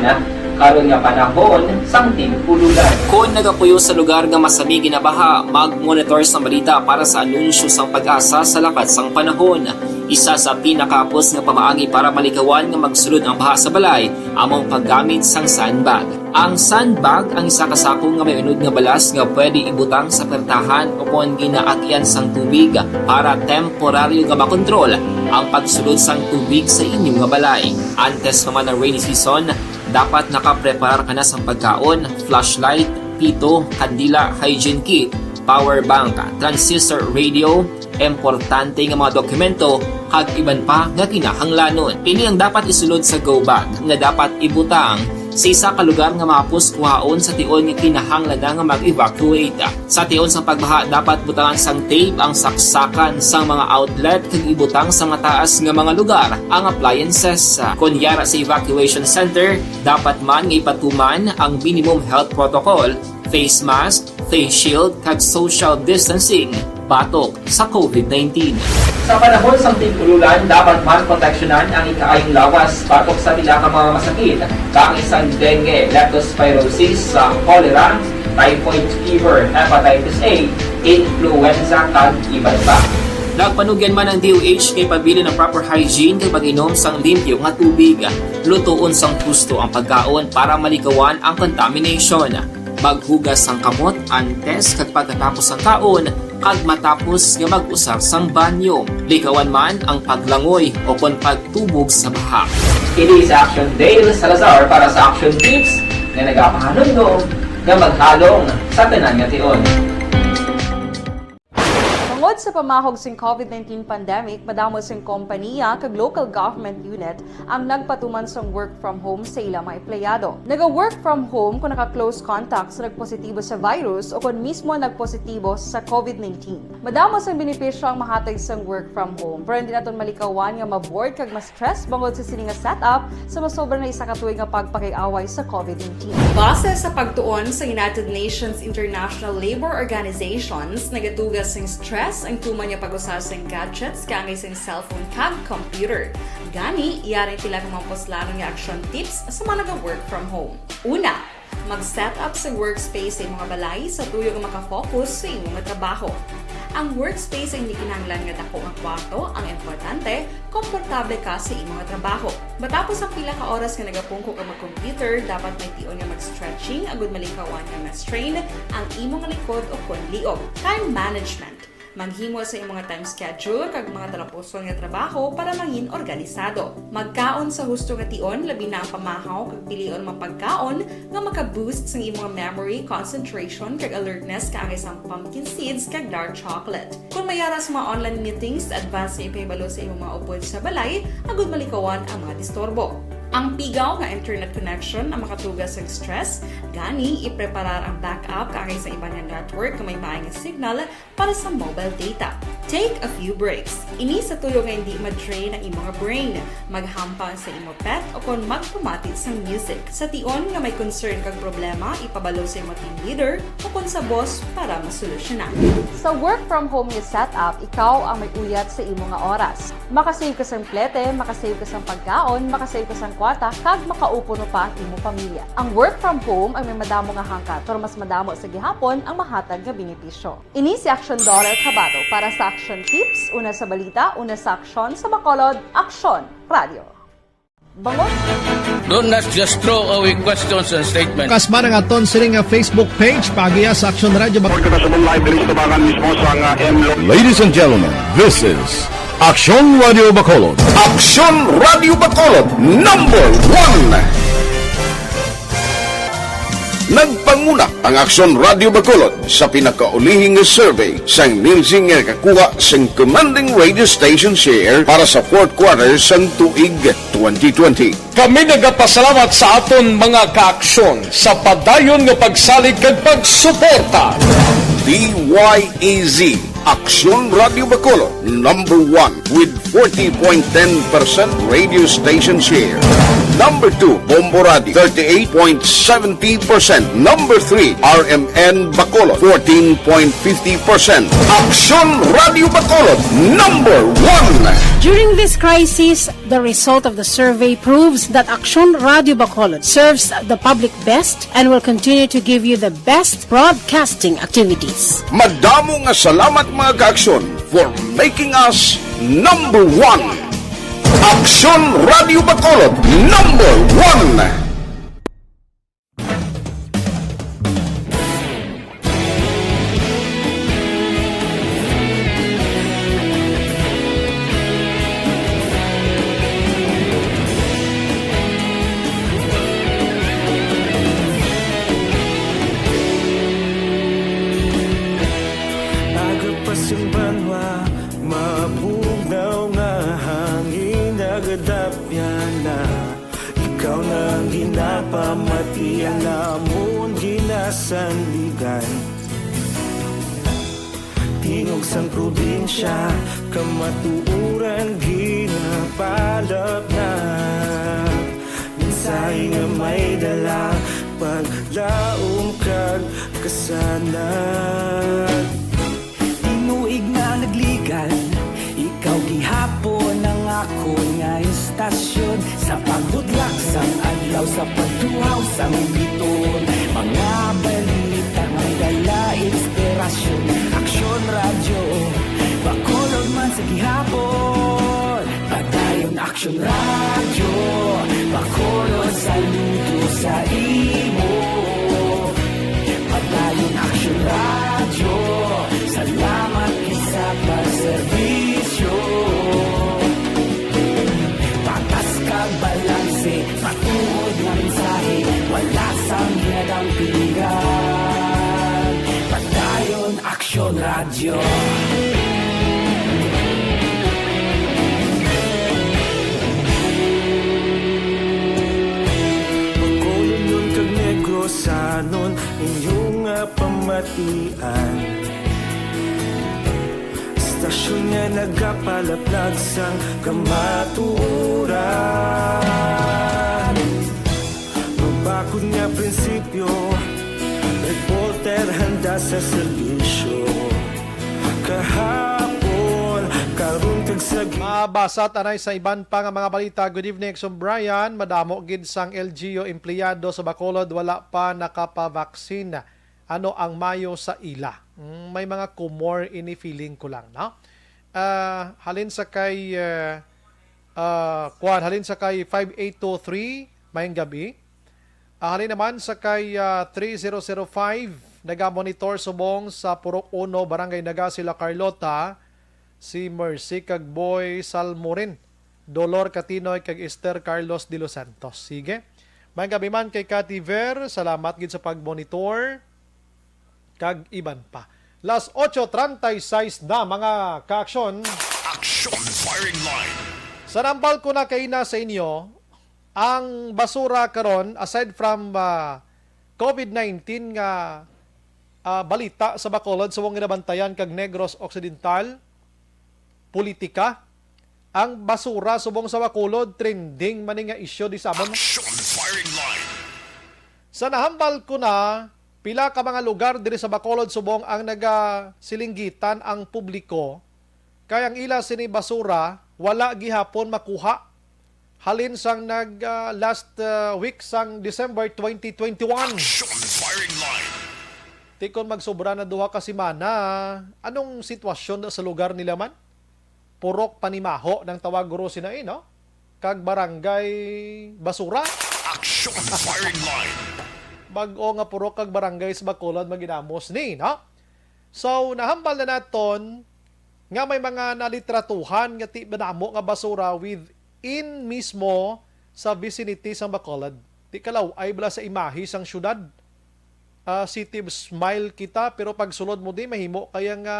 karon nga panahon sang tig-ululan. Kon nagapuyo sa lugar nga masami ginabaha, mag-monitor sang balita para sa anunsyo sang PAGASA sa lakat sang panahon. Isa sa pinakahapos nga pamaagi para malikawan nga magsulod ang baha sa balay amo ang paggamit sang sandbag. Ang sandbag ang isa ka sako nga may unod nga balas nga pwede ibutang sa pertahan o kon ginaagian sang tubig para temporaryo nga makontrol ang pagsulod sang tubig sa inyo nga balay. Antes pa man ang rainy season, dapat nakapreparar ka na sang pagkaon, flashlight, pito, kandila, hygiene kit, power bank, transistor radio, importante nga mga dokumento, kag iban pa nga kinahanglanon. Ini ang dapat isulod sa go bag nga dapat ibutang sa isa ka lugar nga mahapos kuhaon sa tion nga kinahanglan na nga mag-evacuate. Sa tion sang pagbaha, dapat butangan sang tape ang saksakan sang mga outlet kag ibutang sa mataas nga mga lugar ang appliances. Kon yara sa evacuation center, dapat man nga ipatuman ang minimum health protocol, face mask, face shield, kag social distancing batok sa COVID nineteen. Sa panahon sang tig-ululan, dapat man proteksyonan ang ikaayong lawas batok sa pila ka mga masakit, kaangay sang dengue, leptospirosis, sa cholera, typhoid fever, hepatitis A, influenza, kag iban pa. Nagpanugyan man ang D O H kay pabilin ang proper hygiene kag pag-inom sang limpyo nga tubig. Lutoon sang husto ang pagkaon para malikawan ang contamination. Maghugas sang kamot antes kag pagkatapos sang kaon, kag matapos nga mag-usar sang banyo. Likawan man ang paglangoy o kon pagtubog sa baha. Ini si Action Dale Salazar para sa Action Tips nga nagapahanumdom nga maghalong sa tanan nga tion. Tungod sa pamahog sing COVID nineteen pandemic, madamo sing kompanya kag local government unit ang nagpatuman sang work from home sa ila mga empleyado. Naga-work from home kung naka-close contact sa nagpositibo sa virus o kung mismo nagpositibo sa COVID nineteen. Madamo sang benepisyo ang mahatag sang work from home, pero hindi naton malikawan nga ma-bored kag ma-stress bangod sa sini nga setup sa masobra na isa ka tuig nga pagpakig-away sa COVID nineteen. Base sa pagtuon sa United Nations International Labor Organizations, nagatuga sing stress ang tuman nga pag-usar sing gadgets kaangay sing cellphone kag computer. Gani, yari ang pila ka mga puslanon nga action tips sa mga naga-work from home. Una, mag-set up sa workspace sa imong balay sa tuyo nga makafocus sa imong trabaho. Ang workspace ay hindi kinahanglan nga dako nga kwarto, ang importante, komportable ka sa imong trabaho. Matapos ang pila ka oras nga nagapungko ka mag-computer, dapat may tion nga mag-stretching agud malikawan nga ma-strain ang imong likod o kon liog. Time management. Maghimo sa imong time schedule kag mga talapuson nga trabaho para mangin organisado. Magkaon sa husto nga tion, labi na ang pamahaw kag pilion mga pagkaon nga maka-boost sang imong memory, concentration, kag alertness kaangay sang pumpkin seeds kag dark chocolate. Kung may ara sa mga online meetings, advance nga ipahibalo sa imong mga upod sa balay agud malikawan ang mga disturbo. Ang pigaw nga internet connection ang makatuga sang stress, gani ipreparar ang backup kaangay sa iban nga network nga may maay nga signal para sa mobile data. Take a few breaks. Ini sa tuyo nga hindi ma-drain ang imong brain. Maghampang sa imo pet o kon magpamati sang music. Sa tion nga may concern kag problema, ipabalo sa imo team leader o kon sa boss para masolusyonan. Sa work from home nga setup, ikaw ang may uyat sa imo nga oras. Makasave ka sang plete, makasave ka sang pagkaon, makasave ka sang kwarta, kag makaupuno pa ang imo pamilya. Ang work from home ang may madamo nga hangkat, pero mas madamo sa gihapon ang mahatag nga benepisyo. Ini si Action Dollar Kabato para sa Action Tips, una sa balita, una sa aksyon, sa Bacolod, Aksyon Radio. Bangon. Don't not just throw away questions and statements. Kasma ang aton sini nga Facebook page, paagiha sa Action Radio Bacolod. Report kita sa live diri sa tubangan mismo sa nga M Lo- Ladies and gentlemen, this is Action Radio Bacolod. Action Radio Bacolod, number one. Nagpanguna ang Aksyon Radio Bacolod sa pinakaulihing nga survey sang Nielsen nga nakakuha sang commanding radio station share para sa fourth quarter sang tuig twenty twenty. Kami nagapasalamat sa aton mga kaaksyon sa padayon nga pagsalig kag pagsuporta. D Y E Z, Aksyon Radio Bacolod, number one with forty point ten percent radio station share. Number two, Bombo Radio, thirty-eight point seventy percent. Number three, R M N Bacolod, fourteen point fifty percent. Aksyon Radio Bacolod, number one. During this crisis, the result of the survey proves that Aksyon Radio Bacolod serves the public best and will continue to give you the best broadcasting activities. Madamo nga salamat, mga kaaksyon, for making us number one. Aksyon Radio Bacolod, number one. Aga pa sing banwa, mabugnaw nga hangin, nagadapyan na. Ikaw na ang ginapamati, ang amon ginasandigan. Tingog sang probinsya, kamatuoran ginapalapnap. Mensahe nga may dala, paglaom kag kasanag. Tinuig nga nagligan, ikaw gihapon ang akon nga istasyon. Sa pagbudlak sang adlaw, sa pagduhaw sang biton, mga balita may dala inspirasyon. Aksyon Radyo Bacolod man sa gihapon. Padayon Aksyon Radyo Bacolod, saludo sa imo. Padayon Aksyon Radyo, salamat gid sa pagserbisyo. Patas kag balanse, matuod nga mensahe, wala sang ginadampingan. Padayon Aksyon Radyo. Bacolodnon kag Negrosanon, inyo nga pamatian. Istasyon nga nagapalaplag sang kamatuoran. Mabakod nga prinsipyo, reporter handa sa serbisyo. Kahapon, karon, kag sa gi- Mabasa ta anay sa iban pa nga mga balita. Good evening, Exo Brian. Madamo gid sang L G U empleyado sa Bacolod wala pa nakapavaksin. Ano ang mayo sa ila? Mm, may mga kumor ini, feeling ko lang, no? Ah, halin sa kay, ah, ah, kuwan, halin sa kay five eight two three, mayong gabi. Ah, halin naman sa kay, ah, three zero zero five, naga-monitor subong sa Purok Uno, Barangay Naga, sila Carlota, si Mercy kag Boy Salmorin, Dolor Catinoy kag Esther Carlos de los Santos. Sige. Mayong gabi man kay Cathy Ver, salamat gid sa pag-monitor. Kag iban pa. Las ocho treinta y seis na, mga ka-aksyon. Action Firing Line. Sa nahambal ko na kaina sa inyo, ang basura karon, aside from, ah, covid nineteen nga, ah, balita sa Bacolod, subong ginabantayan kag Negros Occidental, politika, ang basura subong sa Bacolod, trending man ni nga isyu di sa amon. Action Firing Line. Sa nahambal ko na, pila ka mga lugar diri sa Bacolod subong ang nagasilinggitan ang publiko, kay ang ila sini basura wala gihapon makuha halin sang nag, ah, last, ah, week sang December twenty twenty-one. Action Firing Line. Ti kon magsobra na duha ka semana, anong sitwasyon na sa lugar nila man? Purok Panimaho nang tawag guro sina, eh, no? Kag barangay basura. Action Firing Line. Bag-o nga purok kag barangay sa Bacolod maginamos ni, no? So, nahambal na naton nga may mga nalitratuhan nga ti madamo nga basura within mismo sa vicinity sang Bacolod. Ti kalaw-ay bala sa imahe sang syudad. ah, city of smile kita, pero pag sulod mo di, mahimo kaya nga,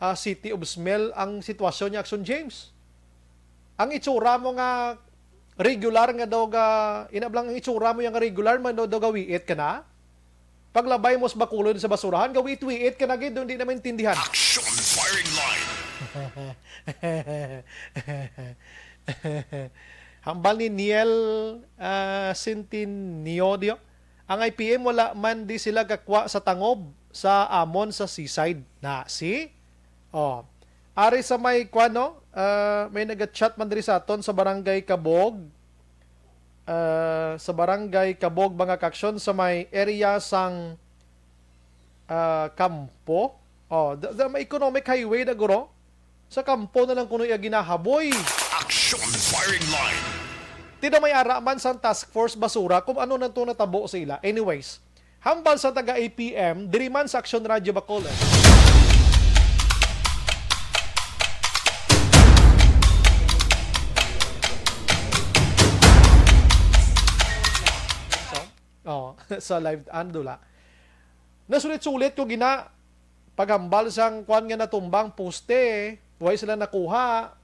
ah, city of smell ang sitwasyon niya, Action James. Ang itsura mo nga regular nga daw ga, inablang ang itsura mo yung regular man daw, daw gawiit ka na. Paglabay mo sa bakulod sa basurahan, gawiit-wiit ka na gid, hindi na maintindihan. Action firing line. Hambal ni Niel, ah, Centeniodio, ang I P M wala man di sila gakwa sa tangob sa amon sa seaside. Na, see? Oh. Ari sa may, kwan, no? Ah, may naga-chat man diri sa aton sa Barangay Kabog. Ah, sa Barangay Kabog, mga kaaksyon, sa may area sang, ah, Kampo. Oh, the, the may economic highway na, guro. Sa Kampo na lang kuno iya ginahaboy. Action firing line. Tida may ara man sang task force basura kung ano na to natabo sa ila. Anyways, hambal sa taga A P M, diri man sa Action Radio Bacolod. So, oh, sa live, ano dula. Nasulit-sulit ko gina, paghambal sang kwan nga natumbang poste, way sila nakuha.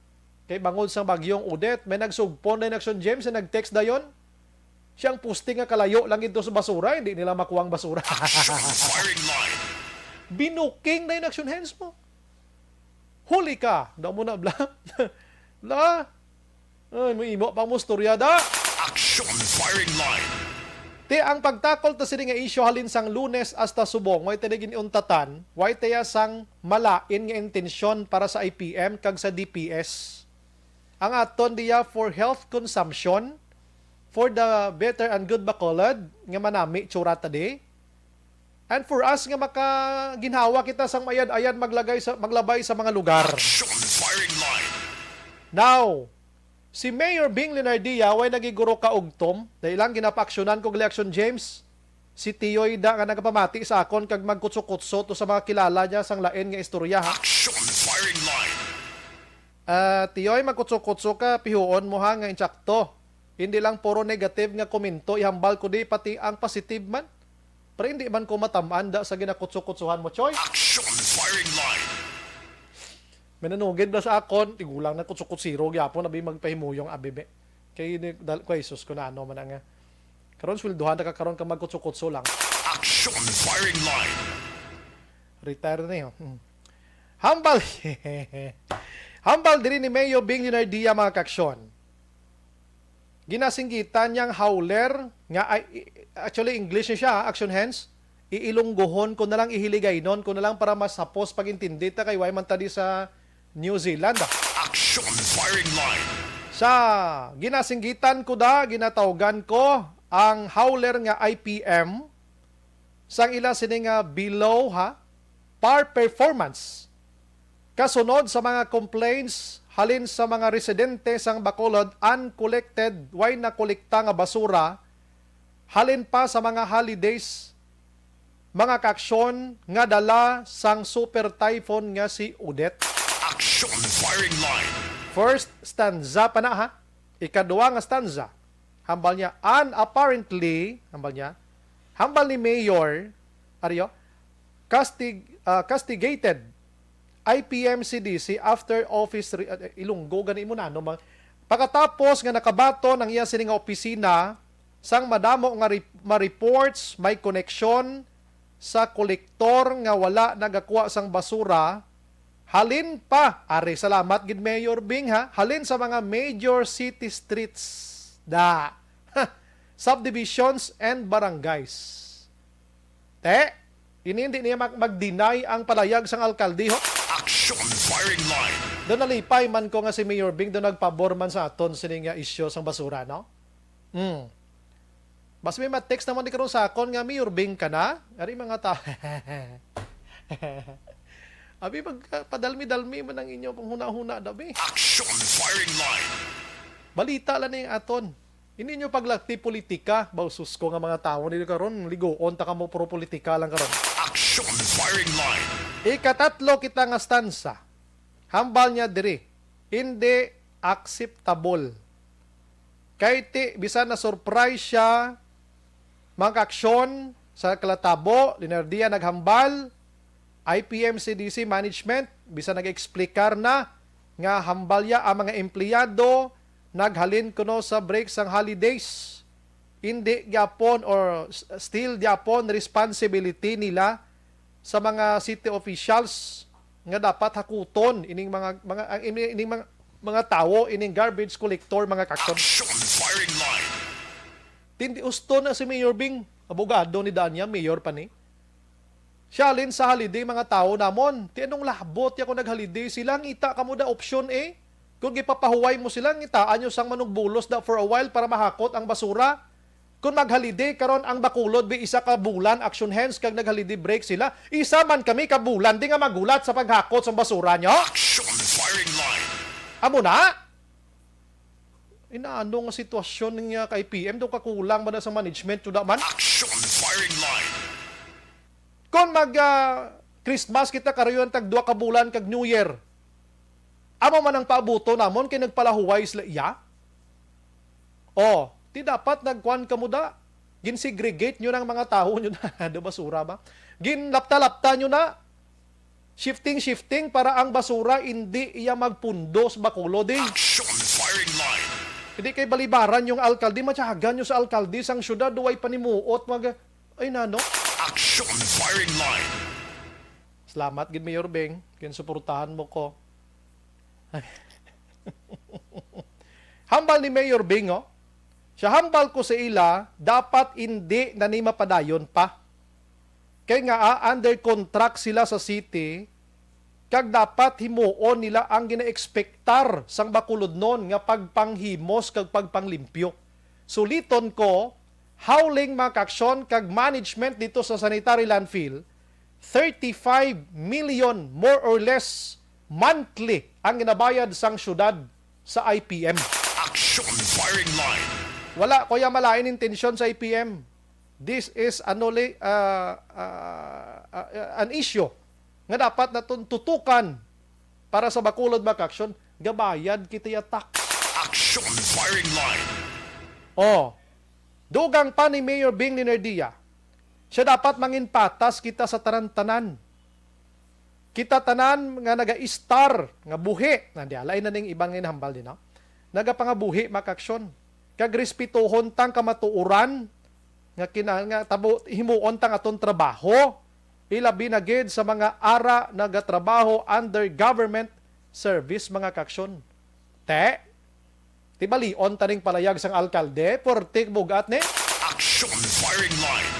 Kay bangod sang bagyong Odette, may nagsugpon na Action James na nag-text dayon. Siyang poste nga kalayo lang ito sa basura, hindi nila makuha ang basura. Action firing line. Binuking na yung Action Hands mo. Huli ka. Daw mo na, bla. Bla. Ay, mo imo pa mo storya da. Action firing line. Ti ang pagtakol ta sini nga isyu halin sang Lunes hasta subong, way ta giniuntatan, way ta sang malain nga intensyon para sa I P M kag sa D P S. Ang aton diya for health consumption, for the better and good Bacolod, nga manami tsura ta di. And for us nga makaginhawa kita sang mayad-ayad maglagay sa, maglabay sa mga lugar. Action firing line. Now, si Mayor Bing Leonardia way nagiguro ka ugtom, dahil lang ginapaaksyonan ko gali Action James. Si Tiyoy da nga nagapamati sa akon kag magkutsukutso to sa mga kilala niya sang lain nga istorya, ha? Action firing line. Ah, Tiyoy, magkutsukutso ka, pihuon mo ha nga insakto. Hindi lang puro negative nga komento ihambal ko di, pati ang positive man. Pero hindi man ko matam-an da sa ginakutsukutsuhan mo, Choy. Action firing line. May nanugid na sa akon, tigulang na kutsukutsiro gyapon, abi magpahimuyong, abi, be. Kay ni-, dal-, kay sus, kung ano man ang, ah, karon, sweldohan na ka karon ka magkutsukutso lang. Action firing line. Retire na yun. Hmm. Hambal, hambal diri ni Mayor Bing Leonardia, mga kaaksyon. Ginasinggitan niyang howler nga ay, actually, English ni siya, action hands. Iilunggohon ko na lang, ihiligaynon ko na lang para mas hapos pag-intindi ta kay way man ta di sa New Zealand. Action firing line. Sa ginasinggitan ko da, ginatawgan ko ang howler nga I P M sang ila sini nga below, ha, par performance. Kasunod sa mga complaints halin sa mga residente sang Bacolod, uncollected, way nakolekta nga basura, halin pa sa mga holidays, mga kaaksyon nga dala sang super typhoon nga si Odette. Action firing line. First stanza pa na, ha? Ikaduha nga stanza. Hambal niya, and apparently, hambal niya, hambal ni Mayor, ariyo, castig-, ah, castigated I P M C D C after office re-, ah, Ilonggo, gani mo na, no? Ma-, pagkatapos nga nakabaton ang iya sini nga opisina, sang madamo nga re-, ma-reports, may koneksyon sa kolektor nga wala nagakuha sang basura, halin pa, ari, salamat gid Mayor Bing, ha, halin sa mga major city streets, da, ha, subdivisions and barangays. Te, ini hindi niya mag-, mag-deny ang palayag sang alkalde, ho. Action firing line. Do nalipay man ko nga si Mayor Bing do nagpabor man sa aton sini nga isyu sang basura, no? Hmm. Mas may ma-text naman di karon sa akon nga, "Mayor Bing ka na?" Ari mga ta-, abi, magpadalmi-dalmi man ang inyo panghuna-huna, dabi. Action firing line. Balita lang ni aton. Hindi nyo paglakti politika. Baw, sus ko nga mga tawo nila karon, ligoon ta kamo, puro politika lang karon. Action firing line. Ikatatlo kita nga stanza. Hambal niya diri, hindi acceptable. Kay ti, bisan na-surprise siya, mga kaaksyon, Sa Calatabo, Leonardia naghambal, I P M C D C management, bisan nag-explicar na nga hambal ya ang mga empleyado, naghalin kuno sa break sang holidays. Hindi gyapon or s-, still gyapon responsibility nila sa mga city officials nga dapat hakuton ining mga, mga, ang ini-, ining mga, mga tawo, ining garbage collector, mga kakson. Action firing line. Tindi usto na si Mayor Bing, abogado ni Danya, mayor pa ni. Siya halin sa holiday, mga tawo namon. Ti anong labot ya kung nag-holiday sila? Ngita kamo da option A. Kung gipapahuway mo sila, ngitaan nyo sang manugbulos da for a while para mahakot ang basura. Kung mag-holiday karon ang Bacolod, bi isa ka bulan, action hands, kag nag-holiday break sila. Isa man kami ka bulan, di nga magulat sa paghakot sang basura nyo. Action firing line. Amo na? Inaano nga sitwasyon nga kay P M, daw kakulang ba na sa management, yun naman? Action firing line. Kung mag, ah, Christmas kita, karon tag duha ka bulan kag New Year, amo man ang paabuto namon kay nagpalahuway sila iya? Oh, ti dapat nagkuan kamo da. Gin-segregate nyo ng mga tawo nyo na do basura ba? Ginlapta-lapta nyo na. Shifting-shifting para ang basura hindi iya magpundo sa Bacolod, eh. Action firing line. Hindi kay balibaran yung alkalde, matyagan nyo sa alkalde sang syudad, duway panimuot, mag-, ay, nano? Action firing line. Salamat gid, Mayor Beng. Ginsuportahan mo ko. Ay. Hambal ni Mayor Bing, oh. Siya, hambal ko sa ila, dapat indi na ni mapadayon pa. Kay nga, ah, under contract sila sa city, kag dapat himuon nila ang gina-expectar sang Bacolodnon nga pagpanghimos kag pagpanglimpyo. Suliton ko, Howling, mga kaaksyon, kag management dito sa sanitary landfill, thirty-five million, more or less, monthly ang ginabayad sang syudad sa I P M. Action firing line. Wala ko ya malain intensyon sa I P M. This is, ano, li-, ah, ah, ah, an issue nga dapat naton tutukan para sa Bacolod, mga kaaksyon. Gabayad kita ya tax. Action firing line. Oh, dugang pa ni Mayor Bing Leonardia, siya, dapat mangin patas kita sa tanan-tanan. Kita tanan nga naga-istar nga buhi, na di alay na ning iban nga inahambal din, no? Nagapangabuhi, mga kaaksyon. Kag respetuhon tang kamatuoran nga kina-, nga tabo-, himuon tang aton trabaho. Ilabi na gid sa mga ara nagatrabaho under government service, mga kaaksyon. Te, ti balion taning palayag sang alkalde, porte bugat ni. Action firing line.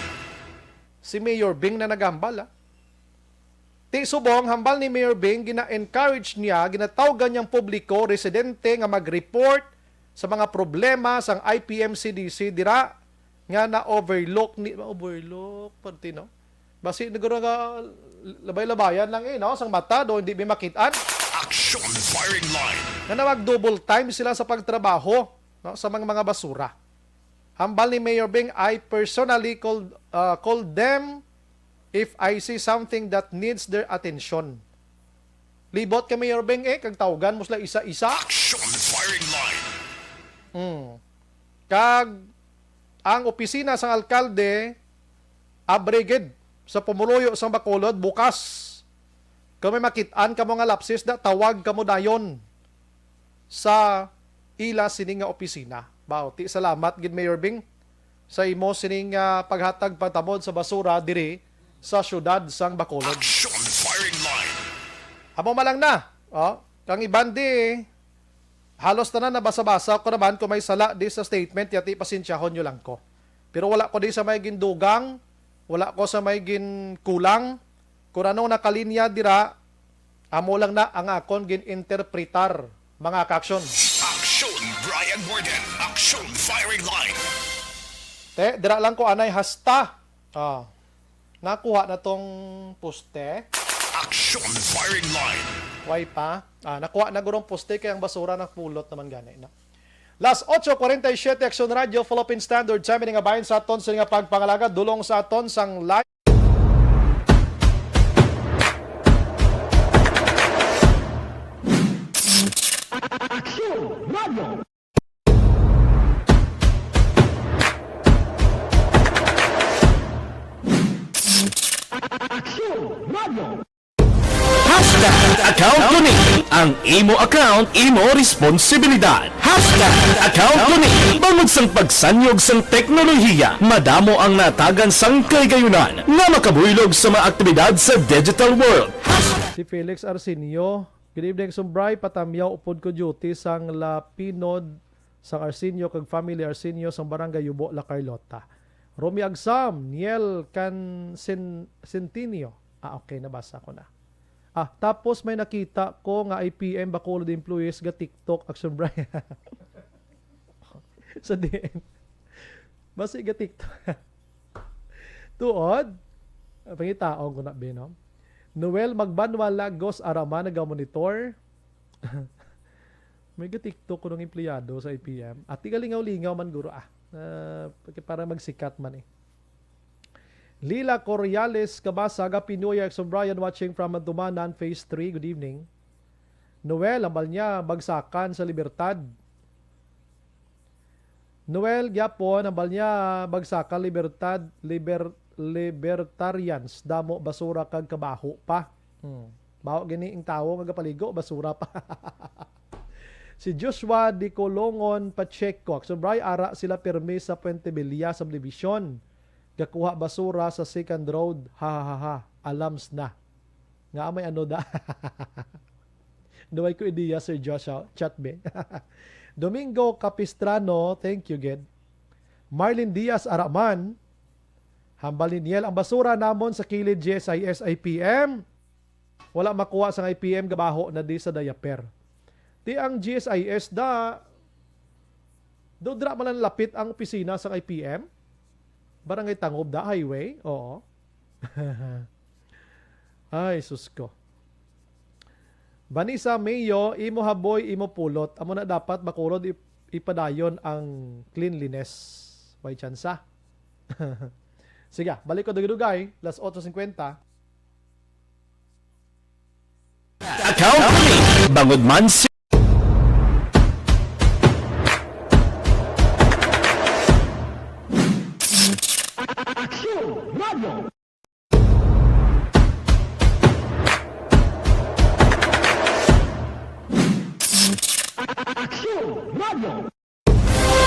Si Mayor Bing na naghambal, ah. Ti subong, hambal ni Mayor Bing, gina-encourage niya, ginatawgan niyang publiko, residente nga mag-report sa mga problema sang I P M C D C dira nga na-overlook ni, overlook, pati, no? Basi nagro nga labay-labayan lang, eh, no? Sang mata do, hindi may makit-an. Action firing line. Nga na mag-double time sila sa pagtrabaho, no? Sa mga, mga basura. Hambal ni Mayor Bing, "I personally called, uh, called them if I see something that needs their attention." Libot ka, Mayor Bing, eh, kag tawgan mo sila isa-isa. Action firing line. Hmm. Kag ang opisina sang alkalde, abri gid sa pumuluyo sang Bacolod, bukas. Kung may makit-an kamo nga lapses na, tawag kamo dayon sa ila sini nga opisina. Baw, ti salamat gid, Mayor Bing, sa imo sining, ah, paghatag pagtamod sa basura diri sa siyudad sang Bacolod. Action firing line. Amo man lang na. Oh, kang iban di, halos tanan nabasa-basa ko naman. Kung may sala di sa statement, yati, pasensyahon nyo lang ko. Pero wala ko di sa may gindugang, wala ko sa may ginkulang. Kung anong nakalinya dira, amo lang na ang akon gin-interpretar, mga kaaksyon. Action, Brian Warden. Action, firing line. Te, dira lang ko anay hasta. Ah, nakuha na tong poste. Action, firing line. Way pa. Ah, nakuha na gurong poste kay ang basura napulot naman gani na. Las ocho cuarenta y siete, Action Radio, Philippine Standard Time, ini nga bahin sa aton sa nga pagpangalaga, dulong sa aton sang live. Action Radio. Hashtag account ko ni. Ang imo account, imo responsibilidad. Hashtag account ko ni. Bangod sang pagsanyog sang teknolohiya, madamo ang natagan sang kahigayonan nga makabuylog sa mga aktibidad sa digital world. Si Felix Arsenio, "Good evening, Sumbray. Patamyaw upod ko duty sang La Pinod, sang Arsenio kag family Arsenio sang Barangay Yubo, La Carlota." Romy Agsam, Niel Can-, Cen-, Centinio. Ah, okay, nabasa ko na. Ah, tapos may nakita ko nga I P M Bacolod employees ga TikTok, Action Brian. Sa D M. Basi ga TikTok. Tuod? Ah, pangitaon ko na, be, no? Noel Magbanwa Lagos Arama nagamonitor. May ga-TikTok ko ng empleyado sa I P M. Ati ka lingaw-lingaw man, guro, ah. Ah, para magsikat man, eh. Lila Correales Kabasa, "Happy New Year, Exo Brian, watching from Mandumanan, Phase three. Good evening." Noel, hambal niya, "Bagsakan sa Libertad." Noel gyapon, hambal niya, "Bagsakan, Libertad, liber-, libertarians, damo basura kag kabaho pa." Hmm. Baho gini ang tawo nga gapaligo, basura pa. Si Joshua Dicolongon Pacheco, "Exo Bri, ara sila pirmi sa Puente Villa Subdivision. Gakuha basura sa Second Road, ha, ha, ha, ha. Alams na." Nga may ano da. Duway ko ideya, Sir Joshua. Chat, be. Domingo Capistrano, thank you, gid. Marlene Diaz Araman, hambal ni Niel, "Ang basura namon sa kilid G S I S I P M. Wala makuha sang I P M, gabaho na di sa diaper." Ti ang G S I S da, do dira man lang lapit ang opisina sang I P M? Barangay Tangob da, highway? Oo. Ay, sus ko. Vanessa Mayo, "Imo haboy, imo pulot." Amo na dapat, Bacolod, ip-, ipadayon ang cleanliness. May tsansa. Sige, balik ko dugay-dugay, las otso cincuenta. Account ko ni. Bangod man si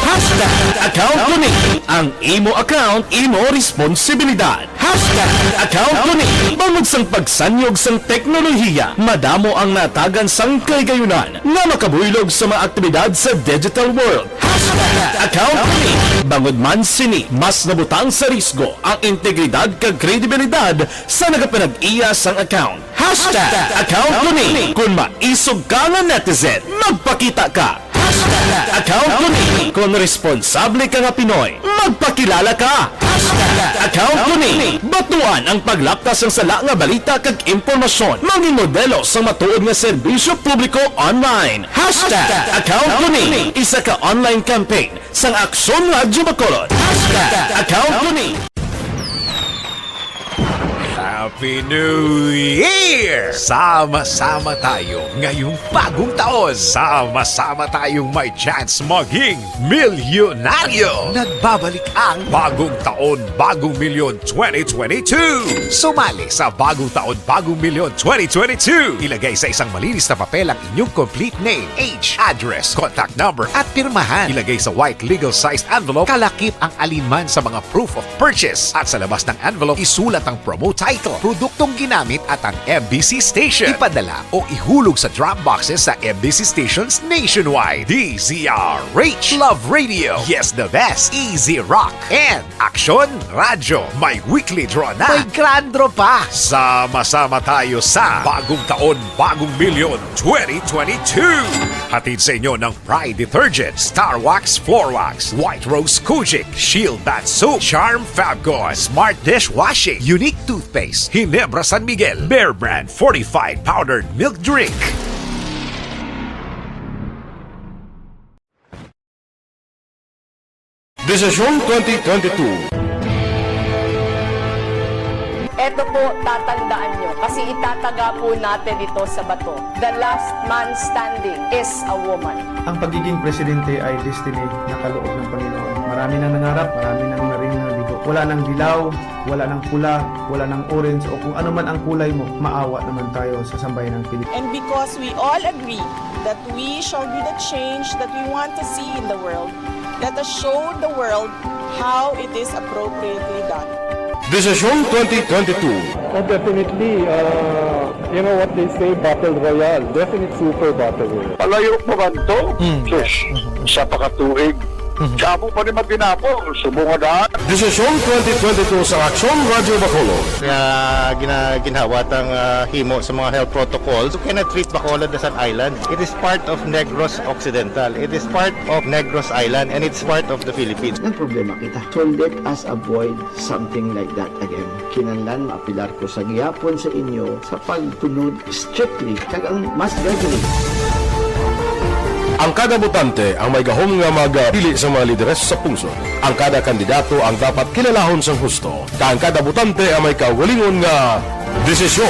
Hashtag account ko ni. Ang imo account, imo responsibilidad. Hashtag account ko ni. Bangod sang pagsanyog sang teknolohiya, madamo ang natagan sang kahigayunan nga makabuylog sa mga aktibidad sa digital world. Hashtag account ko ni. Bangod man sini, mas nabutang sa risgo ang integridad kag kredibilidad sa nagapanag-iya sang account. Hashtag account ko ni. Kung maisog ka nga netizen, magpakita ka. Hashtag account ko ni. Kung responsable ka nga Pinoy, magpakilala ka. Hashtag account ko ni. Batuan ang paglaptas sang sala nga balita kag impormasyon. Maging modelo sang matuod nga serbisyo publiko online. Hashtag account ko ni. Isa ka online campaign sang Aksyon Radyo Bacolod. Hashtag account ko ni. Happy New Year! Sama-sama tayo ngayong bagong taon. Sama-sama tayong may chance maging milyonaryo. Nagbabalik ang Bagong Taon, Bagong Milyon twenty twenty-two. Sumali sa Bagong Taon, Bagong Milyon twenty twenty-two. Ilagay sa isang malinis na papel ang inyong complete name, age, address, contact number, at pirmahan. Ilagay sa white legal-sized envelope, kalakip ang alinman sa mga proof of purchase. At sa labas ng envelope, isulat ang promo title, produktong ginamit, at ang M B C station. Ipadala o ihulog sa drop boxes sa M B C stations nationwide. D Z R H, Love Radio, Yes the Best, Easy Rock, and Aksyon Radyo. May weekly draw na. May grand draw pa. Sama-sama tayo sa Bagong Taon, Bagong Milyon twenty twenty-two. Hatid sa inyo ng Pride Detergent, Star Wax Floor Wax, White Rose Kojic, Shield Bath Soap, Charm Fabcon, Smart Dishwashing, Unique Toothpaste, Ginebra San Miguel, Bear Brand Fortified Powdered Milk Drink. Desisyon twenty twenty-two. Eto po, tatandaan nyo, kasi itataga po natin ito sa bato. The last man standing is a woman. Ang pagiging presidente ay destiny na kaloob ng Panginoon. Marami nang nangarap, marami nang naring nabigo. Wala nang dilaw, wala nang pula, wala nang orange, o kung ano man ang kulay mo, maawa naman tayo sa sambayanang Pilipino. And because we all agree that we shall be the change that we want to see in the world, let us show the world how it is appropriately done. Desisyon twenty twenty-two. Oh, definitely. Uh, you know what they say, battle royale. Definite super battle royale. Palayo pa man to? Sus, isa pa ka tuig. Sa amo pa ni matinapol, subong nga daan. Desisyon twenty twenty-two sa Aksyon Radyo Bacolod. Nga gina, ginhawat ang ah, himo sa mga health protocols. You cannot treat Bacolod as an island. It is part of Negros Occidental. It is part of Negros Island and it's part of the Philippines. Nagproblema kita. So let us avoid something like that again. Kinahanglan maapilar ko sa gihapon sa inyo sa pagtunod strictly kag ang mass gathering. Ang kada botante ang may gahom nga magpili sa mga lideres sa pungsod. Ang kada kandidato ang dapat kilalahon sang husto, kag ang kada botante ang may kaugalingon nga desisyon.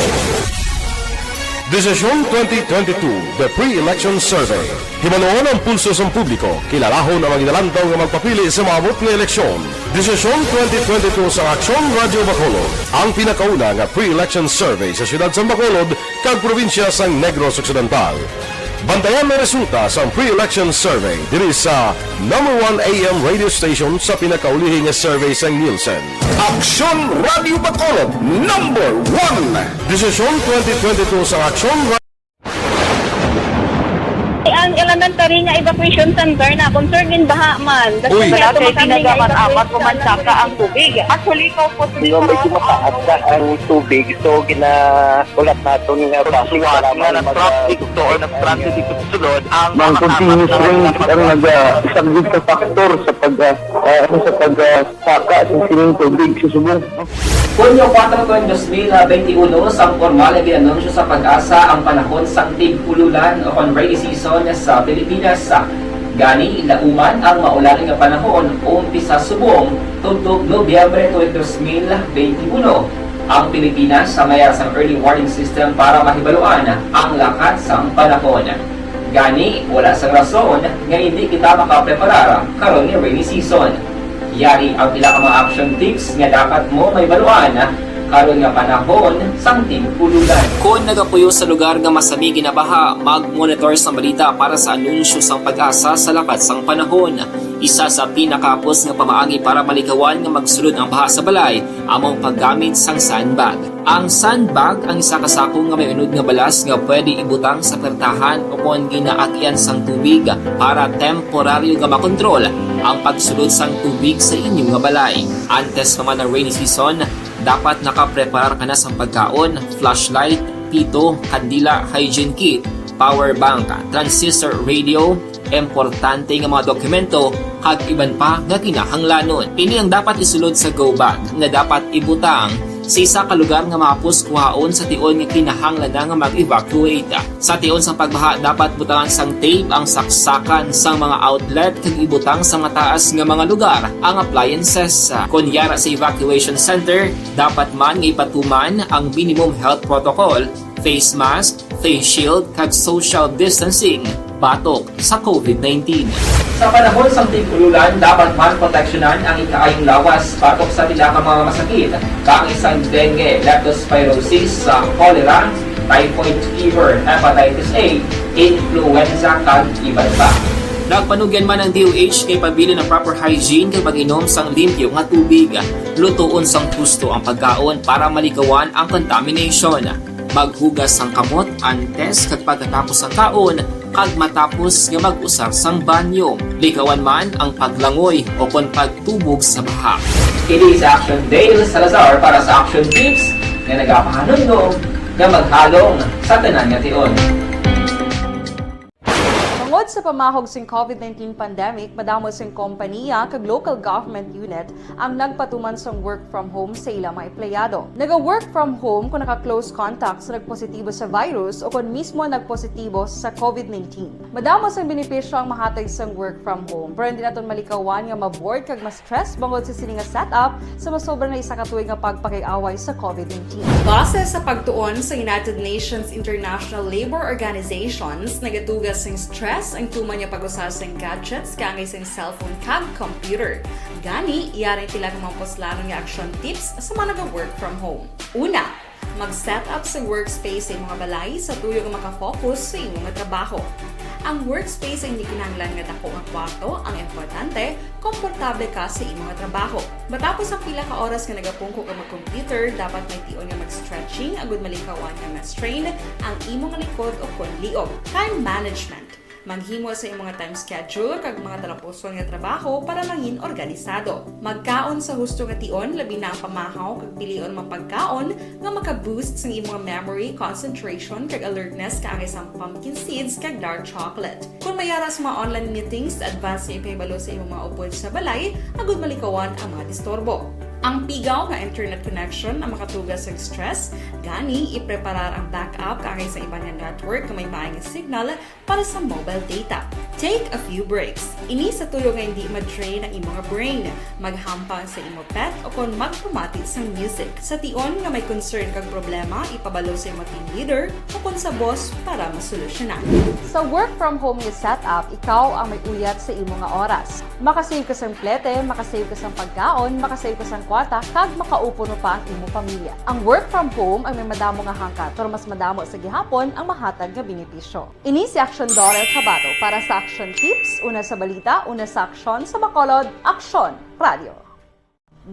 Desisyon twenty twenty-two, The Pre-Election Survey. Hibaluon ang pulso sang publiko, kilalahon ang mga ginalantaw nga magpapili sa maabot nga eleksyon. Desisyon twenty twenty-two sa Aksyon Radyo Bacolod, ang pinakauna nga pre-election survey sa siyudad sang Bacolod kag probinsya sang Negros Occidental. Bantayan ang resulta sang pre-election survey diri sa number one A M radio station sa pinakaulihi nga survey sang Nielsen. Aksyon Radyo Bacolod, number one. Desisyon twenty twenty-two sa Aksyon Ang elementary nga evacuation center na concern gin baha man. Uy. Wala kay pinagaman amat ko man saka ang tubig. Actually, ikaw po. Di ba medyo mataas na ang tubig, so ginahulat naton nga basi nga nag-traffic to or nag-transit dito sa sulod ang mga continuous rain ang nag-, ah, isang gid ka factor sa pag, ah, ah, ano, sa pag, ah, saka sa sining tubig sa subong. Hunyo kuwatro, dos mil benti uno, sang pormal nga gin-anunsyo sa PAGASA ang panahon sang tig-ululan o kon rainy season sa Pilipinas. Gani, lauman ang maulan nga panahon umpisa subong tubtob Nobyembre tuig dos mil benti uno. Ang Pilipinas may ara sang early warning system para mahibaluan ang lakat sang panahon. Gani, wala sang rason nga indi kita makapreparar karon nga rainy season. Yari ang pila ka mga action tips nga dapat mo mahibaluan karon nga panahon sang tig-ululan. Kon nagapuyo sa lugar nga masami ginabaha, mag-monitor sang balita para sa anunsyo sang PAGASA sa lakat sang panahon. Isa sa pinakahapos nga pamaagi para malikawan nga magsulod ang baha sa balay amo ang paggamit sang sandbag. Ang sandbag ang isa ka sako nga may unod nga balas nga pwede ibutang sa pertahan o kon ginaagian sang tubig para temporaryo nga makontrol ang pagsulod sang tubig sa inyo nga balay. Antes pa man ang rainy season, dapat nakapreparar ka na sang pagkaon, flashlight, pito, kandila, hygiene kit, power bank, transistor radio, importante nga mga dokumento, kag iban pa nga kinahanglanon. Ini ang dapat isulod sa go bag nga dapat ibutang sa isa ka lugar nga mahapos kuhaon sa tion nga kinahanglan na nga mag-evacuate. Sa tion sang pagbaha, dapat butangan sang tape ang saksakan sang mga outlet kag ibutang sa mataas nga mga lugar ang appliances. Kon yara sa evacuation center, dapat man nga ipatuman ang minimum health protocol, face mask, face shield, kag social distancing batok sa COVID nineteen. Sa panahon sang tig-ululan, dapat man proteksyonan ang ikaayong lawas batok sa pila ka mga masakit, kaangay sang dengue, leptospirosis, sa cholera, typhoid fever, hepatitis A, influenza, kag iban pa. Nagpanugyan man ang D O H nga ipabilin ang proper hygiene kag pag-inom sang limpyo nga tubig. Lutoon sang husto ang pagkaon para malikawan ang contamination. Maghugas sang kamot antes kag pagkatapos sang kaon, kag matapos nga mag-usar sang banyo. Likawan man ang paglangoy o kon pagtubog sa baha. Kini si Action Dale Salazar para sa Action Tips nga nagapahanumdom nga maghalong sa tanan nga tion. Tungod sa pamahog sing COVID nineteen pandemic, madamo sing kompaniya kag local government unit ang nagpatuman sang work from home sa ila mga empleyado. Naga-work from home kung naka-close contact sa nagpositibo sa virus o kung mismo nagpositibo sa COVID nineteen. Madamo sang benepisyo ang mahatag sang work from home, pero hindi naton malikawan nga ma-bored kag ma-stress bangod sa sini nga setup sa masobra na isa ka tuig nga pagpakig-away sa COVID nineteen. Base sa pagtuon sa United Nations International Labor Organizations, nagatuga sing stress ang tuman nga pag-usa sang gadgets kaangay sang cellphone kag computer. Gani, yari sila nga mga puslanon nga action tips sa mga naga-work from home. Una, mag-set up sa workspace sa imong balay sa tuyo nga makafocus sa imong trabaho. Ang workspace ay hindi kinahanglan nga dako nga kwarto ang importante, komportable ka sa imong trabaho. Matapos ang pila ka oras nga nagapungko ka mag-computer, dapat may tion nga mag-stretching agud malikawan nga ma-strain ang imong likod o kon liog. Time management. Maghimo sa imong time schedule kag mga talapuson nga trabaho para mangin organisado. Magkaon sa husto nga tion, labi na ang pamahaw kag pilion mga pagkaon nga maka-boost sa imong memory, concentration, kag alertness kaangay sang pumpkin seeds kag dark chocolate. Kung may ara sa mga online meetings, advance nga ipahibalo sa imong mga upod sa balay agud malikawan ang mga disturbo. Ang pigaw nga internet connection ang makatuga sa stress, gani ipreparar ang backup kaangay sa iban nga network nga may maayong signal para sa mobile data. Take a few breaks. Ini sa tuyo nga hindi ma-drain ang imong brain. Maghampang sa imo pet o kon magpamati sang music. Sa tion nga may concern kag problema, ipabalo sa imo team leader o kon sa boss para masolusyonan. Sa work from home nga setup, ikaw ang may uyat sa imo nga oras. Makasave ka sang plete, makasave ka sang pagkaon, makasave ka sang kwarta, kag makaupo pa ang imo pamilya. Ang work from home ang may madamo nga hangkat, pero mas madamo sa gihapon ang mahatag nga benepisyo. Ini si Action Doris Habato para sa Action Tips, una sa balita, una sa aksyon, sa Bacolod, Aksyon Radio.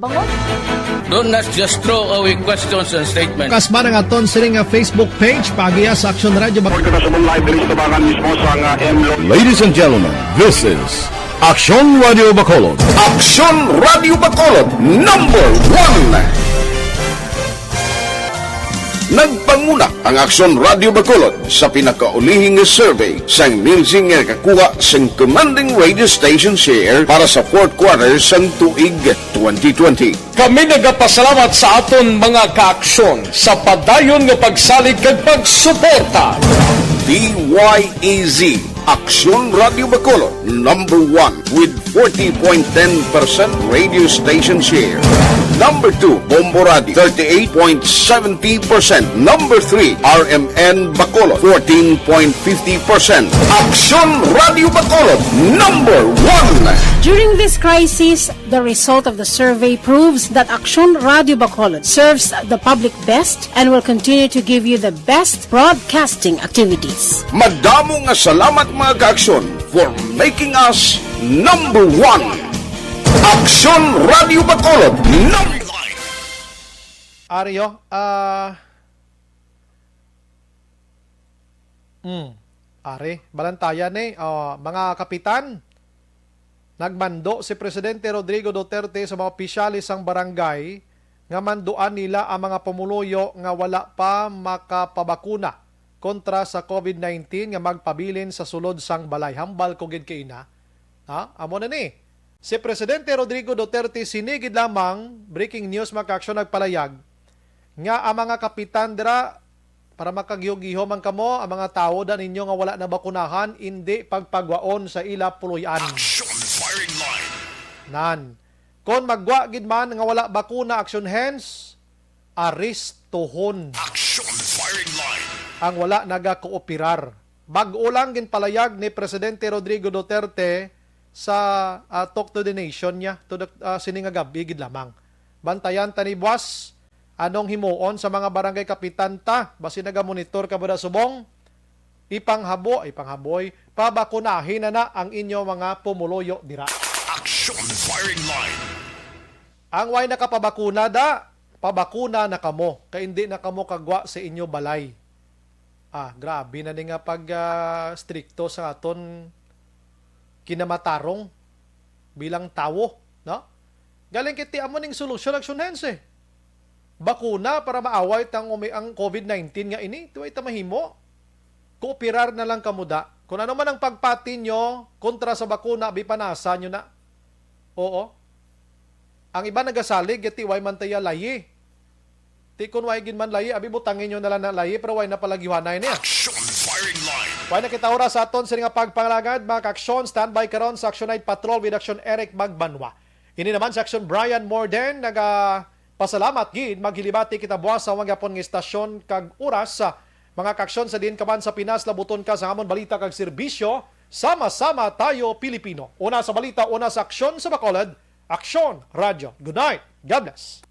Bangon. Don't not just throw away questions and statements. Kas man ang aton sini nga Facebook page, paagiha sa Action Radio Bacolod. Pagkakasabong live diri sa tabangan mismo sa nga M Lo- Ladies and gentlemen, this is Action Radio Bacolod. Action Radio Bacolod, number one. Nagpanguna ang Aksyon Radio Bacolod sa pinakaulihing survey sang Nielsen nga nakakuha sang commanding radio station share para sa fourth quarter sang tuig twenty twenty. Kami nagapasalamat sa aton mga kaaksyon sa padayon nga pagsalig kag pagsuporta. D Y E Z, Aksyon Radio Bacolod, number one with forty point ten percent radio station share. Number two, Bombo Radio, thirty-eight point seventy percent. Number three, R M N Bacolod, fourteen point fifty percent. Aksyon Radio Bacolod, number one. During this crisis, the result of the survey proves that Aksyon Radio Bacolod serves the public best and will continue to give you the best broadcasting activities. Madamo nga salamat, mga kaaksyon, for making us number one. Aksyon Radio Bacolod, number one. Aryo, ah, mm, are, balantayan ni, ah, mga kapitan, nagmando si Presidente Rodrigo Duterte sa mga opisyales sang barangay nga manduan nila ang mga pumuluyo nga wala pa makapabakuna kontra sa COVID nineteen nga magpabilin sa sulod sang balay. Hambal ko gid kay ina. Ha? Amo na ni. Si Presidente Rodrigo Duterte sini gid lamang, breaking news, mga kaaksyon, nagpalayag nga ang mga kapitan dira, para makagiho-giho man kamo, ang mga tawo da ninyo nga wala nabakunahan, indi pagpagwaon sa ila puloy-an. Action firing line. Nan. Kon maggwa gid man nga wala bakuna, action hands, aristuhon. Action firing line. Ang wala nagakooperar. Bag-o lang ginpalayag ni Presidente Rodrigo Duterte sa, ah, Talk to the Nation niya to the, ah, sini nga gab-i gid lamang. Bantayan ta ni buwas anong himuon sa mga barangay kapitan ta, basi nagamonitor ka ba da subong? Ipanghabo, ipanghaboy, pabakunahi na na ang inyo mga pumuluyo dira. Action firing line. Ang way nakapabakuna da, pabakuna na kamo, kay indi na kamo kagwa sa inyo balay. Ah, grabe na ni nga pag, ah, strikto sa aton kinamatarong bilang tawo, no? Galing kiti amo ning solusyon, action hands, eh. Bakuna para maaway tang umi-, ang COVID nineteen nga ini, tuway ta mahimo. Kooperar na lang kamo da. Kung ano man ang pagpati nyo kontra sa bakuna, abi panasa nyo na. Oo. Ang iba nagasalig, ti way man taya layi. Ti kun way gid man layi, abi butangin nyo na lang na layi, pero way na palagiwanay niya. Action firing line. Way na kita oras sa aton sini nga pagpangalagad, mga ka-aksyon. Standby karon sa Action Night Patrol with Action Eric Magbanwa. Ini naman sa Action Brian Morden, naga pasalamat gid, maghilibati kita buwas sa mga gapon nga istasyon kag oras. Sa mga kaaksyon sa diin ka man sa Pinas, labuton ka sa amon balita kag serbisyo. Sama-sama tayo, Pilipino. Una sa balita, una sa aksyon sa Bacolod, Aksyon Radyo. Good night. God bless.